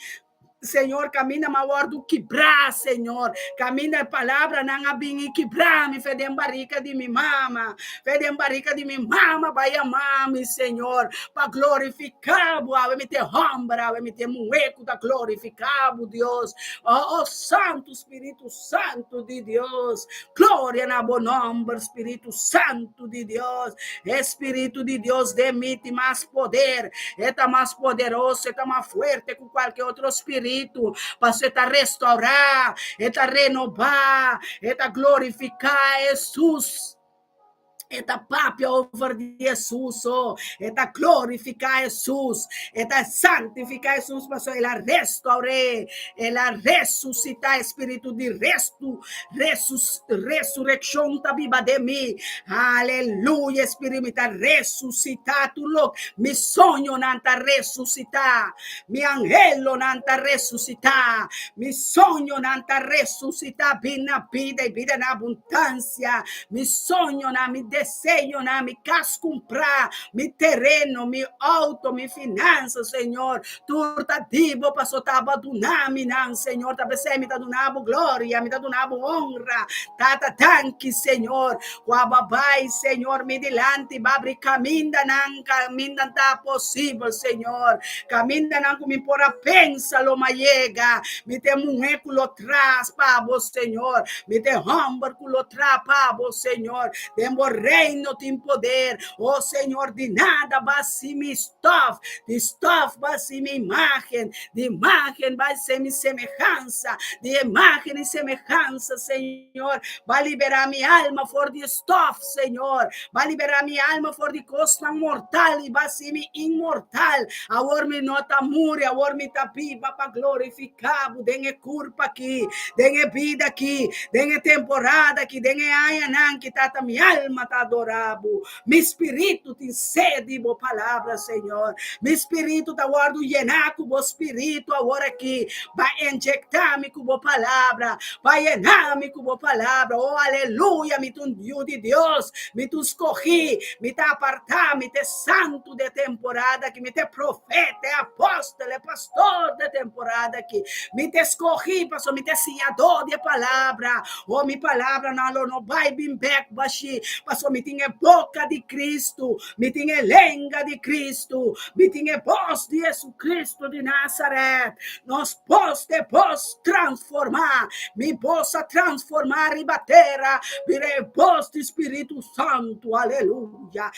Señor, kaminda mi a wòrdu kibrá, Señor. Kaminda e palabranan a bin i kibrá mi fe den barika di mi mama. Fe den barika di mi mama bai yama mi, Señor, pa glorifiká bo. Awe mi ta e hòmber, awe mi ta e muhé ku ta glorifiká bo, Dios. Oh, oh, Santu Spiritu Santu di Dios. Gloria na bo nòmber, Spiritu Santu di Dios. E Spiritu di Dios den mi tin mas poder. E ta mas poderoso, e ta mas fuerte ku kualke otro spiritu, pasobra e ta restaurá, e ta renobá, e ta glorifiká Hesus. E ta papia over di Hesus, oh. E ta glorifiká Hesus, e ta santifiká Hesus, pasobra el a restaur'é, el a resusitá. E spiritu di restu, resus, resurekshon ta biba den mi. Aleluya! E spiritu mi ta resusitá tur loke. Mi soñonan ta resusitá. Mi anhelonan ta resusitá. Mi soñonan ta resusitá. Bin na bida i bida na abundansia. Mi soñonan, mi deseonan, mi kas kumprá, mi tereno, mi outo, mi finansa, Señor, tur ta di bo pasobra ta bo a duna mi nan, Señor. Ta p'esei mi ta duna bo gloria, mi ta duna bo honra. Tata, danki, Señor, ku abo a bai, Señor, mi dilanti, bo a abri kamindanan, kamindanan ta posibel, Señor. Kamindanan ku mi por a pensa lo m'a yega. Mi ta e muhé ku lo tras pa bo, Señor. Mi ta e hòmber ku lo tra pa bo, Señor. Den bo reino tin poder. O Señor, di nada ba hasi mi stòf, di stòf ba hasi mi imágen, di imágen ba hasi mi semehansa, di imágen i semehansa, Señor, ba liberá mi alma for di e stòf, Señor. Ba liberá mi alma for di kosnan mortal i ba hasi mi inmortal. Awor mi no ta muri, awor mi ta biba pa glorifiká bo den e kurpa aki, den e bida aki, den e temporada aki, den e añanan ki, Tata, mi alma ta adorá bo. Mi spiritu tin sed di bo palabra, Señor. Mi spiritu ta wòrdu yená ku bo spiritu awor aki. Ba injektá mi ku bo palabra. Ba yená mi ku bo palabra. Oh, aleluya! Mi ta un yu di Dios. Mi ta un skohí. Mi ta apartá. Mi ta e santu di e temporada aki. Mi ta e profeta, e apòstel, e pastor di e temporada aki. Mi ta e skohí pasobra mi ta e siñadó di e palabra. Oh, mi palabranan lo no bai bin bèk bashí, pasobra mi tin e boka di Kristu, mi tin e lenga di Kristu, mi tin e bos di Jesucristo di Nazaret. Nos bos ta e bos transformá. Mi bos a transformá riba tera, bira e bos di Spiritu Santu. Aleluya!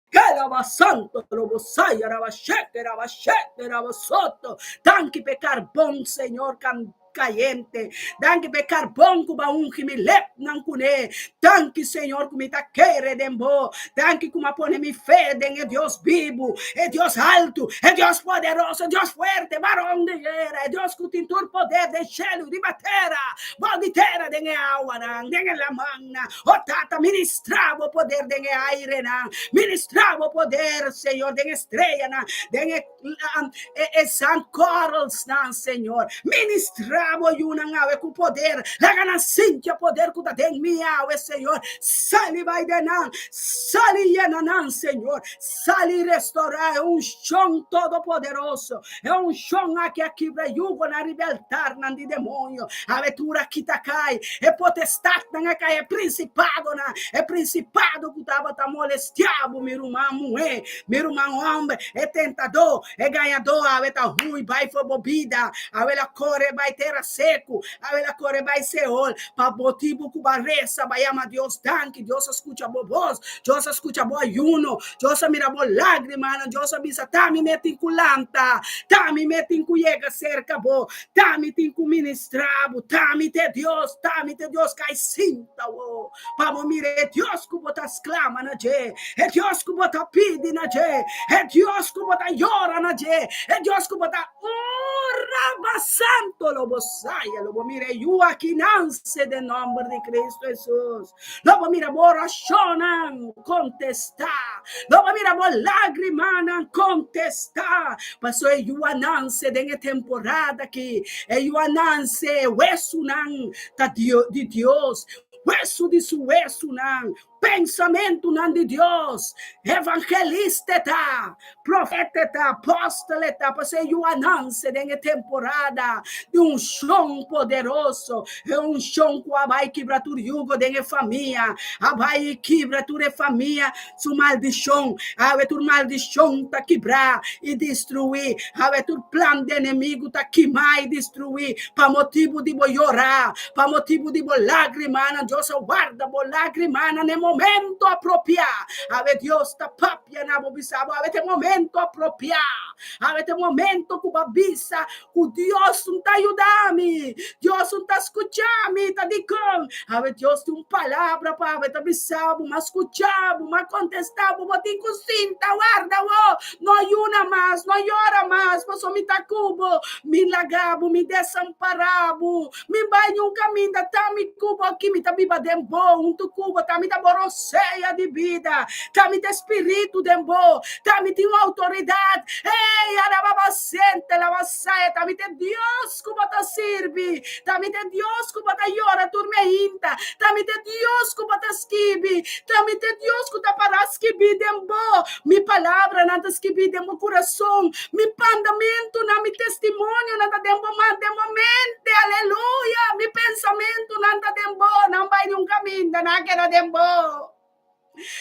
Kelaba santo lobo saya raba shete raba shete raba soto. Danki p'e karbon, Señor, kan kayente. Danki p'e karbon ku bo a ungi mi lepnan kuné. Danki, Señor, ku mi ta kere den bo. Danki ku mi a pone mi fe den e Dios bibu, e Dios haltu, e Dios poderoso, e Dios fuerte, baron di guera, e Dios ku tin tur poder den shelu, riba tera, bou di tera, den e awanan, den e lamannan. O Tata, ministrá bo poder den e airenan. Ministrá bo poder, Señor, den e streanan, den e, e, e zandkorrelsnan, Señor. Ministrá bo yunan awe ku poder. Laga nan sinti e poder ku ta den mi awe, Señor. Sali bai den nan. Sali yena nan, Señor. Sali restaurá e unshon todopoderoso. E unshon aki a kibra yugonan riba e altarnan di demoño. Awe tur a kita kai. E potestatnan a kai, e prinsipadonan, e prinsipado ku tabata molestiá bo, mi ruman muhé, mi ruman hòmber, e tentadó, e gañadó awe ta hui bai for bo bida. Awe el a kore bai te. tera seku. Awe el a kore bai Seol pa motibu ku bo a resa, bo a yama Dios danki. Dios a skucha bo bos, Dios a skucha bo ayuno, Dios a mira bo lágrimanan, Dios a bisa, Ta mi me tin ku lanta, ta mi me tin ku yega serka bo, ta mi tin ku ministrá bo, ta mi ta e Dios, ta mi ta e Dios. Kai sinta wo pa bo mira e Dios ku bo ta sklama na dje, e Dios ku bo ta pidi na dje, e Dios ku bo ta yora na dje, e Dios ku bo ta ora ba santo. Lo bo saya, lo bo mira e yu aki nanse den nòmber di Kristu Hesus. Lo bo mira bo orashonnan kontestá. Lo bo mira bo lágrimanan kontestá. Pasobra e yu a nanse den e temporada aki. E yu a nanse, e wesunan ta di Dios, wesu di su wesunan, pensamentunan di Dios. Evangelista ta, profeta ta, apòstel ta, pasobra e yu a nanse den e temporada di unshon poderoso, e unshon ku a bai kibra tur yugo den e famia, a bai kibra tur e famia su maldishon. Awe tur maldishon ta kibrá i destruí, awe tur plan di enemigu ta kimá i destruí pa motibu di bo yorá, pa motibu di bo lágrimanan. Dios a warda bo lágrimanan na e momento apropiá. Awe Dios ta papia na bo, bisa bo, awe ta e momento apropiá. Awe ta e momento ku bo a bisa ku Dios no ta yuda mi, Dios no ta skucha mi, ta dikon? Awe Dios tin un palabra pa bo, e ta bisa bo, m'a skucha bo, m'a kontestá bo, bo tin ku sinta warda bo, no yuna mas, no yora mas, pasobra mi ta ku bo, mi laga bo, mi desampará bo, mi bai niun kaminda, ta mi ku bo aki, mi ta biba den bo, huntu ku bo, ta mi ta bo rosea di bida, ta mi ta e spiritu den bo, ta mi tin un outoridat, ey, arababa sente la basaya, ta mi ta e Dios ku bo ta sirbi, ta mi ta e Dios ku bo ta yora tur meinta, ta mi ta e Dios ku bo ta skibi, ta mi ta e Dios ku ta para skibí den bo, mi palabranan ta skibí den bo kurason, mi pandamentunan, mi testimonionan ta den bo man, den bo mente, aleluya, mi pensamentunan ta den bo, nan bai niun kaminda, nan a keda den bo.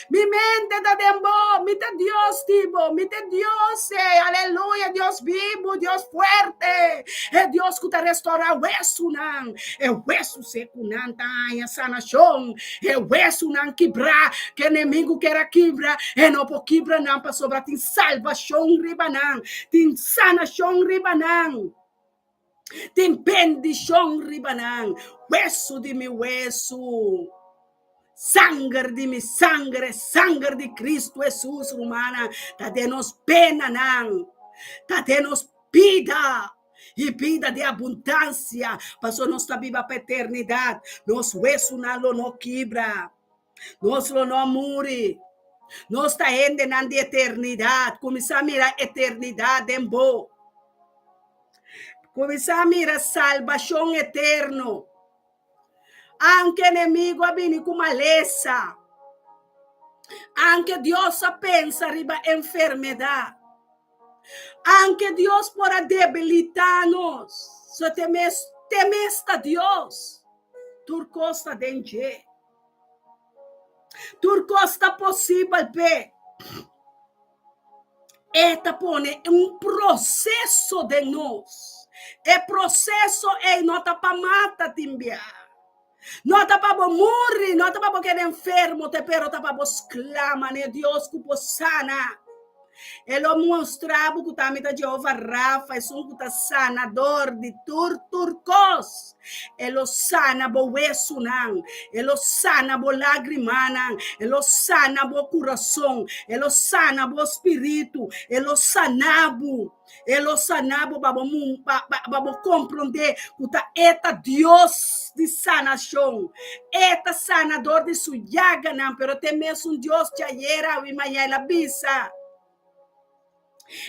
Mi mente ta den bo, mi ta Dios di bo, mi ta Dios, eh, aleluya, Dios bibu, Dios fuerte, e Dios ku ta restorá wesunan, e wesu sekunan ta haña sanashon, e wesunan kibrá, ku enemigu ker a kibra, e no por kibra nan pasobra tin salbashon riba nan, tin sanashon riba nan. Tin bendishon riba nan. Wesu di mi wesu, sanger di mi sanger, e sanger di Kristu Hesus, rumannan, ta den nos penanan, ta den nos bida, i bida di abundansia, pasobra nos ta biba pa eternidat. Nos wesunan lo no kibra, nos lo no muri. Nos ta hendenan di eternidat. Kuminsá mira eternidat den bo. Kuminsá mira salbashon eterno. Aunke enemigu a bini ku malesa, aunke Dios a pensa riba enfermedat, aunke Dios por a debilitá nos, so te mes, te mes ta Dios. Tur kos ta den dje. Tur kos ta posibel p'e. E ta pone un proseso den nos. E proseso ei no ta pa mata tin bia. No ta pa bo muri, no ta pa bo keda enfermo, te pero ta pa bo sklama n'e Dios ku por sana. E lo mustra bo ku tambe ta Jehova Rafa, esun ku ta sanador di tur tur kos. E lo sana bo wesunan, e lo sana bo lagrimanan, e lo sana bo kurason, e lo sana bo spiritu, e lo sana bo. E lo sana bo pa bo pa pa bo komprondé ku ta e ta Dios di sanashon. E ta sanador di su yaganan, pero ta e mesun Dios djayer, awe i maña. El a bisa,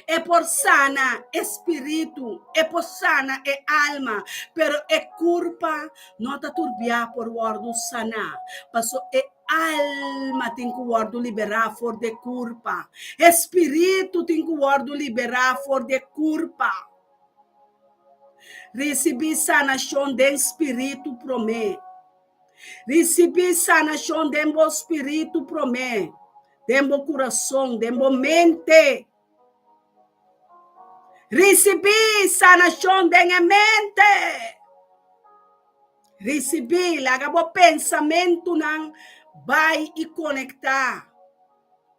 E por sana e spiritu, e por sana e alma, pero e kurpa no ta tur bia por wòrdu saná, pasobra e alma tin ku wòrdu liberá for di e kurpa, e spiritu tin ku wòrdu liberá for di e kurpa. Risibí sanashon den spiritu promé. Risibí sanashon den bo spiritu promé, den bo kurason, den bo mente. Risibí sanashon den e mente. Risibí, laga bo pensamentunan bai i konektá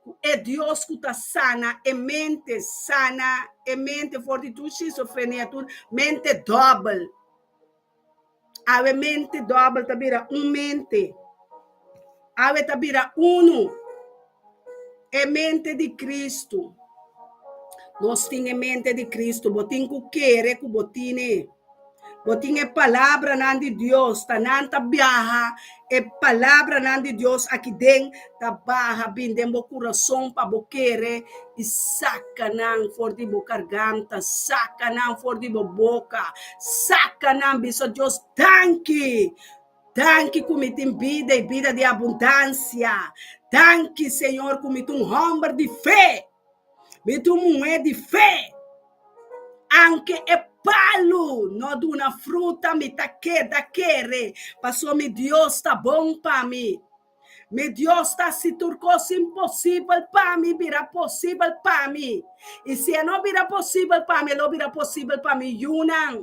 ku e Dios ku ta sana e mente, sana e mente for di tur schizofrenia, tur mente dòbel. Awe mente dòbel ta bira un mente. Awe ta bira unu. E mente di Cristo. Nos tin e mente di Cristo. Bo tin ku kere ku bo tine. Bo tin e palabranan di Dios. Ta nan ta biaha e palabranan di Dios aki den ta baha bin den bo kurason pa bo kere i saka nan for di bo karganta, saka nan for di bo boka, saka nan bisa Dios danki. Danki ku mi tin bida i bida di abundansia. Danki, Señor, ku mi ta un hòmber di fe. Mi ta un muhé di fe. Anke e palu no duna fruta, mi ta keda kere, pasobra mi Dios ta bon pa mi. Mi Dios ta hasi tur kos imposibel pa mi bira posibel pa mi. I si e no bira posibel pa mi, e lo bira posibel pa mi yunan,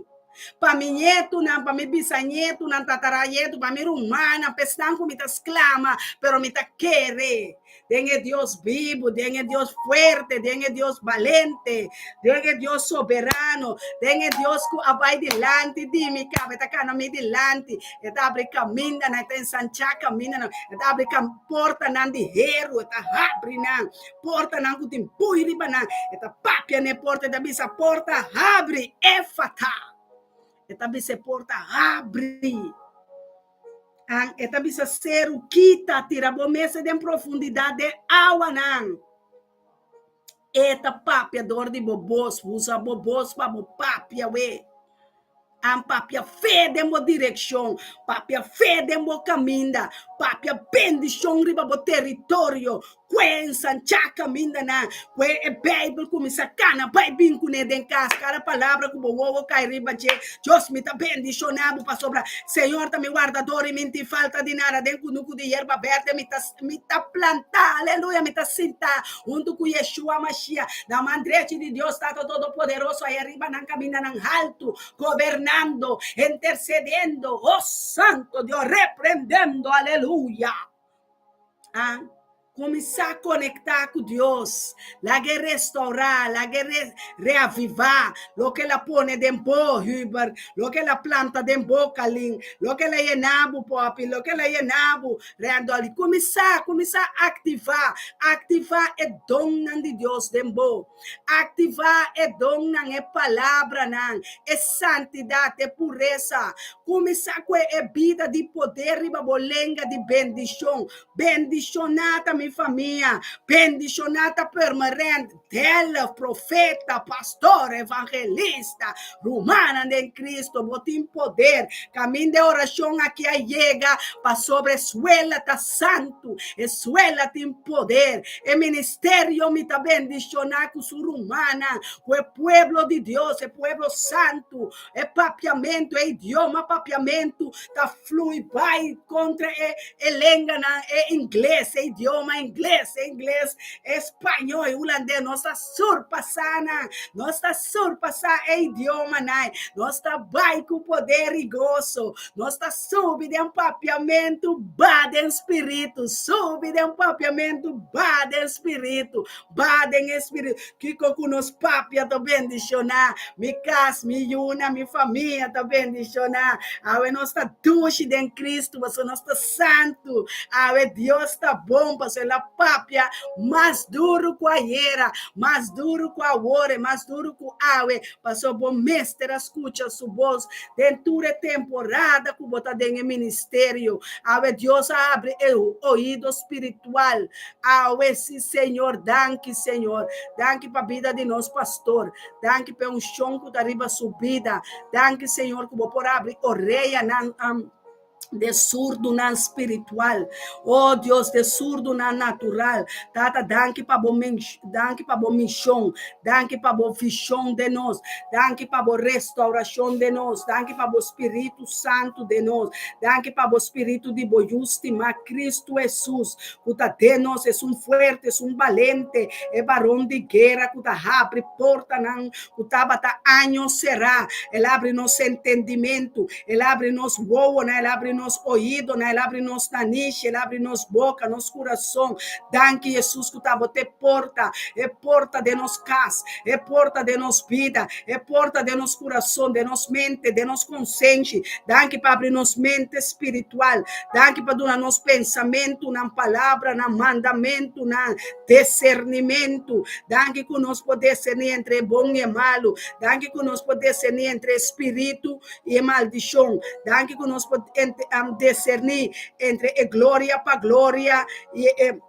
pa mi ñetunan, pa mi bisañetunan, tatarañetu, pa mi rumannan, pa esnan ku mi ta sklama, pero mi ta kere den e Dios bibu, den e Dios fuerte, den e Dios balente, den e Dios soberano, den e Dios ku a bai dilanti di mi kaba, e ta kana mi dilanti, e ta abri kamindanan, e ta ensanchá kamindanan, e ta abri portanan di heru, e ta habri nan, portanan ku tin bui riba nan, e ta papia na e porta, e ta bisa, Porta habri, Éfata! E ta bisa e porta habri. An e ta bisa seru, Kita, tira bo mesa den profundidat den awanan. E ta papia dor di bo bos, usa bo bos pa bo papia we. An papia fe den bo direkshon, papia fe den bo kaminda, papia bendishon riba bo teritorio, Kue ensanchá kamindanan, kue e Beibel kuminsá kana bai bin kuné den kas. Kada palabra ku bo wowo kai riba dje, Dios, mi ta bendishoná bo pasobra Señor ta mi wardador i mi no tin falta di nada. Den kunuku di yerba bèrdè mi ta mi ta plantá, aleluya, mi ta sintá huntu ku Yeshua Mashiach na man drechi di Dios Tata Todopoderoso aya riba nan kamindanan haltu, gobernando, intercediendo, oh Santo Dios, reprendendo, aleluya. Ah, kuminsá konektá ku Dios. Lag'é restourá, lag'é re, reavivá loke el a pone den bo, Hubert, loke el a planta den bo, Kalin, loke el a yená bo, Poppy, loke el a yená bo, Randolph. Kuminsá, kuminsá aktivá, aktivá e donnan di Dios den bo. Aktivá e donnan, e palabranan, e santidat, e puresa. Kuminsá ku e bida di poder riba bo lenga di bendishon. Bendishoná ta mi famia, bendishoná ta Purmerend, Delft, profeta, pastor, evangelista, rumannan den Cristo. Bo tin poder. Kaminda e orashon aki a yega, pasobra e suela ta santu, e suela tin poder. E ministerio mi ta bendishoná ku su rumannan, ku e pueblo di Dios, e pueblo santu. E papiamentu, e idioma papiamentu ta flui bai kontra e e lenganan, e ingles, e idioma ingles, e ingles, e spañó, e hulandes. Nos ta surpasá nan, nos ta surpasá e idiomanan. Nos ta bai ku poder i goso. Nos ta subi den papiamentu, ba den spiritu, subi den papiamentu, ba den spiritu. Ba den e spiritu. Kiko ku nos papia ta bendishoná. Mi kas, mi yunan, mi famia ta bendishoná. Awe nos ta dushi den Kristu pasobra nos ta santu. Awe Dios ta bon pasobra el a papia mas duru ku ayera, mas duru ku awor i mas duru ku awe pasobra bo mester a skucha su bos den tur e temporada ku bo ta den e ministerio. Awe Dios a habri e oido spiritual. Awe si Señor, danki Señor. Danki pa bida di nos pastor. Danki pa e unshon ku ta riba su bida. Danki Señor ku bo por habri oreanan um, De surdunan spiritual, oh Dios, de surdunan natural. Tata, danki pa bo danki pa bo mishon, danki pa bo vishon den nos, danki pa bo restaurashon den nos, danki pa bo Spiritu Santu den nos, danki pa bo Spiritu di bo Yu stimá, Kristu Hesus, ku ta den nos, esun fuerte, esun balente, e baron di guera ku ta habri portanan ku tabata años será. El a habri nos entendimentu, el a habri nos wowonan, el a habri nos oidonan, el a habri nos nanishi, el a habri nos boka, nos kurason. Danki Hesus ku ta bo ta e porta, e porta den nos kas, e porta den nos bida, e porta den nos kurason, den nos mente, den nos konsenshi. Danki pa habri nos mente spiritual. Danki pa duna nos pensamentunan, palabranan, mandamentunan, Desernimentu. Danki ku nos por deserní entre e bon i e malu. Danki ku nos por deserní entre e spiritu i e maldishon. Danki ku nos por deserní entre e gloria pa gloria i e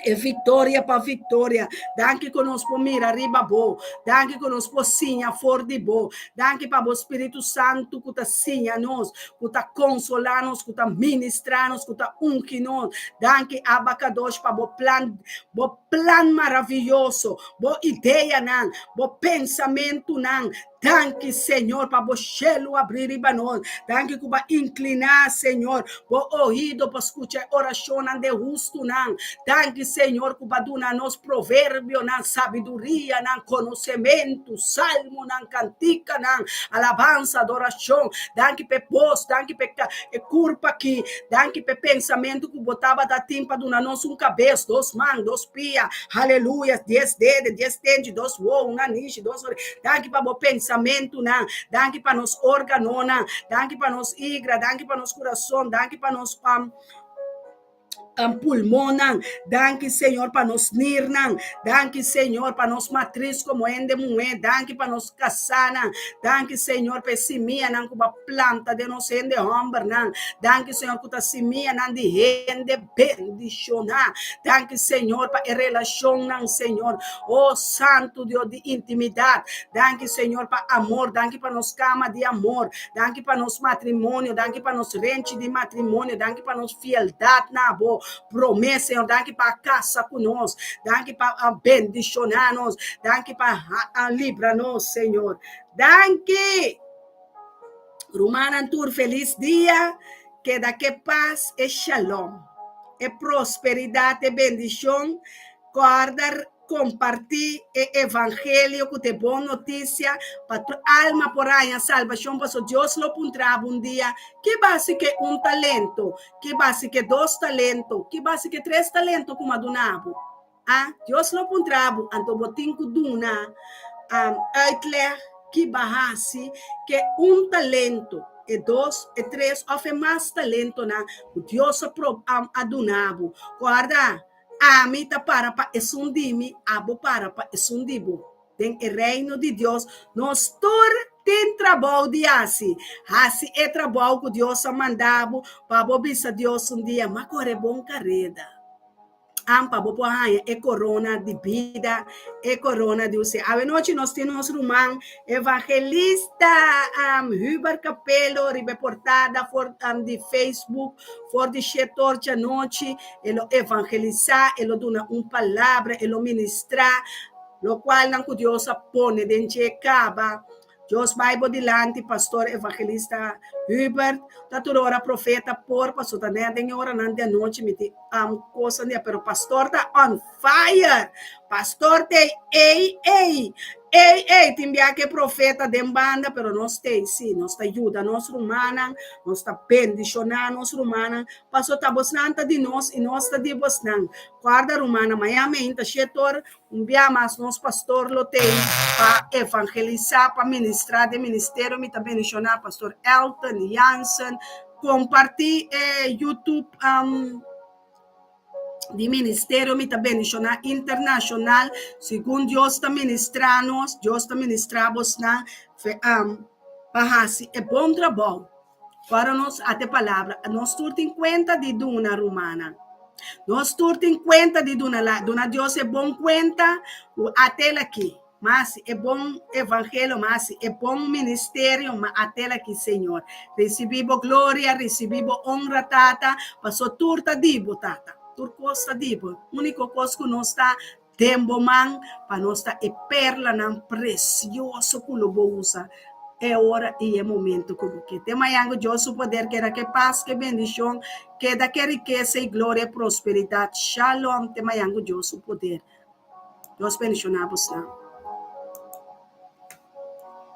e viktoria pa viktoria. Danki ku nos por mira riba bo. Danki ku nos por siña for di bo. Danki pa bo Spiritu Santu ku ta siña nos. ku ta konsolá nos, ku ta ministrá nos, ku ta ungi nos. Danki Abba Kadosh pa bo plan, bo plan maravioso, bo ideanan, bo pensamentunan. Danki Señor pa bo shelu abrí riba nos. Danki ku bo a inkliná Señor bo oido pa skucha e orashonnan de hustunan. Danki Señor ku bo a duna nos proverbionan, sabidurianan, konosementu, salmonan, kantikanan, alabansa, adorashon. Danki p'e bos, danki p'e e kurpa aki, danki p'e pensamentu ku bo tabata tin pa duna nos un kabes, dos man, dos pia, haleluya, dies dede, dies tenchi, dos wowo, un nanishi, dos ore. Danki pa bo pensamentunan, danki pa nos organonan, danki pa nos igra, danki pa nos kurason, danki pa nos pulmonnan. Danki Señor pa nos nirnan. Danki Señor pa nos matris komo hende muhé. Danki pa nos kasánan. Danki Señor pa e simianan ku bo a planta den nos hende hòmbernan. Danki Señor ku ta simianan di hende bendishoná. Danki Señor pa e relashonnan Señor. Oh Santu Dios di intimidat. Danki Señor pa amor. Danki pa nos kama di amor. Danki pa nos matrimonio. Danki pa nos renchi di matrimonio. Danki pa nos fieldat na bo promé, Señor. Danki pa kasa ku nos. Danki pa bendishoná nos. Danki pa libra nos, Señor. Danki! Rumannan tur felis dia. Keda ke pas e shalom, e prosperidat, e bendishon. Kòrda Kompartí e evangelio ku ta e bon notisia pa tur alma por haña salbashon, pasobra Dios lo puntra bo un dia, Ki basi ke un talento? Ki basi ke dos talento? Ki basi ke tres talento ku mi a duna bo? A Dios lo puntra bo, anto bo tin ku duna uitleg ki bo a hasi ke un talento, e dos, e tres òf e mas talentonan ku Dios a duna bo. Kòrda, Ami ta para pa esun di mi, abo para pa esun di bo. Den e Reino di Dios, nos tur tin trabou di hasi. Hasi e trabou ku Dios a manda bo pa bo bisa Dios un dia, M'a kore bon kareda. Am pa bo por haña e korona di bida, e korona di usted. Awenochi nos tin nos ruman evangelista Hubert Capello riba e portada for di Facebook for di shetor djanochi. E lo evangelisá, e lo duna un palabra, e lo ministrá lokualnan ku Dios a pone den dje kaba. Dios bai bo dilanti, Pastor Evangelista Hubert. Ta tur ora profeta por, pasobra ta nèt den e oranan di anochi mi tin kosa dia, pero pastor ta on fire. Pastor t'ei ei ei ei ei, tin bia ku e profeta den banda, pero nos t'ei sí, nos ta yuda nos rumannan, nos ta bendishoná nos rumannan. Paso ta bosnan ta di nos i nos ta di bosnan. Guarda rumannan, maña meinta shetor, un bia mas nos pastor lo tei pa evangelisá, pa ministrá den ministerio. Mi ta bendishoná pastor Elton Jansen. Kompartí e YouTube di ministerio. Mi ta bendishoná internashonal. Segun Dios ta ministrá nos, Dios ta ministrá bosnan pa hasi e bon trabou. Ora nos ate palabra, nos tur tin kuenta di duna, rumannan. Nos tur tin kuenta di duna la, duna Dios e bon kuenta ku atel aki. M'a hasi e bon evangelio, m'a hasi e bon ministerio, m'a atel aki, Señor. Risibí bo gloria, risibí bo honra, Tata, paso tur ta di bo, Tata. Tur kos ta di bo. Úniko kos ku nos ta den bo man, pa nos ta e perlanan presioso ku lo bo usa e ora i e momento ku bo ke. Te mañan ku Dios su poder keda ke pas, ke bendishon, keda ke rikesa i gloria i prosperidat. Shalom. Te mañan ku Dios su poder. Dios bendishoná bosnan.